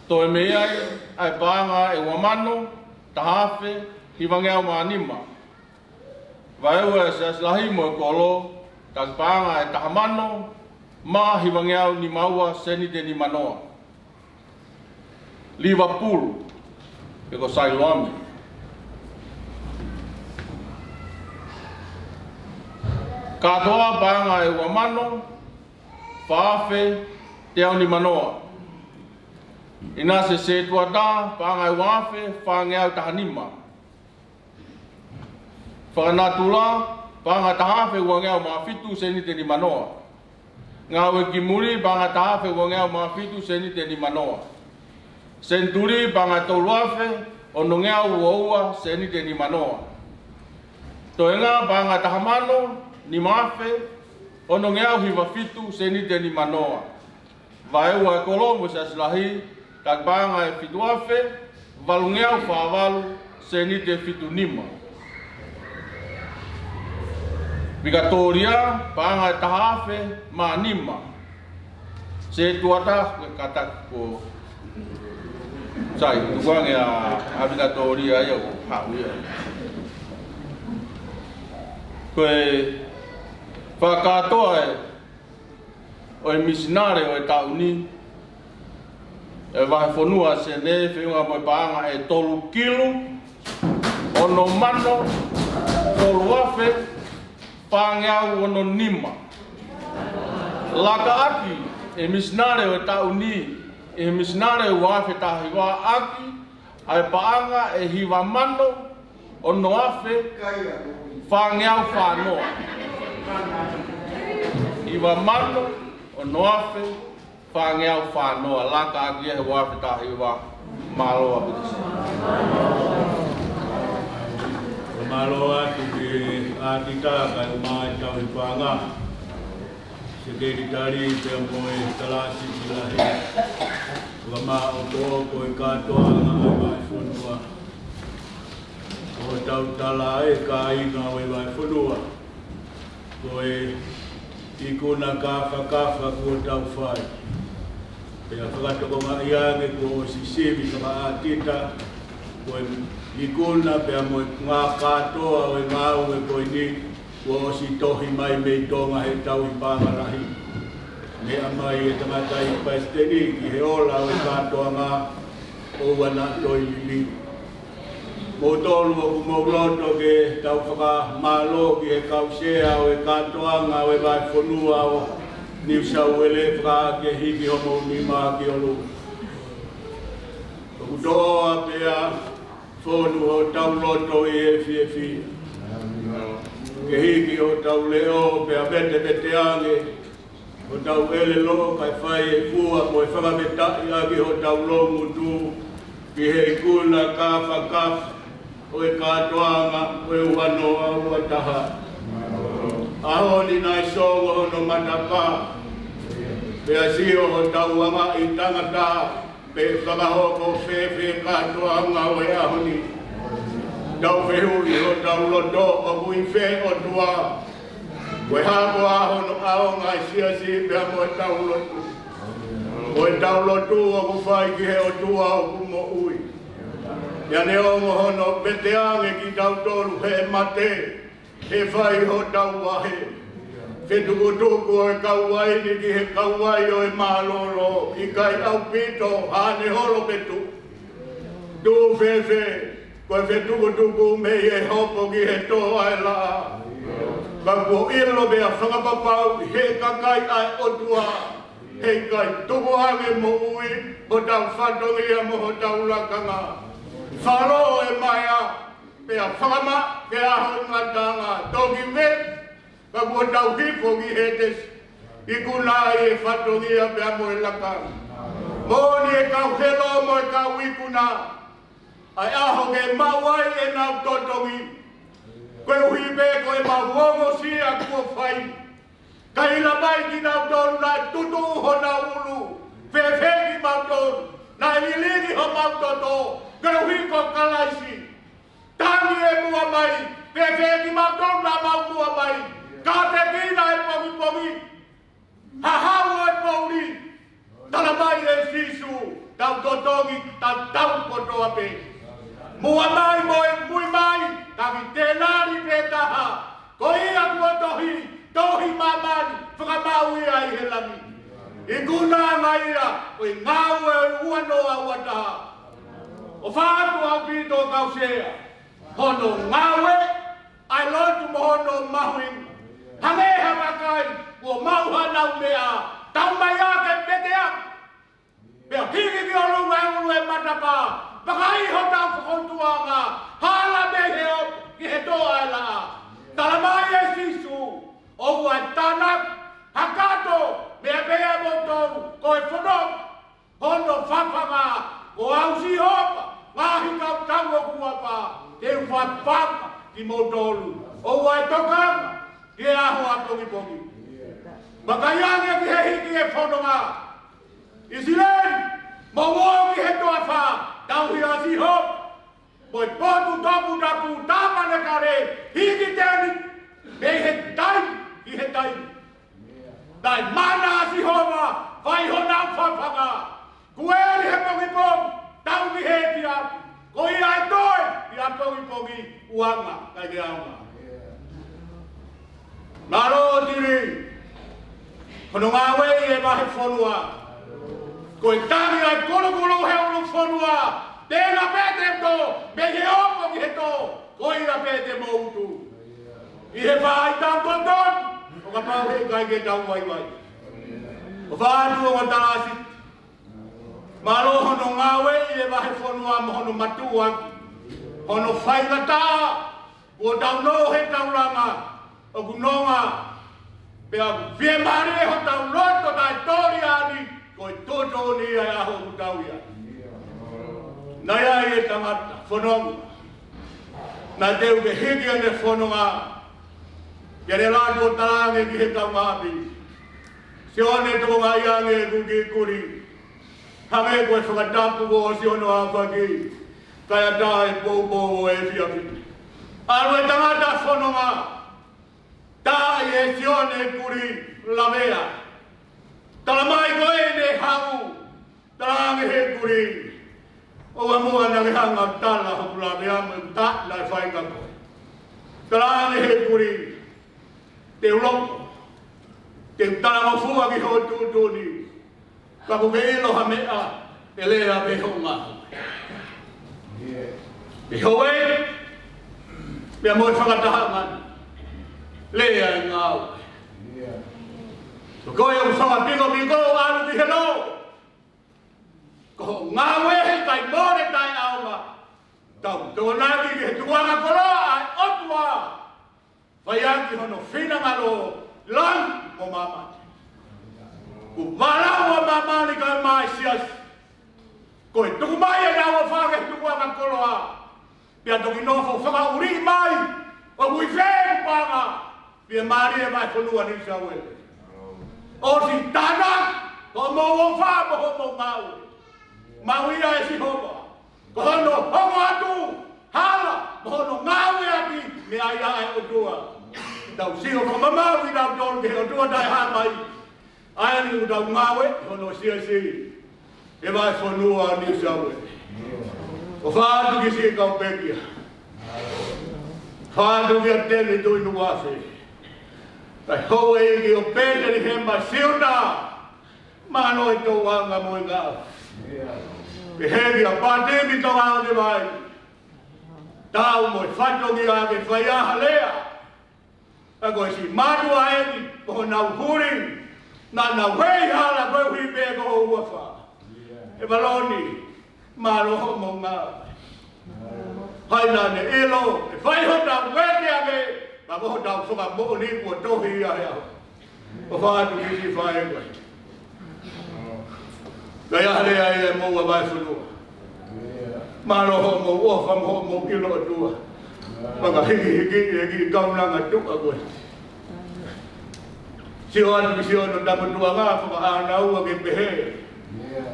Toe meʻa ia ʻa e paʻanga ʻe ua mano taha afe hivangeau mā nima. Vaeua e Siasi Lahi mo e kolo, taki paʻanga ʻe taha mano mā hivangeau nima ua sēniti ʻe nimanoa. Liverpool, pe ko Siloam, kātoa paʻanga ʻe ua mano fā afe teau nimanoa. ʻInasi, Setuata paʻanga ʻe ua afe fāngeau taha nima. Fakanatula paʻanga ʻe taha afe uangeau mā fitu sēniti ʻe nimanoa. Ngāue ki muli paʻanga ʻe taha afe uangeau mā fitu sēniti ʻe nimanoa. Senituli paʻanga ʻe tolu afe onongeau ua ua sēniti ʻe nimanoa. Toenga paʻanga ʻe taha mano nima afe onongeau hiva fitu sēniti ʻe nimanoa. Vaeua e kolo mo e Siasi Lahi, taki paʻanga ʻe fitu afe valungeau fā valu sēniti ʻe fitu nima. Vikatōlia paʻanga ʻe taha afe mā nima. Setuata, ko e kātaki ko sai, tukuange ʻa, ʻa Vikatōlia ia ʻo haʻu ia. Ko e fakakātoa ē ʻo e misinale ʻo e taʻu ni, ʻe vahefonua Senē, feʻunga mo e paʻanga ʻe tolu kilu ono mano tolu afe fāngeau ono nima. Laka ʻaki e misinale ʻo e taʻu ni ʻi he misinale ua afe taha hiva ʻaki ʻa e paʻanga ʻe hiva mano ono afe fāngeau fā noa. Hiva mano ono afe fāngeau fā noa, laka ʻaki ia he ua afe taha hiva. Mālō ʻaupito. Mālō atu ki he ʻātita kae ʻumaʻā e tauhi paʻanga, sekelitali pea mo e kalasi ki lahi. Fakamāʻopoʻopo e kātoanga ʻa e vahefonua. Ko hotau tala ē kāinga ʻo e vahefonua, ko e ikuna kāfakafa kuo tau fai. Pea fakatokangaʻi ange kuo ʻosi sivi fakaʻātita, ko e ikuna pea mo e ngaahi kātoa ʻo e ngāue ko eni, kuo ʻosi tohi mai mei Tonga he tauhi paʻanga lahi. Meʻa mai e tangataʻeiki palesiteni ki he ola ʻo e kātoanga ʻoua naʻa toe liliu. Moutolu ʻoku mou loto ke tau fakamālō ki he kau sea ʻo e kātoanga ʻo e vahefonua ʻo New South Wales, fakahā ke hiki homou nima ki ʻolunga. ʻOku toʻoa pea fonu hotau loto ʻi he fiefia ke hiki hotau leʻo pea vetevete ange hotau ʻelelo kae fai e fua mo e fakafetaʻi ʻaki hotau loungutu ki he ikuna kāfakafa ʻo e kātoanga ʻo e ua noa ua taha. ʻAho ni naʻe sio hono matapā, pea sio hotau anga ʻi tangata, pe fakahoko fēfē kātoanga ʻo e ʻaho ni. Tau fehuʻi hotau loto, ʻoku ʻi fē ʻOtua? Ko e hā koā hono ʻaonga ʻa e siasi pea mo ʻetau lotu? Ko ʻetau lotu ʻoku fai ki he ʻOtua ʻoku moʻui. Pea neongo hono veteange kitautolu he mate, he fai hotau vahe. Fetukutuku ʻo e kauvai ni ki he kauvai ʻo e mālōlō, ʻikai ʻaupito, haʻane holo petu. Tuʻu fēfē, ko e fetukutuku mei he hopo ki he tō ʻa e laʻā. Ka kuo ʻilo pea fakapapauʻi ʻe he kakai ʻa e ʻOtua, heʻikai tukuange moʻui hotau fatongia mo hotau lakanga. Falo e maea, pea fakama ke aho ngataʻanga toki ve, ka kuo tau hifo ki Hētesi, ikuna ai e fatongia pea mo e lakanga. Moʻoni e kau helo mo e kau ikuna, ʻa e ʻaho ke maʻu ai ʻenau totongi. Koeʻuhi pē ko ʻemau ongosia kuo fai, ka ʻi lava ai kinautolu naʻe tutuʻu honau ʻulu, fēfē kimautolu, naʻe lilingi homau toto, koeʻuhi ko Kalaisi. Tangi e muʻa mai, fēfē kimautolu naʻa mau muʻa mai, ka tēkina e pongipongi, hahau e poʻuli, tala mai ʻe Sīsū, tau totongi, tau tau kotoa pē. Muʻa mai mo e mui mai, tangi tēnali pē taha, ko ia kuo tohi, tohi māmani, fakamaʻu ia ʻi he langi. Ikuna ange ia, ko e ngāue ʻo e ua noa ua taha. ʻOfa atu ʻaupito kau sea, hono ngāue, ʻa e lotu mo hono mahuʻinga. Hangē ha kakai kuo maʻu hanau meʻa, tau mai ā ke pete ā. Pea hiki ki ʻolunga e ʻulu e matapā, vakai hotau fakaʻutuʻanga, hala mei he hopo ki he tō ʻa e laʻā. Tala mai ʻe Sīsū, ʻoua ʻe tānaki, hakato, meʻa pē ʻa moutolu, ko e fononga hono fafanga, ko au Sihova, ngaahi kautau ʻoku ʻofa, te u fafanga kimoutolu, ʻoua ʻe tokanga ki he ʻaho ʻapongipongi. Vakai ange ki he hiki e fononga. ʻIsileli, mou ō ki he toafa, tauhi ʻa Sihova, mo e potu toputapu, tāpanekale, hiki tēniti, mei he taimi ki he taimi. Naʻe mana ʻa Sihova, fai honau fafanga. Kueli he pongipongi, tau ki he efiafi. Ko ia ʻe toe, ʻi ʻapongipongi, ʻuanga, kae ke ʻaonga. Mālō Tili, hono ngāueʻi e vahefonua. Ko e tangi ʻa e kolokolo he ʻulufonua, tenga pē te tō, mei he hopo ki he tō, ko ia pē te mou utu. ʻI he faʻahitaʻu totonu, ʻo kapau heʻikai ke tau vaivai. ʻOfa atu ʻo ka talasi. Mālō hono ngāueʻi e vahefonua mo hono matuʻuaki. Hono faingataʻa, kuo tau nō he taulanga, ʻoku nonga, pea ʻoku fiemālie hotau loto taʻetoli ʻaʻani, ko e totonu ia e ʻaho ʻoku tau ʻi ai. Naʻe ʻi ai e tangata fononga. Naʻe teu ke hiki ʻene fononga. Pea ne lanu ʻo talaange ki he kau maʻapi. Sione, tokongaʻi ange ʻeku kiʻi kulī. Hangē ko e fakatapu kuo ʻosi hono ʻaofaki, kae ʻatā e poupou ʻo e efiafi. ʻAlu e tangata fononga, tā ʻe Sione e kulī, lavea. Tala mai ko ʻene haʻu, talaange he kulī, ʻoua muʻa naʻa ke hanga ʻo tala hoku lavea mo e tā naʻe fai kia koe. Talaange he kulī, te u loko, te u talangofua ki ho tuʻutuʻuni, ka ʻoku ke ʻilo ha meʻa, ʻe lea pē hoʻo ngāue. Pea hoʻo ʻai, pea mo e fakatahaʻanga, lea e ngāue. Ko koe ʻoku fakapikopiko ʻalu ki helo, ko hoʻo ngāue heʻikai mole taʻeʻaonga. Tau tokonaki ki he tukuʻanga koloa ʻa e ʻOtua. Fai ʻaki hono finangalo, langi mo māmani. Kuo vālau ʻa māmani kae ʻumaʻā e siasi. Ko e tuku mai ʻenau ʻofa ki he tukuʻanga koloa. Pea toki nofo fakaʻuli mai, ʻoku ʻi fē ʻeku paʻanga, fiemālie mai fonua New South Wales. ʻOsi tānaki, hoʻomou ʻofa mo hoʻomou ngāue. Maʻu ia ʻe Sihova. Ko hono hoko atu, hala, mo hono ngāueʻaki, meʻa ia ʻa e ʻOtua. Tau sio fakamamaʻu kitautolu ki he ʻOtua taʻehāmai. ʻA ia ʻoku tau ngāue, hono siasi. ʻE vaefonua ʻo New South Wales. ʻOfa atu ki siʻi kau pekia. ʻOfa atu kia Tele Tuʻinukuafe. Kae houʻeiki ʻo Petelihema Siuta. Mālō e tōʻonga mo e ngāue. Pehē kia Pātimi Tonga ʻo ne vai. Tau mo e fatongia ke fai ʻa e lea. Ka ko e siʻi mātuʻa eni, ko honau huli, naʻa nau hei hala koeʻuhi pē ko hoʻo huafa. ʻE Valoni, mālō hoʻomou ngāue. Hai naʻa ne ʻilo, ʻe fai hotau vete ange, ka ko hotau fakamoʻoni kuo tohi ia he ʻaho. ʻOfa atu ki siʻi faʻē ko ē. Ka ʻi ai ha lea ia ʻe moua vaefonua. Mālō hoʻomou ʻofa mo hoʻomou ʻilo ʻOtua. Fakahikihiki e kiʻi kaunanga tuʻa ko ē. Sio atu ki siʻono tamotuʻanga fakaʻānaua ke pehē.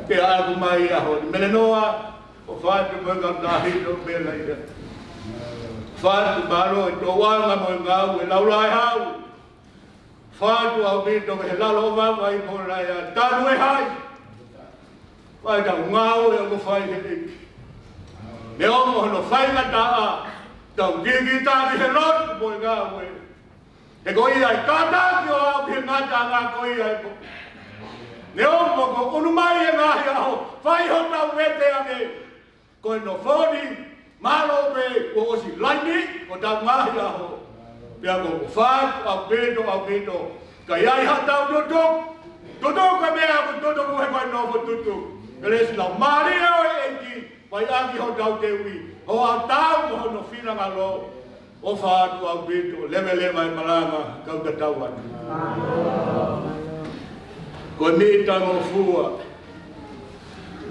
Ke ʻalu mai ʻa hono melenoa, ʻofa atu mo e kautaha hito pela ia. ʻOfa atu mālō e tōʻonga mo e ngāue laulai hau. ʻOfa atu ʻaupito ki he lalo vavai mo la ia tanu e hai. Fai tau ngāue ʻoku fai he ʻEiki. Neongo hono faingataʻa, tau kikitaki he lotu mo e ngāue. He ko ia ʻe kātaki ʻo aʻu ki he ngataʻanga ko ia ʻe pō. Neongo kuo ʻunu mai e ngaahi ʻaho, fai hotau vete ange. Ko e nofo ni, mālō pē, kuo ʻosi laini, ko ʻetau ngaahi ʻaho. Pea ʻoku ou ʻofa atu ʻaupito, ʻaupito. Ka ʻi ai haʻatau tutu, tutu ka meʻa ʻoku tutu ko e fai nofo tutu. Kelesi laumālie ʻo e ʻEiki, fai ʻaki hotau teuʻi, hoʻatau mo hono finangalo. ʻOfa atu ʻaupito, leveleva e malanga, kau tatau atu. Ko e mitangofua,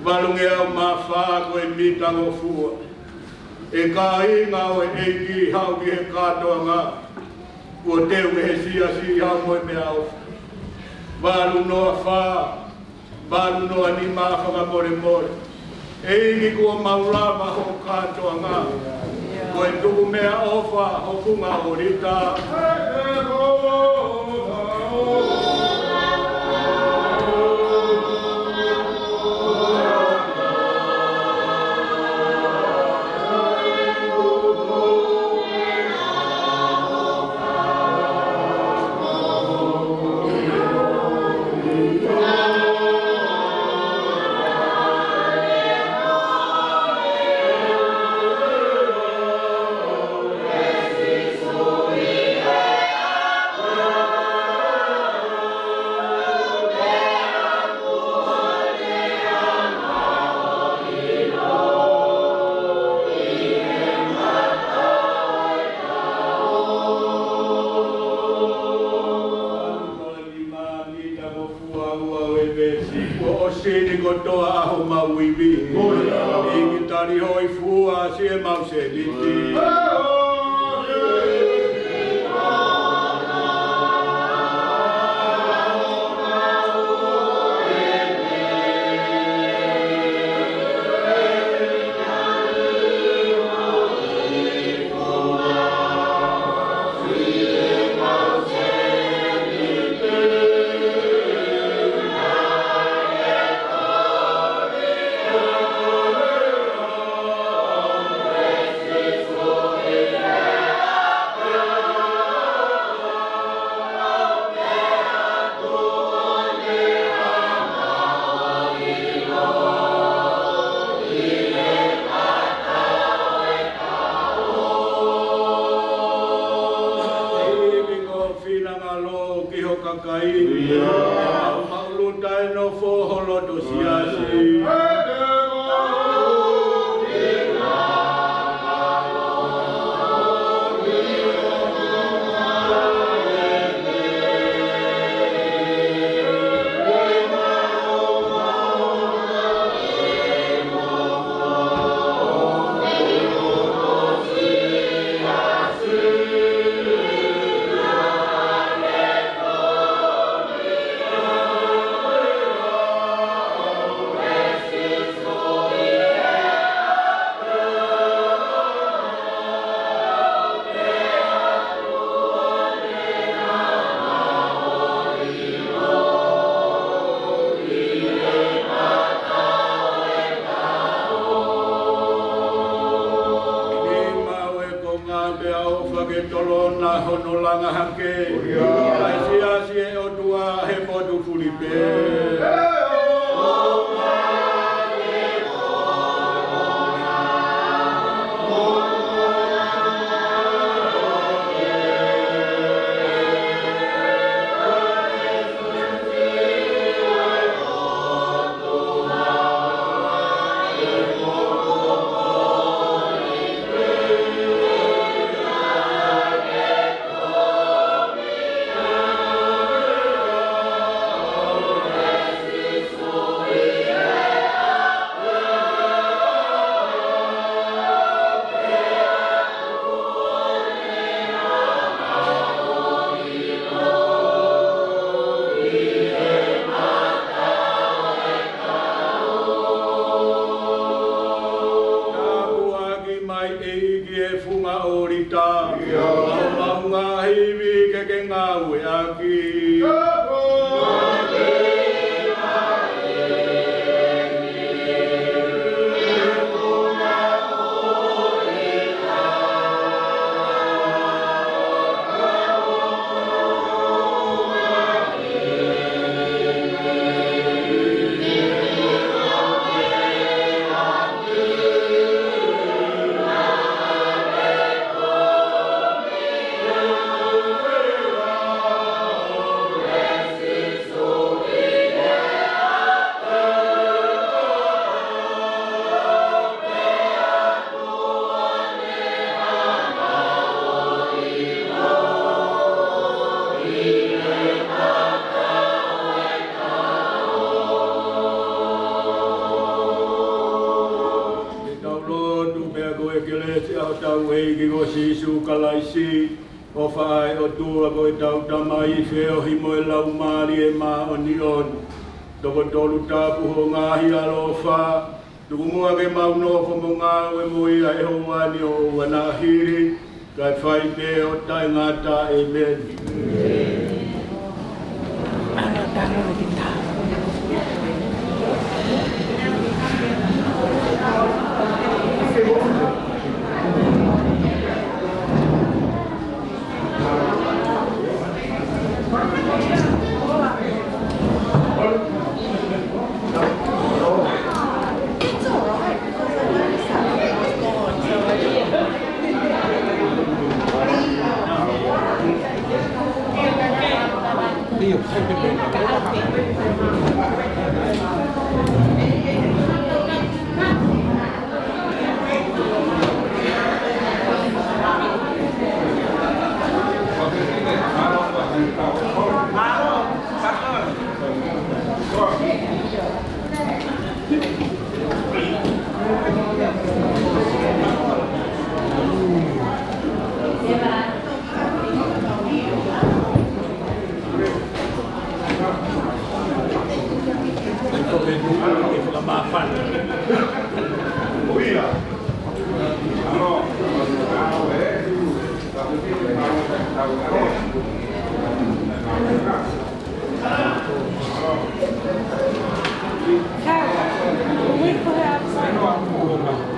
valungeau mā fā ko e mitangofua. ʻE kāinga ʻo e ʻEiki haʻu ki he kātoanga. Kuo teu mei he siasi haʻu mo e meʻaʻofa. Valu noa fā, valu noa nima fakamolemole. ʻEiki kuo mau lava hoʻo kātoanga. Ko e tuku meʻaʻofa, hoku ngaʻolita. Kuo ʻosi ni kotoa ʻa homau ivi. ʻEiki tali hoʻo fua siʻi mau sēniti. Hanga hake, ʻa e siasi ʻo e ʻOtua he potu fulipē. Tāpuaki mai ʻEiki e funga ʻōlita, ʻa e maʻuʻanga ivi ke ke ngāueʻaki. Tau lotu pea ko e kelesi ʻa hotau ʻEiki ko Sīsū Kalaisi, ʻofa ʻa e ʻOtua ko ʻetau Tamai, feohi mo e Laumālie Māʻoniʻoni, toko tolu tapu hoʻo ngaahi ʻaloʻofa, tuku muʻa ke mau nofo mo ngāue mo ia he ʻaho ni ʻo ʻoua naʻa hili, kae fai pē ʻo taʻengata. ʻĒmeni. Carol, we'll wait for her outside.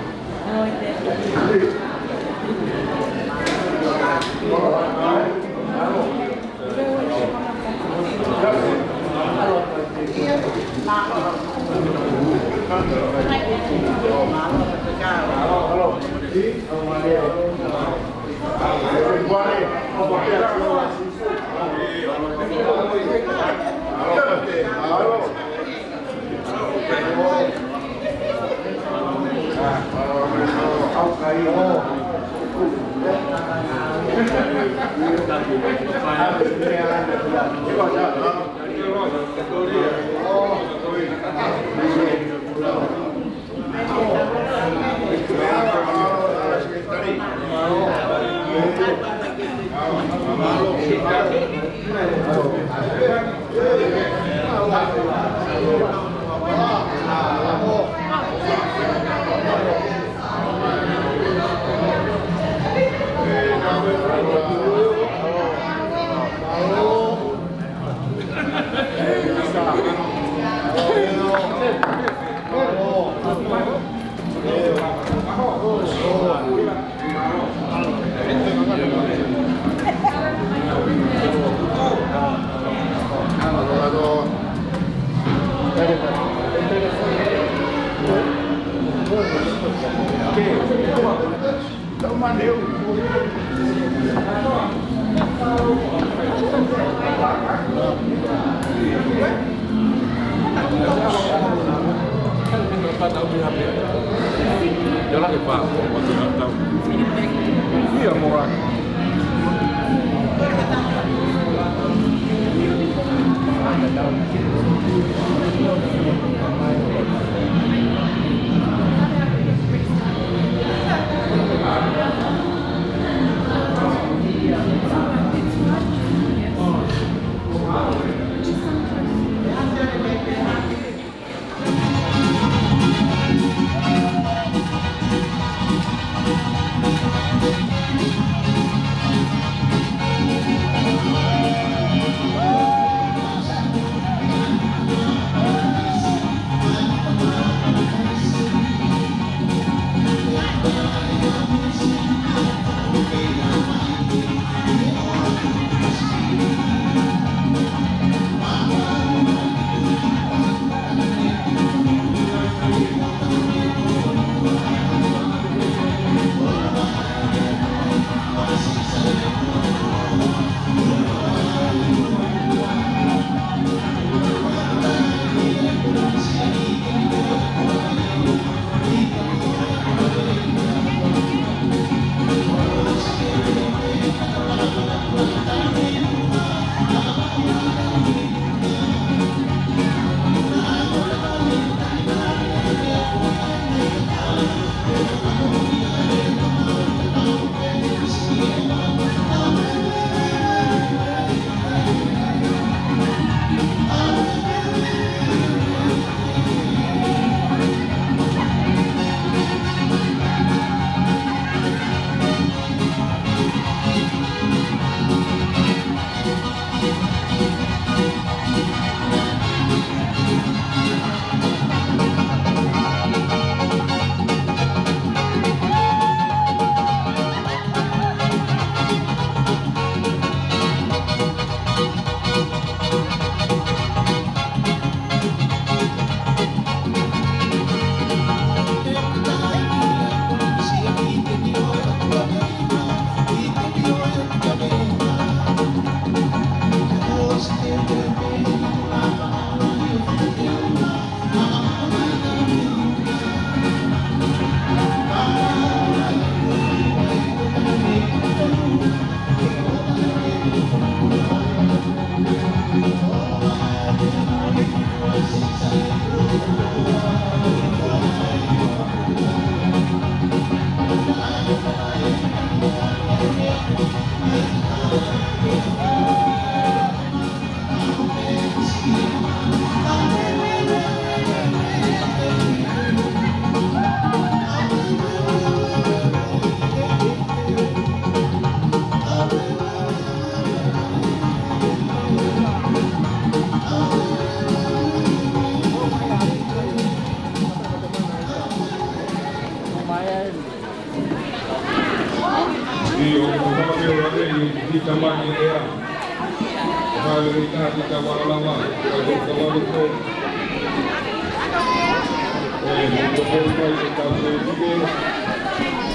ʻIo, ko e fakameʻa ʻeni, ʻi he tamaki ʻea. Ko e fale rei taha ki he kau ʻakalava, ko e kau ʻakalava ko. ʻE, mo ko pori mai ke tau se tike.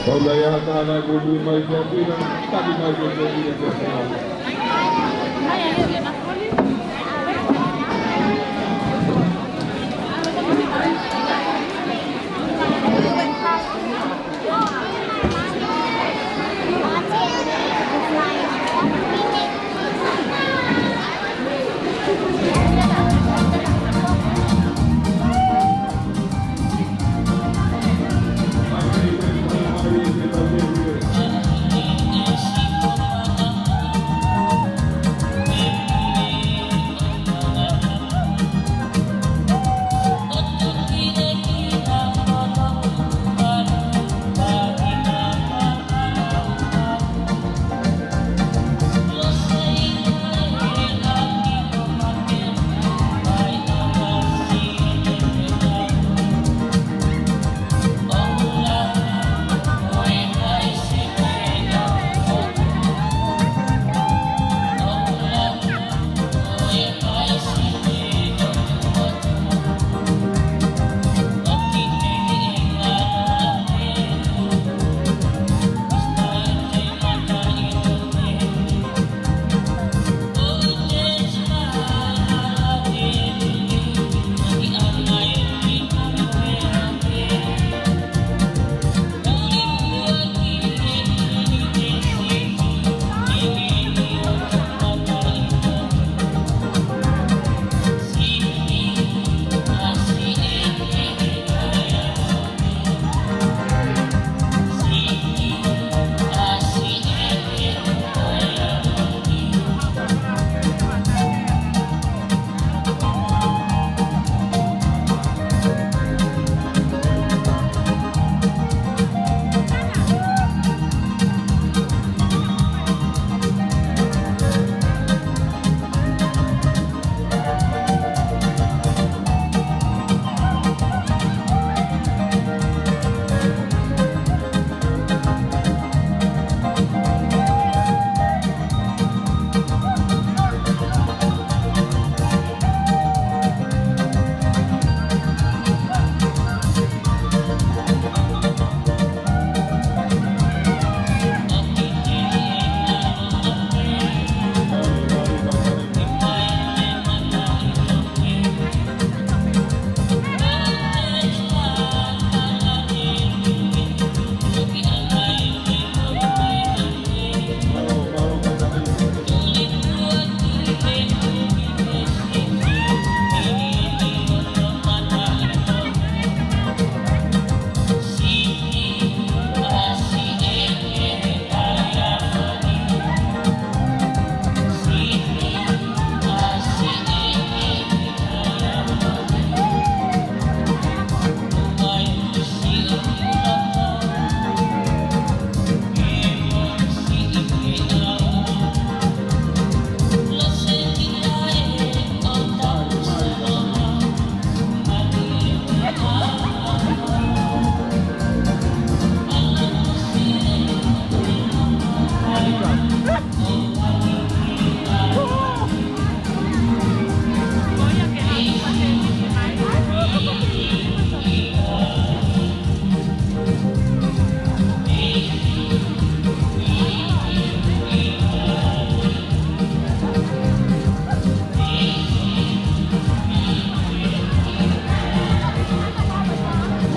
Kau tai ʻa tāna ko lui mai kia pina, taki mai ke tau pina kia pina.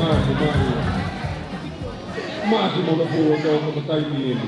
Māʻasi, māʻasi. Māʻasi mo e fuʻu loto ko e taimi eni.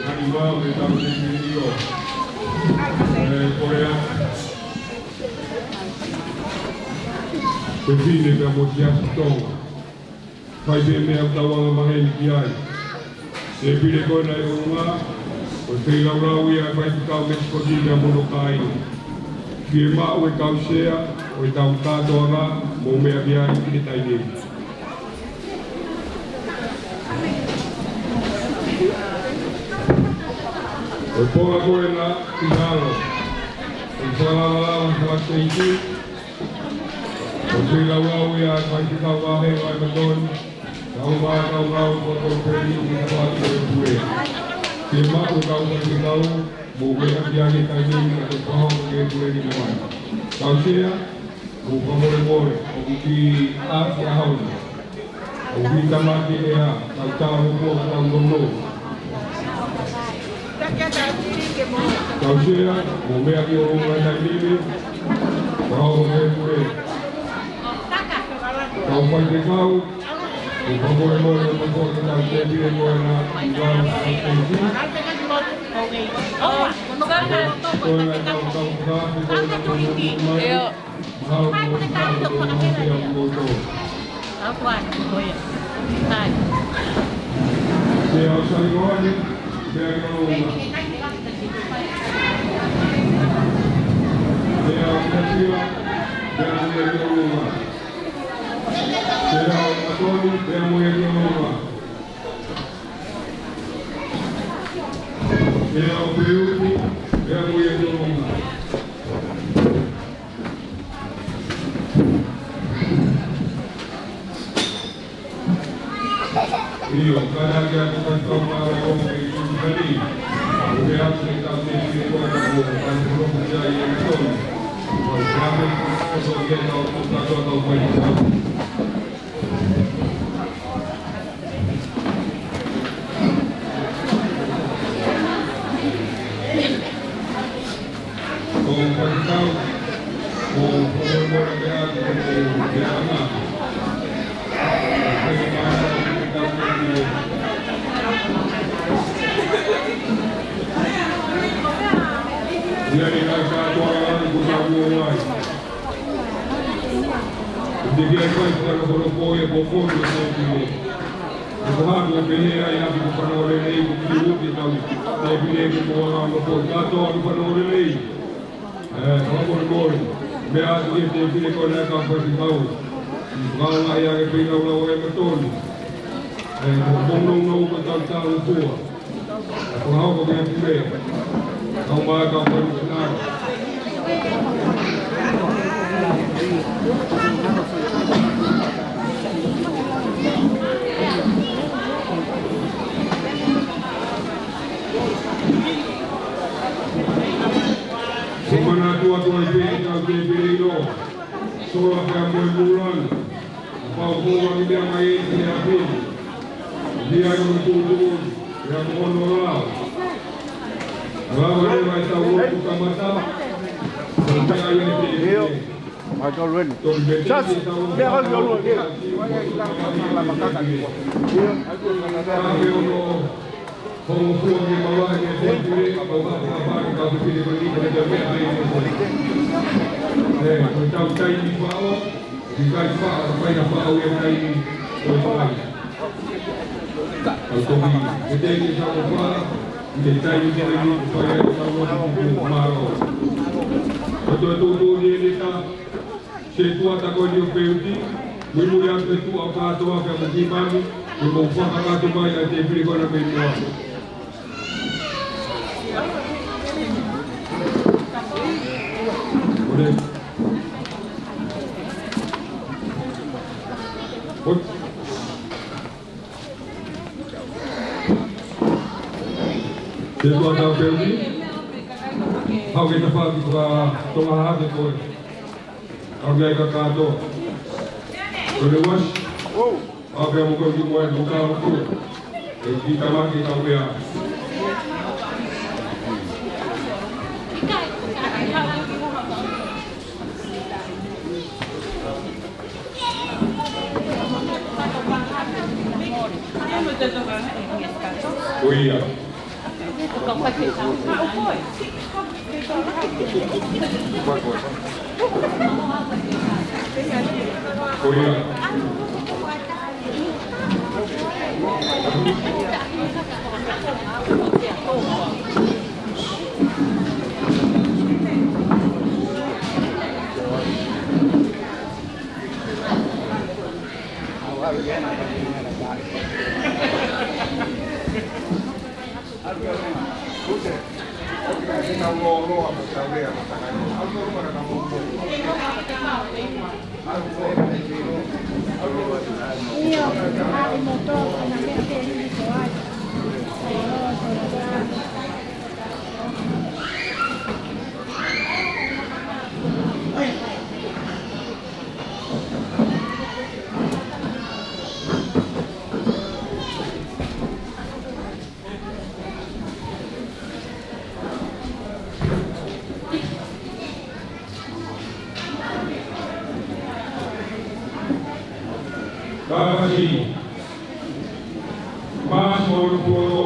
Ani mau me tau te te io. E, Korea. Te fine pea mo Siasi Tonga. Fai pē meʻa ʻoku tau anga maheni ki ai. Tēpile ko ena ʻi ʻolunga, ko e feilaulau ia ʻa e faifekau Mekisikosi pea mo hono kāinga. Fiemaʻu e kau sea ʻo e tau kātoanga, mou meʻa ki ai ʻi he taimi ni. Ko e ponga ko ena ʻi lalo, ʻi Fakalavalava, Fakasiteiti, ʻoku feilaulau ia ʻa e faifekau vāhenga ʻa e Matoni, kau vā, kau ngāue, kau tau peni, ki he kau atu e pule. Fiemaʻu e kau faifekau, mou meʻa ki ai he taimi ni kae fakahoko ki he pule ni mo mai. Kau sea, mou fakamolemole, ʻoku kiʻi ʻasi ʻa e ʻaho ni. ʻOku kiʻi tāmaki e ʻaho, tau tala mo pua ka tau nounou. Kau sea, mou meʻa ki ʻolunga he taimi ni, kau he pule. Kau faifekau, mou fakamolemole, mou fakamolemole, tau tēpile ko ena ʻi lalo, Fakasiteiti. Ko ena tau tau ka, ko ena tau tau mai. Mahalo ko e tau tau ka, ko e tau tau. Au kuan, ko ia. Hai. Te au sai ko ani, meʻa ki ʻolunga. Te au Kapila, meʻa ki ʻolunga. Te au Matoni, meʻa mo ia ki ʻolunga. Te au Peuti, meʻa mo ia ki ʻolunga. ʻIo, kātaki atu faifekau mālōlō mei Tutukani. ʻO meʻa atu ki he tau tēpile ko ena ʻo e kau tō ki ai e tonu. Kau kāpeti, ʻoku ʻikai ke tau tō kātoa kau faifekau. Ia ʻi ai e fai fakalokoloko ia ko Koni ʻo Tēpile. ʻOku hā kuo pehē ai ʻa e ʻapi ko Fanongo Lelei, ko Kiuki tau Tēpile ke mo anga mo ko kātoa ʻapi Fanongo Lelei. ʻE, fakamolemole. Meʻa atu ʻa Tēpile ko ena ka fasi kau. Fakaanga ia ke pei lau lau e matoni. ʻE, ko Nounou ko Tautau Pua. Ko hau ko ke pule. Kau mai ka ko ni na. Ko mana tua tua i pe, ka ke pele ilo. Sola pea mo e mulana. Pau ko wa mi a mai e te a pe. Ni ai mo tu tu. Ia mo ono lao. Lao e vai tau o tu kamata. Ko te ai e te. Michael Ren. Just, yeah, I'll go again. Setuata ko ni o peuti, muimui atu e tuʻa kātoa pea mo Kimani, ke mou fakakakato mai ʻa e tēpile ko ena mei muʻa. Kole. Hot. Setuata ko peuti. Hau ke ta faki faka Tonga hake koe. Kau mei ka kātoa. Ko le was. Wow. Kau mei mo kau ki mo e mo kau ko. E ki tamaki kau mei a. Ko ia. Ko ia. Kātaki. Māsi mo Lupolo.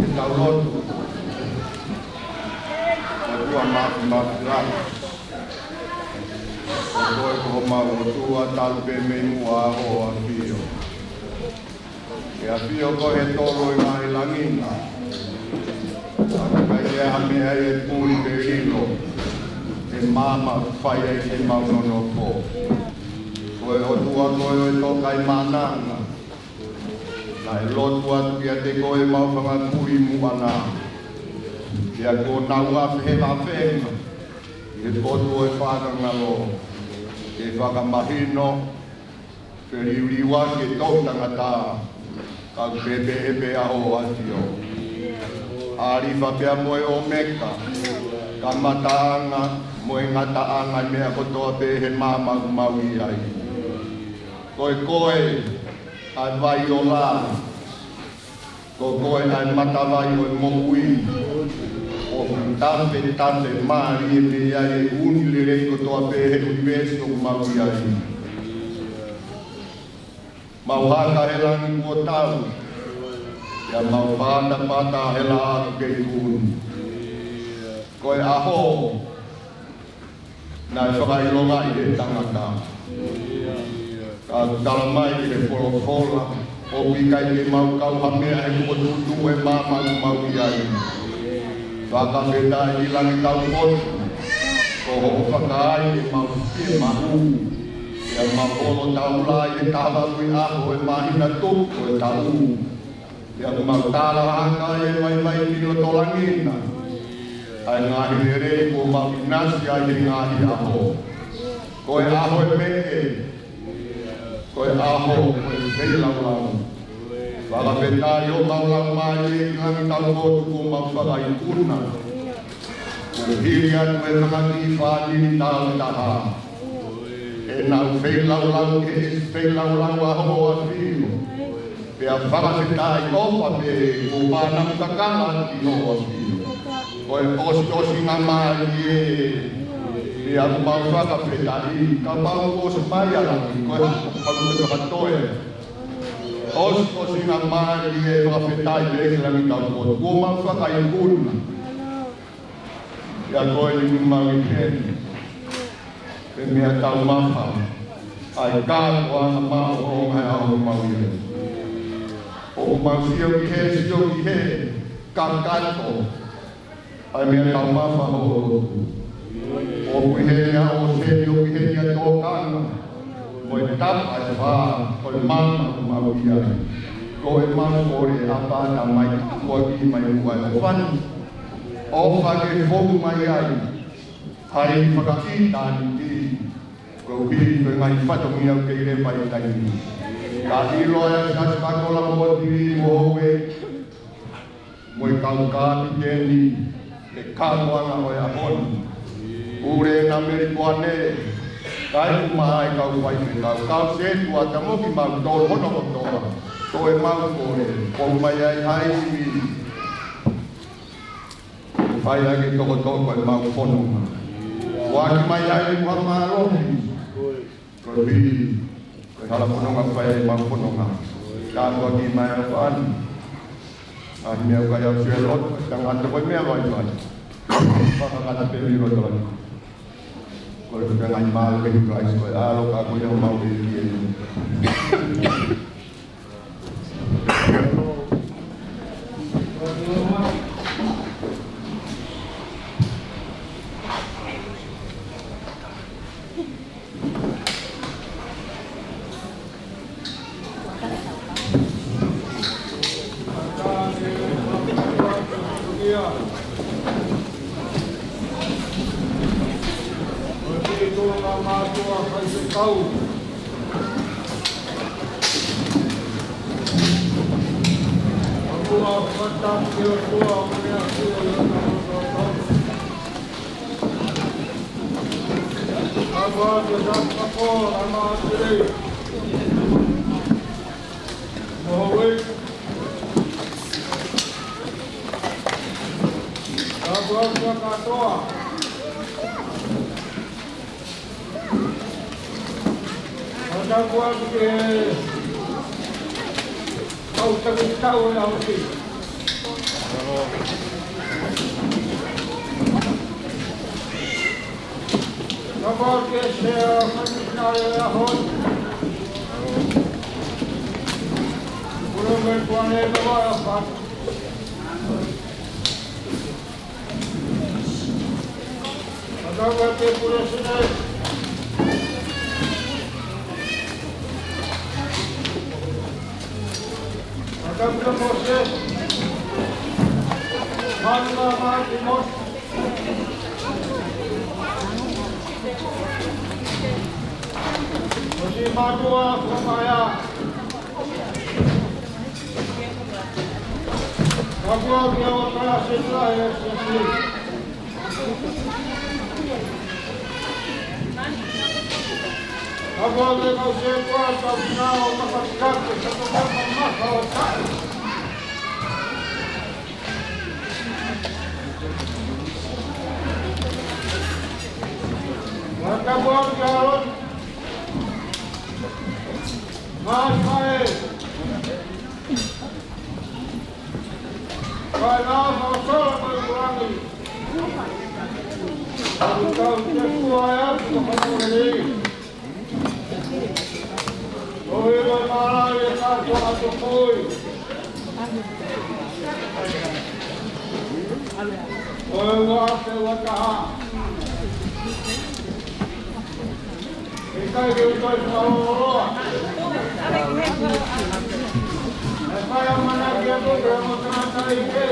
Ke tau lotu. ʻOtua Māfimafi lahi, ko koe ko homau ʻOtua talu pē mei muʻa ʻo ʻafio. ʻE ʻafio koe he tolo ʻo e ngaahi langi na. ʻOku ʻikai ke ʻi ai ha meʻa ʻe puli pe lilo ʻi he maama ʻoku fai ai ʻemau nonofo. Ko e ʻOtua koe ʻo e tō kai mānanga. Naʻe lotu atu kiate koe ʻemau fanga kui muʻa na. Pea kuo nau afe he vafenga ʻi he potu ʻo e fakangalo, ke fakamahino, feliuliuaki e toʻutangata, ka ʻoku pehē pē ʻa hoʻo ʻafio. ʻAlifa pea mo e ʻOmeka, kamataʻanga mo e ngataʻanga ʻo e meʻa kotoa pē he maama ʻoku mau ʻi ai. Ko e koe ʻa e vai ola, ko koe ʻa e matavai ʻo e moʻui. ʻOku tafetafe mālie pē ʻa e ʻū lelei kotoa pē he ʻunivēsi ʻoku mau ʻi ai. Mau haka he langi kuo tau, pea mau patapata he laʻā kei kuni. Ko e ʻaho naʻe fakaʻilongaʻi ʻe he tangata. Ka ʻoku tala mai ʻi he folofola, ʻoku ʻikai ke mau kau ha meʻa he kuo tuʻutuʻu e maama ʻoku mau ʻi ai. Fakafetaʻi Langitaupotu, ko hoʻo fakaai ʻemau fiemaʻu. Pea mau holo taula ʻi he taha valu ʻi he ʻaho ʻo e māhina tuku ʻo e taʻu. Pea ʻoku mau tala hake ʻi he vaivai lotolangina ʻa e ngaahi lelei kuo mau ʻinasi ai he ngaahi ʻaho. Ko e ʻaho ʻo e meʻe, ko e ʻaho ʻo e feilaulau. Fakafetaʻi ʻo mau lau mai ʻi Langitaupotu kuo mau fakaikuna. Kuo hili atu e fanga kiʻi fāmili tāutaha. ʻEnau feilaulau, ʻe feilaulau ʻa hoʻo ʻafio. Pea fakafetaʻi ʻofa pē kuo pānau kakala ki hoʻo ʻafio. Ko e ʻosiʻosingamālie, pea ʻoku mau fakafetaʻi, kapau kuo ʻosi mai ʻa langi, ko e mau fakatoe. ʻOsi, ʻosiʻosingamālie, fakafetaʻi pē ki Langitaupotu. Kuo mau fakaikuna. Pea ko e liu mau ʻi heni, pe meʻa taumafa, ʻa e kātoanga maʻongoʻonga ʻo e ʻaho ʻoku mau ʻi ai. ʻOku mau sio ki hē, sio ki hē, kakato ʻa e meʻa taumafa ʻo hoʻo lotu. ʻOku ʻi heni ʻa ʻOseni, ʻoku ʻi heni ʻa Tokanga, mo e tapa ʻe fā ʻo e maama ʻoku mau ʻi ai. Ko e mau kole, ʻApā Tamai, ʻoku ʻi muʻa ʻa e ʻofa ni. ʻOfa ke fou mai ai ʻa e fakaʻitāniti, koeʻuhi ko e ngaahi fatongia ʻoku kei leva ʻi he taimi ni. Ka ʻiloa ʻe Siaosi Fakakola mo Tili mo Houe, mo e kau kapiteni, e kātoanga ʻo e ʻaho ni. Pule na Melipoane, kae ʻumaʻā e kau faifekau, kau sētuata mo kimautolu hono kotoa, ko e mau kole, ʻomai ai ha ivi. Fai ʻaki e tokotoko ʻemau fononga. Foaki mai ai ʻemau mālohi. Koeʻuhi ko e hala fononga fai ʻemau fononga. Ka foaki mai ʻa e fānau. ʻA e meʻa ʻoku ʻikai aʻusia ʻe he loto, tangata ko e meʻa vaivai. Fakangata pē mei loto lani. Ko e fakaʻaongaʻi mālohi ʻa Kalaisi ko e ʻAlo, ka ko ia homau ʻEiki. Fakatapu atu ki he kau taki tau ʻo e ʻaho ni. Fakatapu ki he Sea Kamisionale ʻo e ʻaho ni. Pule mo e Tuʻi ʻo e Kau Fatu. Fakatapu ki he Pule Seneti. Fakatapu ki he Mōsese. Mālō, mālō, Timoti. Ko e siʻi mātuʻa, ko e maʻa. Fakatapu ki he ʻOtua Sētuata ʻi he siasi. Fakatapu ki he kau sētuata, kau finau, kau matakake, kau tokanga maka o taʻu. Fakatapu ki he ʻAlo. Mālō, mālō. Kae ʻofa ʻa e sola ko e kulangi. Kau te kua e atu ko e kau lelei. ʻOi, ʻoku mālō e kau ko atu kui. ʻOi, ua te ua taha. ʻIkai ke u toe fakalōloa. ʻE fai ʻamanaki atu ke mo tangata i ke.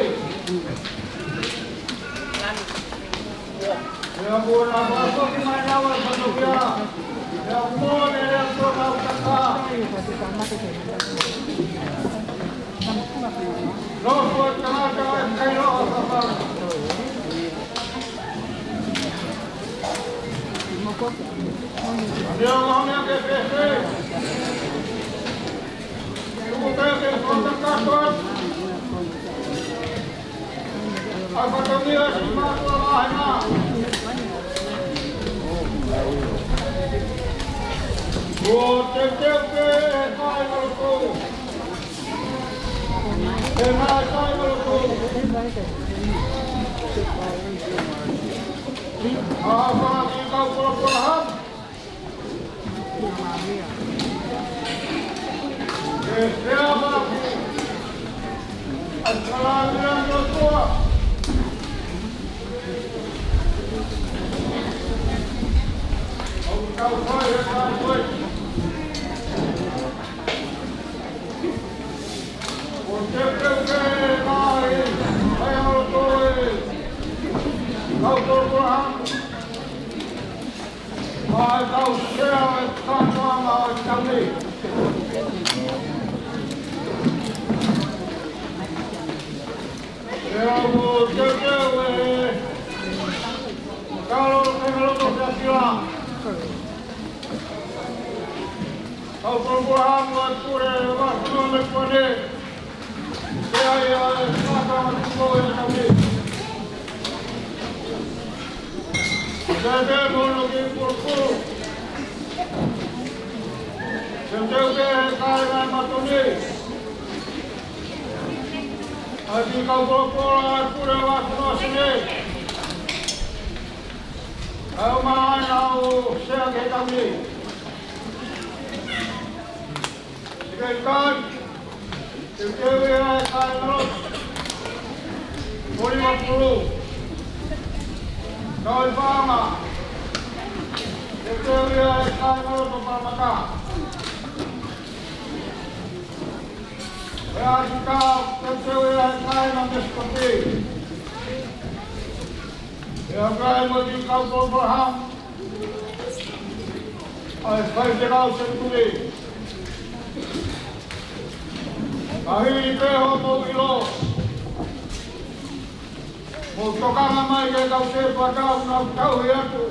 ʻE ʻaku na fasoki mai au e fasokia. ʻE ʻaku mo ne le ʻaku na ukaka. Lo ko tangata e kai lo a fafanga. Kau polokalama ʻa e Pule Vāhenga mo e Kuane. Pea ʻi ai e kātoanga tuʻu ʻo e tau ni. Pea te mono ki Pulupulu. Pea te uke he kāinga ʻi Matone. ʻA e kau polokalama ʻa e Pule Vāhenga Seneti. ʻA e ʻomai ʻa e Sea ki he tau ni. Siʻi kāinga, te u teu ia e kāingalotu ʻo Lima Pulu. Kau ʻi Paʻanga, te u teu ia e kāingalotu ʻo Paramata. ʻE ʻAfika, te u teu ia e kāinga Mesikopi. ʻE ʻAfika mo e kau polokalama ʻa e faifekau senituli. Ka hili pē hoʻomou ʻilo, mou tokanga mai ki he kau sētuata ʻoku nau tauhi atu.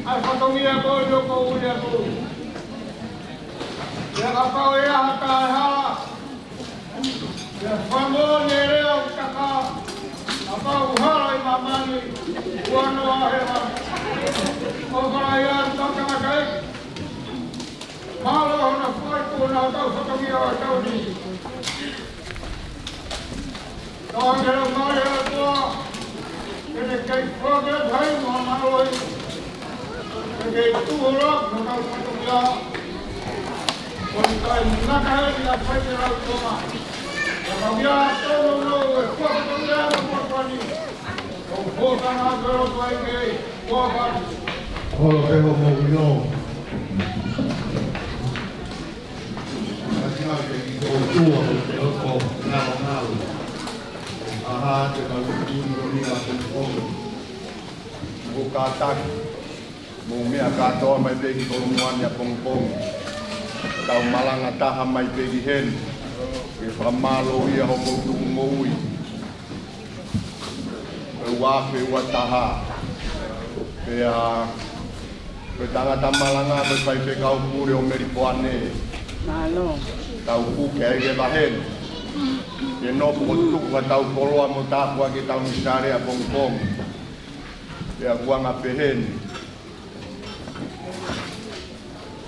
ʻA e fatongia ko eni ʻoku ou ui atu. Pea kapau ʻe ʻi ai ha taʻehala, pea fakamoʻoni e lea ʻoku taka, kapau ʻoku hala ʻi māmani, ua noa he hala. ʻOfa lahi atu ki he tangataʻeiki. Mālō hono fai ko ena ʻetau fatongia ʻo e taʻu ni. Tau ʻamanaki ʻe ʻOtua, ke ne kei foaki atu ha ivi mo e mālohi, ke kei tuʻu holo ʻetau fatongia, ʻo ne kei ngata heni ʻa e fai ke lau toma. Ka tau ia tonu no e fua fatongia ʻo e fua fani. ʻO fua tana ʻo e fua fani. Holo pē hoʻomou ʻilo. Ka tina ke ki ʻOtua ʻo te oko nalo nalo. ʻA ha te ka luku ni ʻa Pongipongi. Mo kātaki, mo e meʻa kātoa mai pē ki Kolomuʻa ni ʻa Pongipongi. Tau malanga taha mai pē ki heni. Ke fakamālōʻia hoʻomou tuʻu moʻui. Ko e ua afe ua taha. Pea ko e tangata malanga ko e faifekau pule ʻo Melipoane. Mālō. Tau puke ai ke vaheni. Ke nopo ko tuku ha tau koloa mo tāpuaki ʻetau misale ʻa Pongipongi. Pea kuo anga peheni.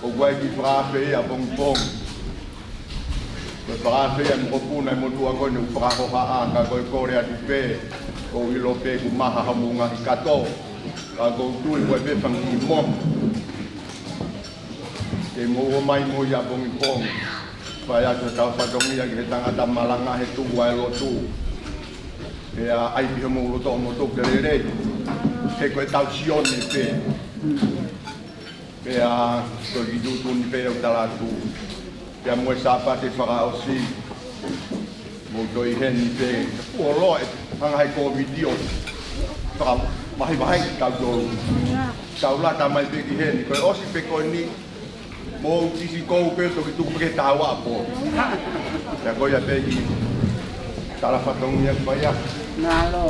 ʻOku ʻi ai e kiʻi fakaafe ia ʻa Pongipongi. Ko e fakaafe ia ʻa e mokopuna ʻi he motuʻa ko eni ʻoku fakahohaʻa, ka ko e kole atu pē, ʻoku ou ʻilo pē ʻoku maha hoʻomou ngaahi kato, ka ʻoku ou tui ko e pē fanga kiʻi momo. Ke mou ō mai mo ia ʻa Pongipongi. Fai atu ʻetau fatongia ki he tangata malanga he tuʻu ʻa e lotu. Pea ʻai pē hoʻomou loto ʻo motu ke lelei. He ko ʻetau Sione pē. Pea ko e kiʻi tuʻutuʻuni pē ʻoku tala atu. Pea mo e Sāpate fakaʻosi. Mou toe ʻi heni pē. Kuo loa e hanga he Kōviti ʻo fakavahevahe kitautolu. Tau lata mai pē ki heni. Ko e ʻosi pē ko eni. Mou tisi kou pē toki tuku pē ke tau ʻapo. Pea ko ia pē e kiʻi tala fatongia ʻoku fai ʻa. Mālō.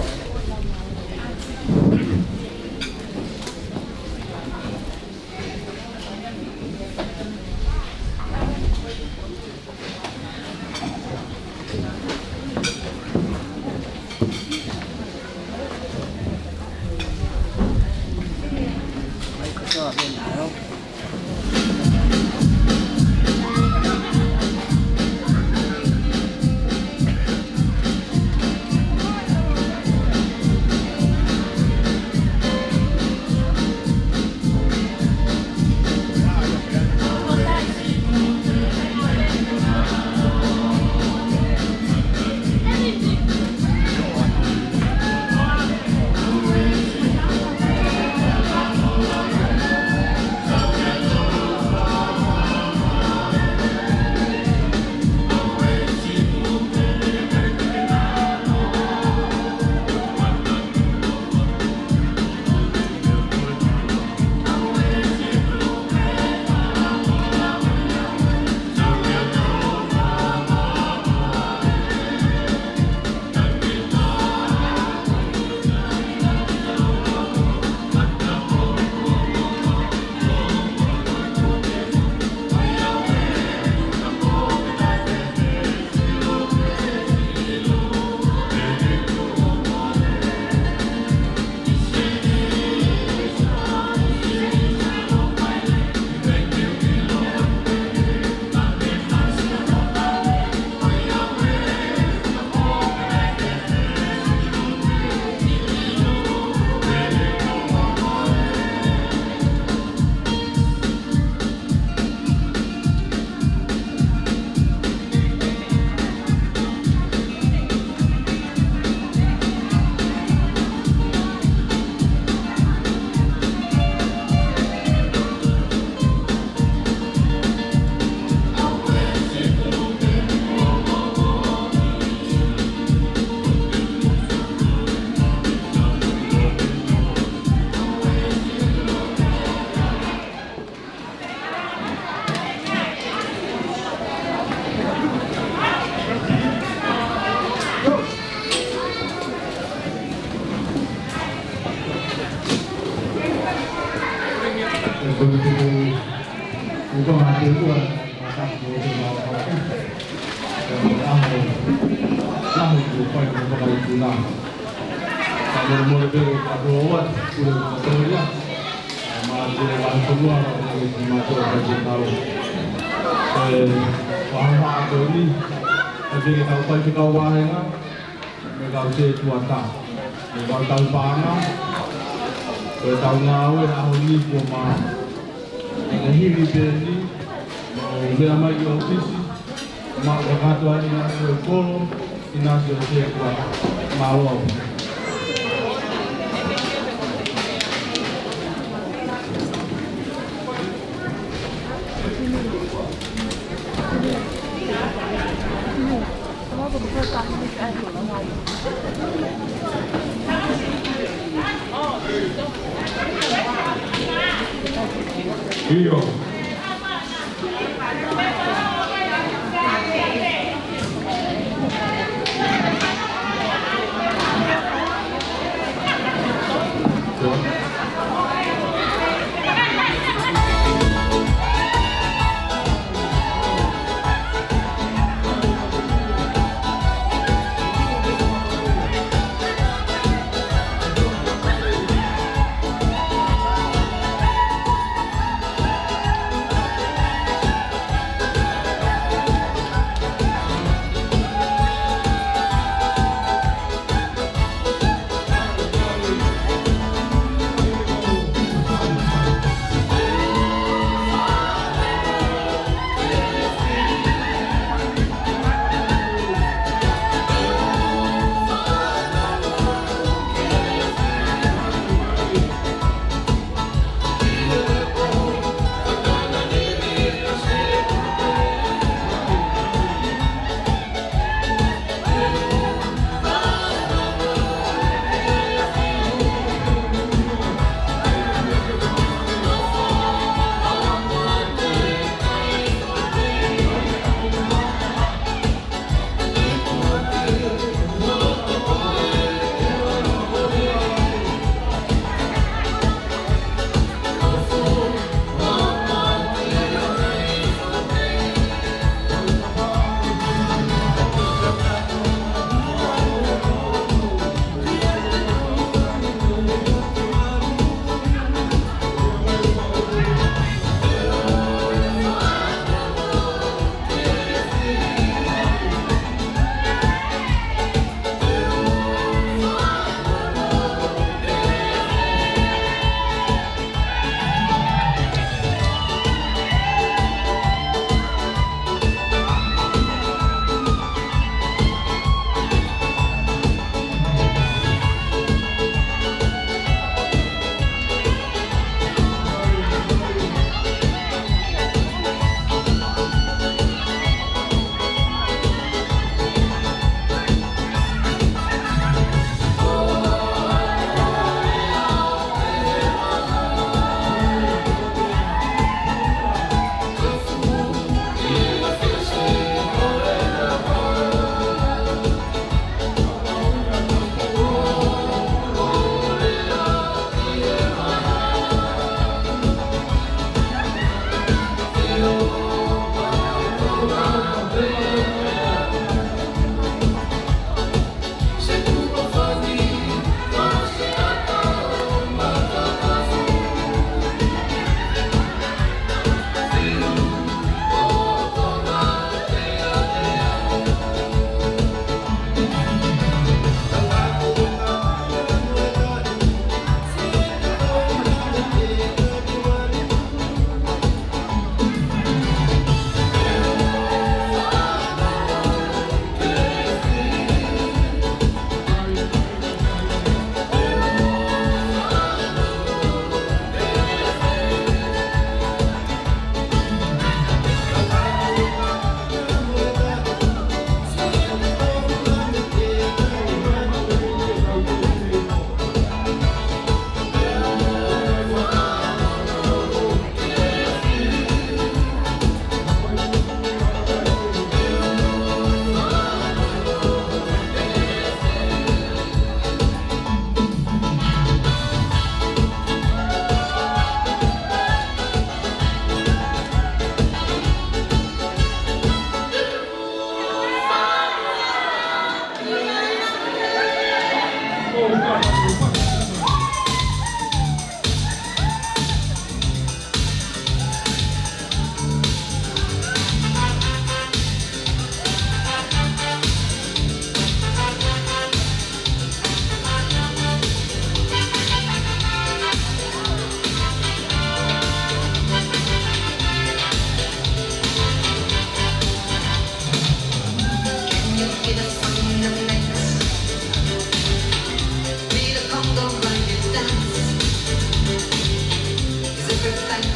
Ua, ʻa e mātaki mo e te mau kau. Ko e ʻaho lahi kuo fai mo fakaikuna. Ka molemole pē ka ʻoua ʻe kule ka toria. ʻA e mātuʻa e vahefonua, ka ʻoku ʻikai ke mātuʻa ka ke tau. ʻE, ʻoku ʻaho ko eni, ʻe pehē ke tau fai ke kau vāhenga. Mei he kau sētuata, mei he kau tauhi paʻanga, ko e tau ngāue ʻaho ni kuo mā. ʻI he hili pē eni, mo meʻa mai ki ʻōfisi, mo kakato ai ʻi he ʻinasi ʻo e kolo, ʻinasi ʻo e sētuata, mālō. ʻIo.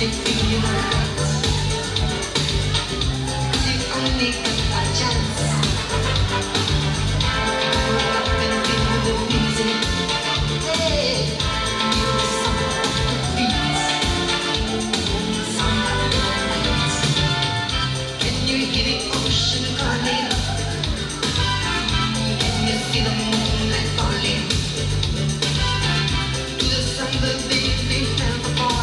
You've only got a chance. Roll up and feel the music. Hey, feel the sound of the beats. Sound of the beats. Can you hear the ocean calling? Can you see the moonlight falling? To the samba, baby, have a ball.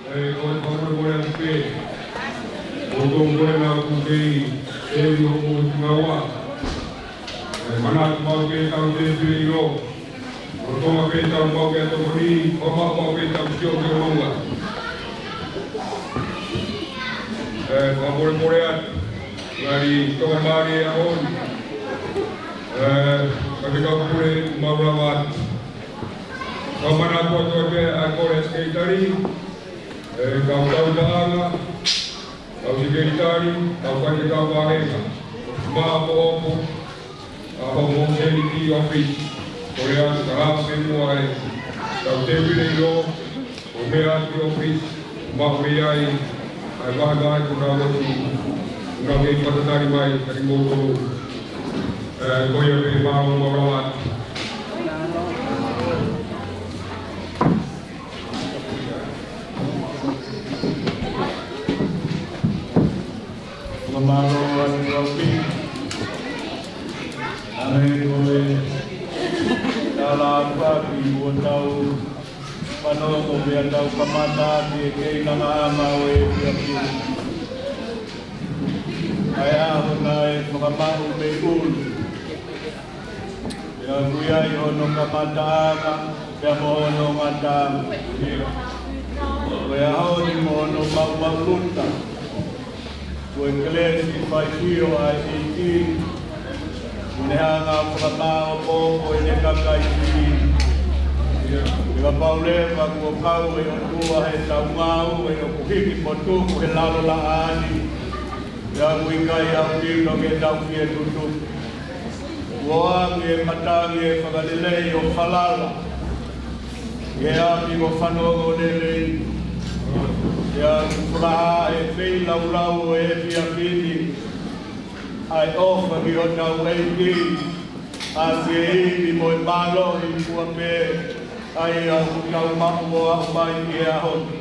ʻE, ko e fakamolemole atu pē. ʻOku ou kole atu ke u kei teli hoʻomou ngāue. ʻE, manatu maʻu ke tau tēpile ʻilo. ʻOku ou kole ke tau maʻu ke tokoni, ʻo maʻu maʻu ke tau sio ke maua. ʻE, fakamolemole atu. Ngali toka mālie ʻaho ni. ʻE, ka te kau pule mau lava atu. Kau manatu atu ʻa e kole ʻa e sekelitali, ʻe, kau tauhi paʻanga, kau sekelitali, kau faifekau vāhenga, maʻopoʻopo, ʻa hoʻomou sēniti ʻōfisi, kole atu ka haʻu pē muʻa ʻe, kau tēpile ʻilo, ʻo meʻa ki ʻōfisi, maʻu mei ai ʻa e vahevahe kuo nau ʻosi, kuo nau kei fakatali mai kiate kimoutolu. ʻE, ko ia pē, mālō, mālō atu. Mālō atu ʻaupito. ʻA e ko e tala ʻaupito kuo tau fanongo pea tau kamata ʻaki e keinanga ʻanga ʻo e ʻapiako. ʻA e ʻaho naʻe fakamaʻu mei ʻulu. Pea ʻoku ʻi ai hono kamataʻanga, pea mo hono ngataʻanga. Ko e ʻaho ni mo hono maʻumaʻuluta. Ko e kelesi faifio ʻa e ʻEiki, ʻoku ne hanga ʻo fakamāʻopoʻopo ʻene kakai fili. Pea kapau leva kuo kau e ʻOtua heʻetau ngāue ʻoku hiki mo tuku he lalo laʻā ni, pea ʻoku ʻikai ʻaupito ke tau fie tutuku. Kuo ʻoange e matangi ʻo e fakalelei ʻo falala ʻi he ʻapi ko Fanongo Lelei. Pea ʻoku fakahā ʻe he feilaulau ʻo e efiafi ni ʻa e ʻofa ki hotau ʻEiki, ʻa e ivi mo e mālohi kuo pē ʻa ia ʻoku tau maʻu ʻo aʻu mai ki he ʻaho ni.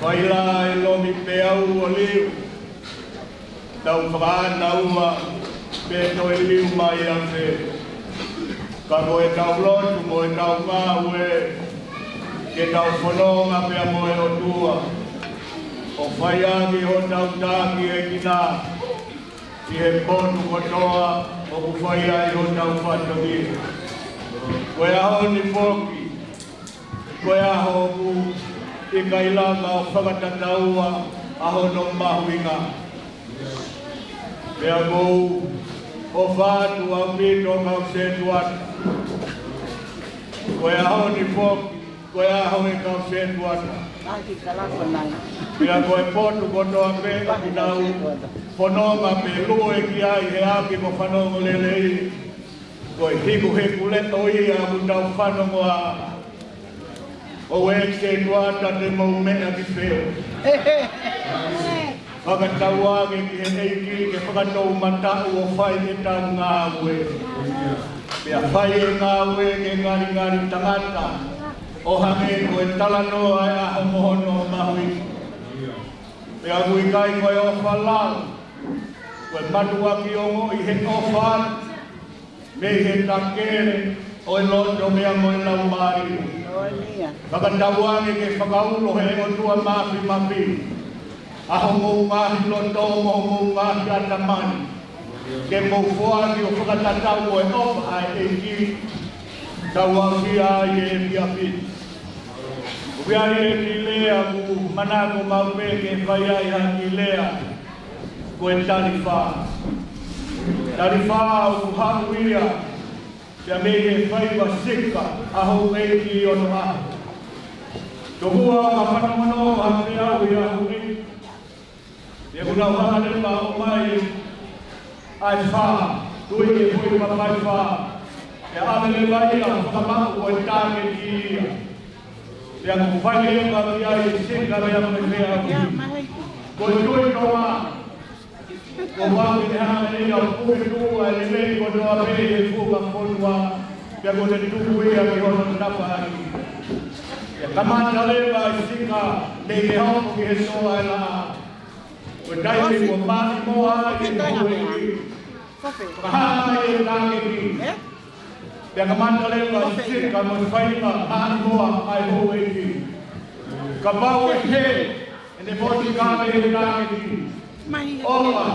Fai lā e lomi pea ua liu, tau fakaʻānaua pe toe liu mai ʻa fē. Ka ko ʻetau lotu mo ʻetau ngāue ke tau fononga pea mo e ʻOtua, ʻo fai ange hotau takiekina ʻi he potu kotoa ʻoku fai ai hotau fatongia. Ko e ʻaho ni foki, ko e ʻaho ʻoku ʻikai lava ʻo fakatataua ʻa hono mahuʻinga. Pea ʻoku ou ʻofa atu ʻaupito kau sētuata. Ko e ʻaho ni foki, ko e ʻaho e kau sētuata. Pea ko e potu kotoa pē ʻoku tau fononga pe lue ki ai he ʻapi ko Fanongo Lelei, ko e hikuhiku leʻo ia ʻoku tau fanongoa. ʻOua ʻe sētuata, te mou meʻa ki fē? Fakatauange ki he ʻEiki ke fakatoumataʻu ʻo fai ʻetau ngāue. Pea fai e ngāue ke ngalingali tangata, ʻo hangē ko e talanoa ʻa e ʻaho mo hono mahuʻinga. Pea ʻoku ʻikai ko e ʻofa lao, ko e mātuʻaki ongoʻi he ʻofa mei he takele ʻo e loto pea mo e laumālie. Fakatauange ke fakaulo he ʻOtua Māfimafi ʻa homou ngaahi loto mo homou ngaahi ʻatamai, ke mou foaki ʻo fakatatau mo e ʻofa ʻa e ʻEiki, tau aʻusia ai e efiafi ni. ʻOku ʻi ai e kiʻi lea ʻoku manako maʻu pē ke fai ai ha kiʻi lea, ko e tali fā. Tali fā ʻoku haʻu ia pea mei he faiva sika ʻa houʻeiki ʻi onoʻaho. Tokua ʻoku ka fanongonongo ha feʻauhi ʻa houʻeiki, pea ʻoku nau hanga leva ʻo ʻomai ʻa e fā, tui ki he foʻi papai fā, pea ʻave leva ia ʻo fakamaʻu ko e tāketi ia. Pea ʻoku fai leva ki ai e sika lea mo e feʻauhi. Ko e tui Tonga, ko e vave ke ne hanga ʻe ia ʻo puke tuʻu ʻa e lelei kotoa pē he funga fonua, pea ko ʻene tuku ia ki hono tafaʻaki. Pea kamata leva e sika mei he hoko ki he toa e laʻā. Ko e taimi kuo maʻimoa ai e houʻeiki, fakahā mai e tāketi. Pea kamata leva e sika mo e faiva maʻimoa ʻa e houʻeiki. Kapau ʻe hē ʻene motuka mei he tāketi, ʻofa,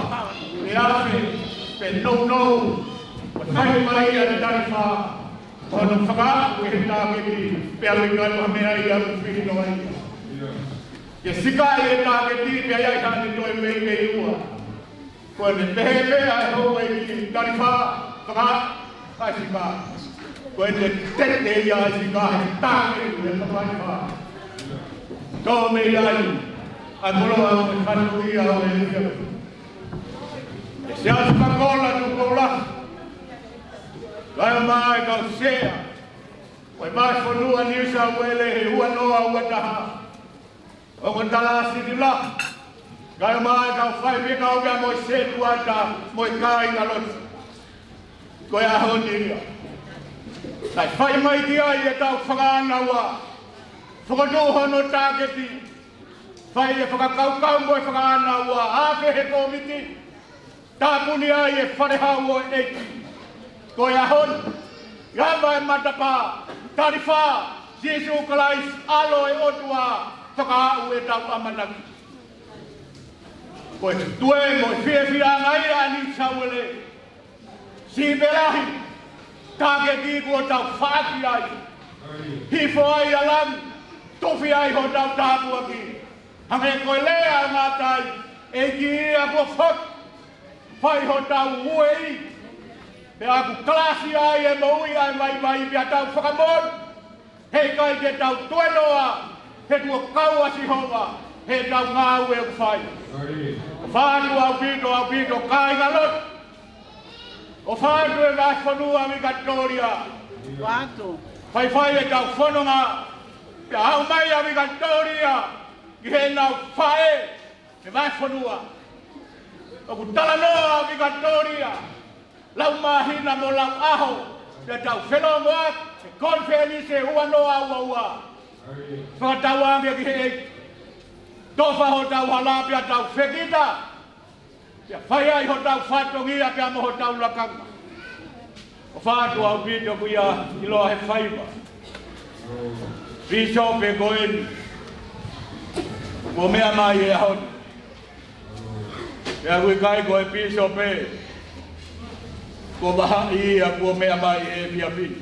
pe afe, pe nounou, ʻo fai mai ʻa e tali fā, ʻo hono fakaaʻu ki he tāketi, pea ʻoku ʻikai ha meʻa ia ʻoku fili noa ia. Ke sikaʻi e tāketi pea ʻi ai haʻane toe meimei ua. Ko ʻene pehē pē ʻa e houʻeiki, tali fā, fakaaʻu ʻa e sika. Ko ʻene tete ia ʻa e sika he tāketi ʻe papai fā. Tō mei ai ʻa e koloa mo e fatongia ʻo e efiafi. ʻE Siaosi Pakola Tupoula, kae ʻumaʻā e kau sea ʻo e vahefonua New South Wales he ua noa ua taha. Ongo Tala Sitila, kae ʻumaʻā e kau faifekau pea mo e sētuata mo e kāingalotu. Ko e ʻaho ni ia, kae fai mai ki ai ʻetau fakaʻānaua, fokotuʻu hono tāketi, fai e fakakaukau mo e fakaʻānaua, afe he kōmiti, tāpuni ai e fale hau ʻo e ʻEiki. Ko e ʻaho ni, ʻi he ʻave e matapā, tali fā, Sīsū Kalaisi, ʻAlo e ʻOtua, fakaaʻu ʻetau ʻamanaki. Ko e tue mo e fiefiaʻanga ia ʻa Niu Sauele. Siʻi pē lahi, tāketi kuo tau faʻaki ai. Hifo ai ʻa langi, tufi ai hotau tāpuaki. Hangē ko e lea ʻa e ngātai, ʻEiki ia kuo foki, fai hotau ueʻi, pea ʻoku kalasi ai e moʻui ʻa e vaivai pea tau fakamoʻoni. He ʻikai ke tau tuenoa, he kuo kau ʻa Sihova heʻetau ngāue ʻoku fai. ʻOfa atu ʻaupito, ʻaupito, kāinga lotu. ʻOfa atu e vahefonua Vikatōlia. ʻOfa atu. Faifai ʻetau fononga, pea aʻu mai ʻa Vikatōlia ki heʻenau faʻē he vahefonua. ʻOku talanoa ʻa Vikatōlia lau māhina mo lau ʻaho, pea tau felōngoaki he konifelenisi ua noa ua ua. Fakatauange ki he ʻEiki. Tofa hotau hala pea tau fekita, pea fai ai hotau fatongia pea mo hotau lakanga. ʻOfa atu ʻaupito, ʻoku ʻiloa he faiva. Pīsope ko eni kuo meʻa mai he ʻaho ni. Pea ʻoku ʻikai ko e pīsope ko Vahaʻi ia kuo meʻa mai he efiafi ni.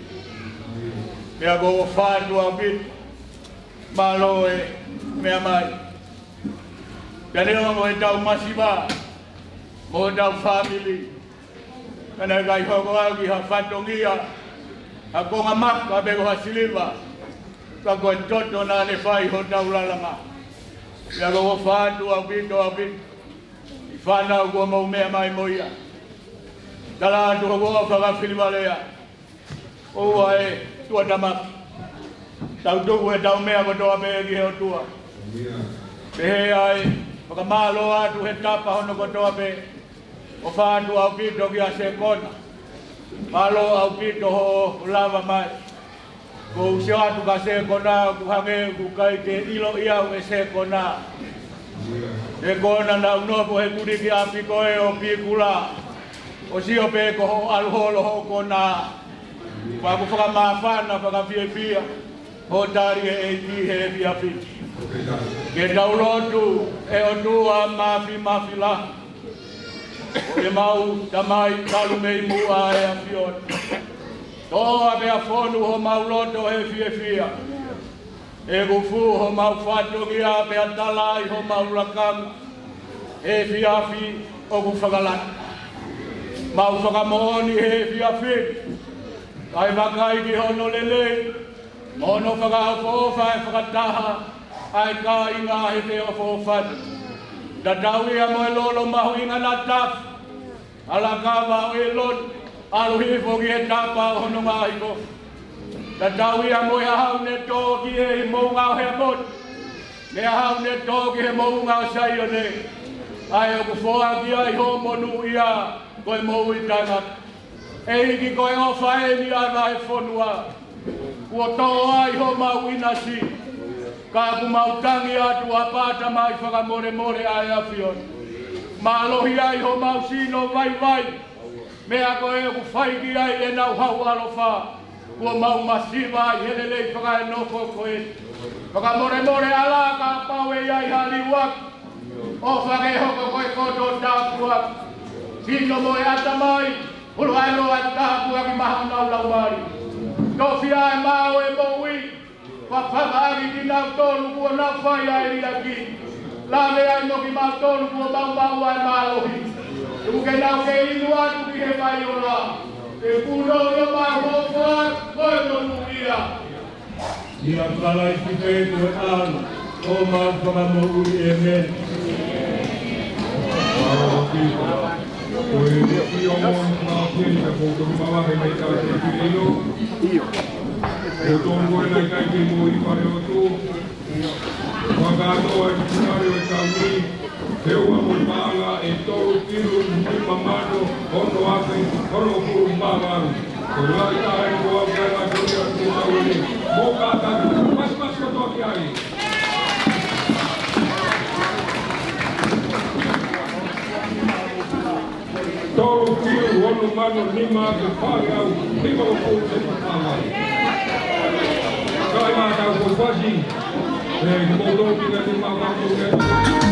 Pea ʻoku ou ʻofa atu ʻaupito, mālō e meʻa mai. Pea neongo ʻetau masiva mo ʻetau fāmili, ka naʻe ʻikai hoko au ki ha fatongia, ha konga maka pe ko ha siliva, ka ko e toto naʻa ne fai hotau lalanga. Pea ʻoku ou ʻofa atu ʻaupito, ʻaupito ʻi he fānau kuo mou meʻa mai mo ia. Tala atu hoku ʻofa fakafilivalea. ʻOua ʻe tuʻatāmaki. Tau tuku ʻetau meʻa kotoa pē ki he ʻOtua. Pehē ai, fakamālō atu he tapa hono kotoa pē. ʻOfa atu ʻaupito kia Sekona. Mālō ʻaupito hoʻo lava mai. ʻOku ou sio atu kia Sekona, ʻoku hangē ʻoku ʻikai ke ʻiloʻi au ʻe Sekona. Sekona, naʻa ku nofo he kuliki ʻapi ko ē ʻo Pikula, ʻo sio pē ko hoʻo ʻalu holo hoʻo kona. Pea ʻoku fakamāfana, fakafiefia hoʻo tali e ʻEiki he efiafi ni. Ke tau lotu. ʻE ʻOtua Māfimafi lahi, ʻemau Tamai talu mei muʻa, ʻe ʻAfiona. Toʻa pea fonu homau loto he fiefia. ʻE kufu homau fatongia pea tala ai homau lakanga he efiafi ʻoku fakalata. Mau fakamoʻoni he efiafi ni, kae vakai ki hono lelei mo hono fakaʻofoʻofa ʻe fakataha ʻa e kāinga he feʻofoʻofani. Tatau ia mo e lolo mahuʻinga naʻa tafi ʻa Lakava ʻo ʻĒlone, ʻalu hifo ki he tapa ʻo hono ngaahi kofu. Tatau ia mo e ʻaho ne tō ki he moʻunga ʻo Heamoni, mo e ʻaho ne tō ki he moʻunga ʻo Saione, ʻa ē ʻoku foaki ai hoʻo monūʻia ko e moʻui taʻengata. ʻEiki, ko e ʻofa eni ʻa e vahefonua. Kuo toʻo ai homau ʻinasi, ka ʻoku mau tangi atu ʻa e pātamaʻi fakamolemole ʻa e ʻAfiona. Mālohi ai homau sino vaivai, meʻa ko ē ʻoku fai ki ai ʻenau hau ʻaloʻofa, kuo mau masiva ai he lelei fakaenofo ko ē. Fakamolemole ʻa e laka kapau ʻe ʻi ai ha liuaki, ʻofa ke hoko ko e koto tāpuaki. Sino mo e ʻatamai, huluʻaloa e tāpuaki maʻa honau laumālie. Tofiʻa e mao e moʻui, fafanga ʻaki kinautolu kuo nau fai ʻa e liʻaki. Lave ai mo kimautolu kuo mau maʻu ʻa e mālohi, tuku ke nau kei inu atu ki he vai ola. Ke punou ʻi homau hoko atu ko e monūʻia. ʻIa Kalaisi pē ko e ʻAlo ʻo homau Fakamoʻui, ʻēmeni. Ko e ʻio mo e fakapili ka kou tonu mavahe mai ka te pili ʻilo. Ko tonu ko e naʻe ʻikai ke moʻui fale ʻotu. Fakatoa e fale ʻo e taimi. He ua mo e paʻanga ʻe tolu kilu nima mano ono afe ono pulu mā valu. Ko e lahi taha eni ko au ki ai ʻa e tau ia ki he tau eni. Mo kātaki, masimasi kotoa ki ai. Tolu kilu ono mano nima afe fāngeau nima pulu mā valu. Kai mātau ko Fasi. E, ko tolu kilu nima mano nima.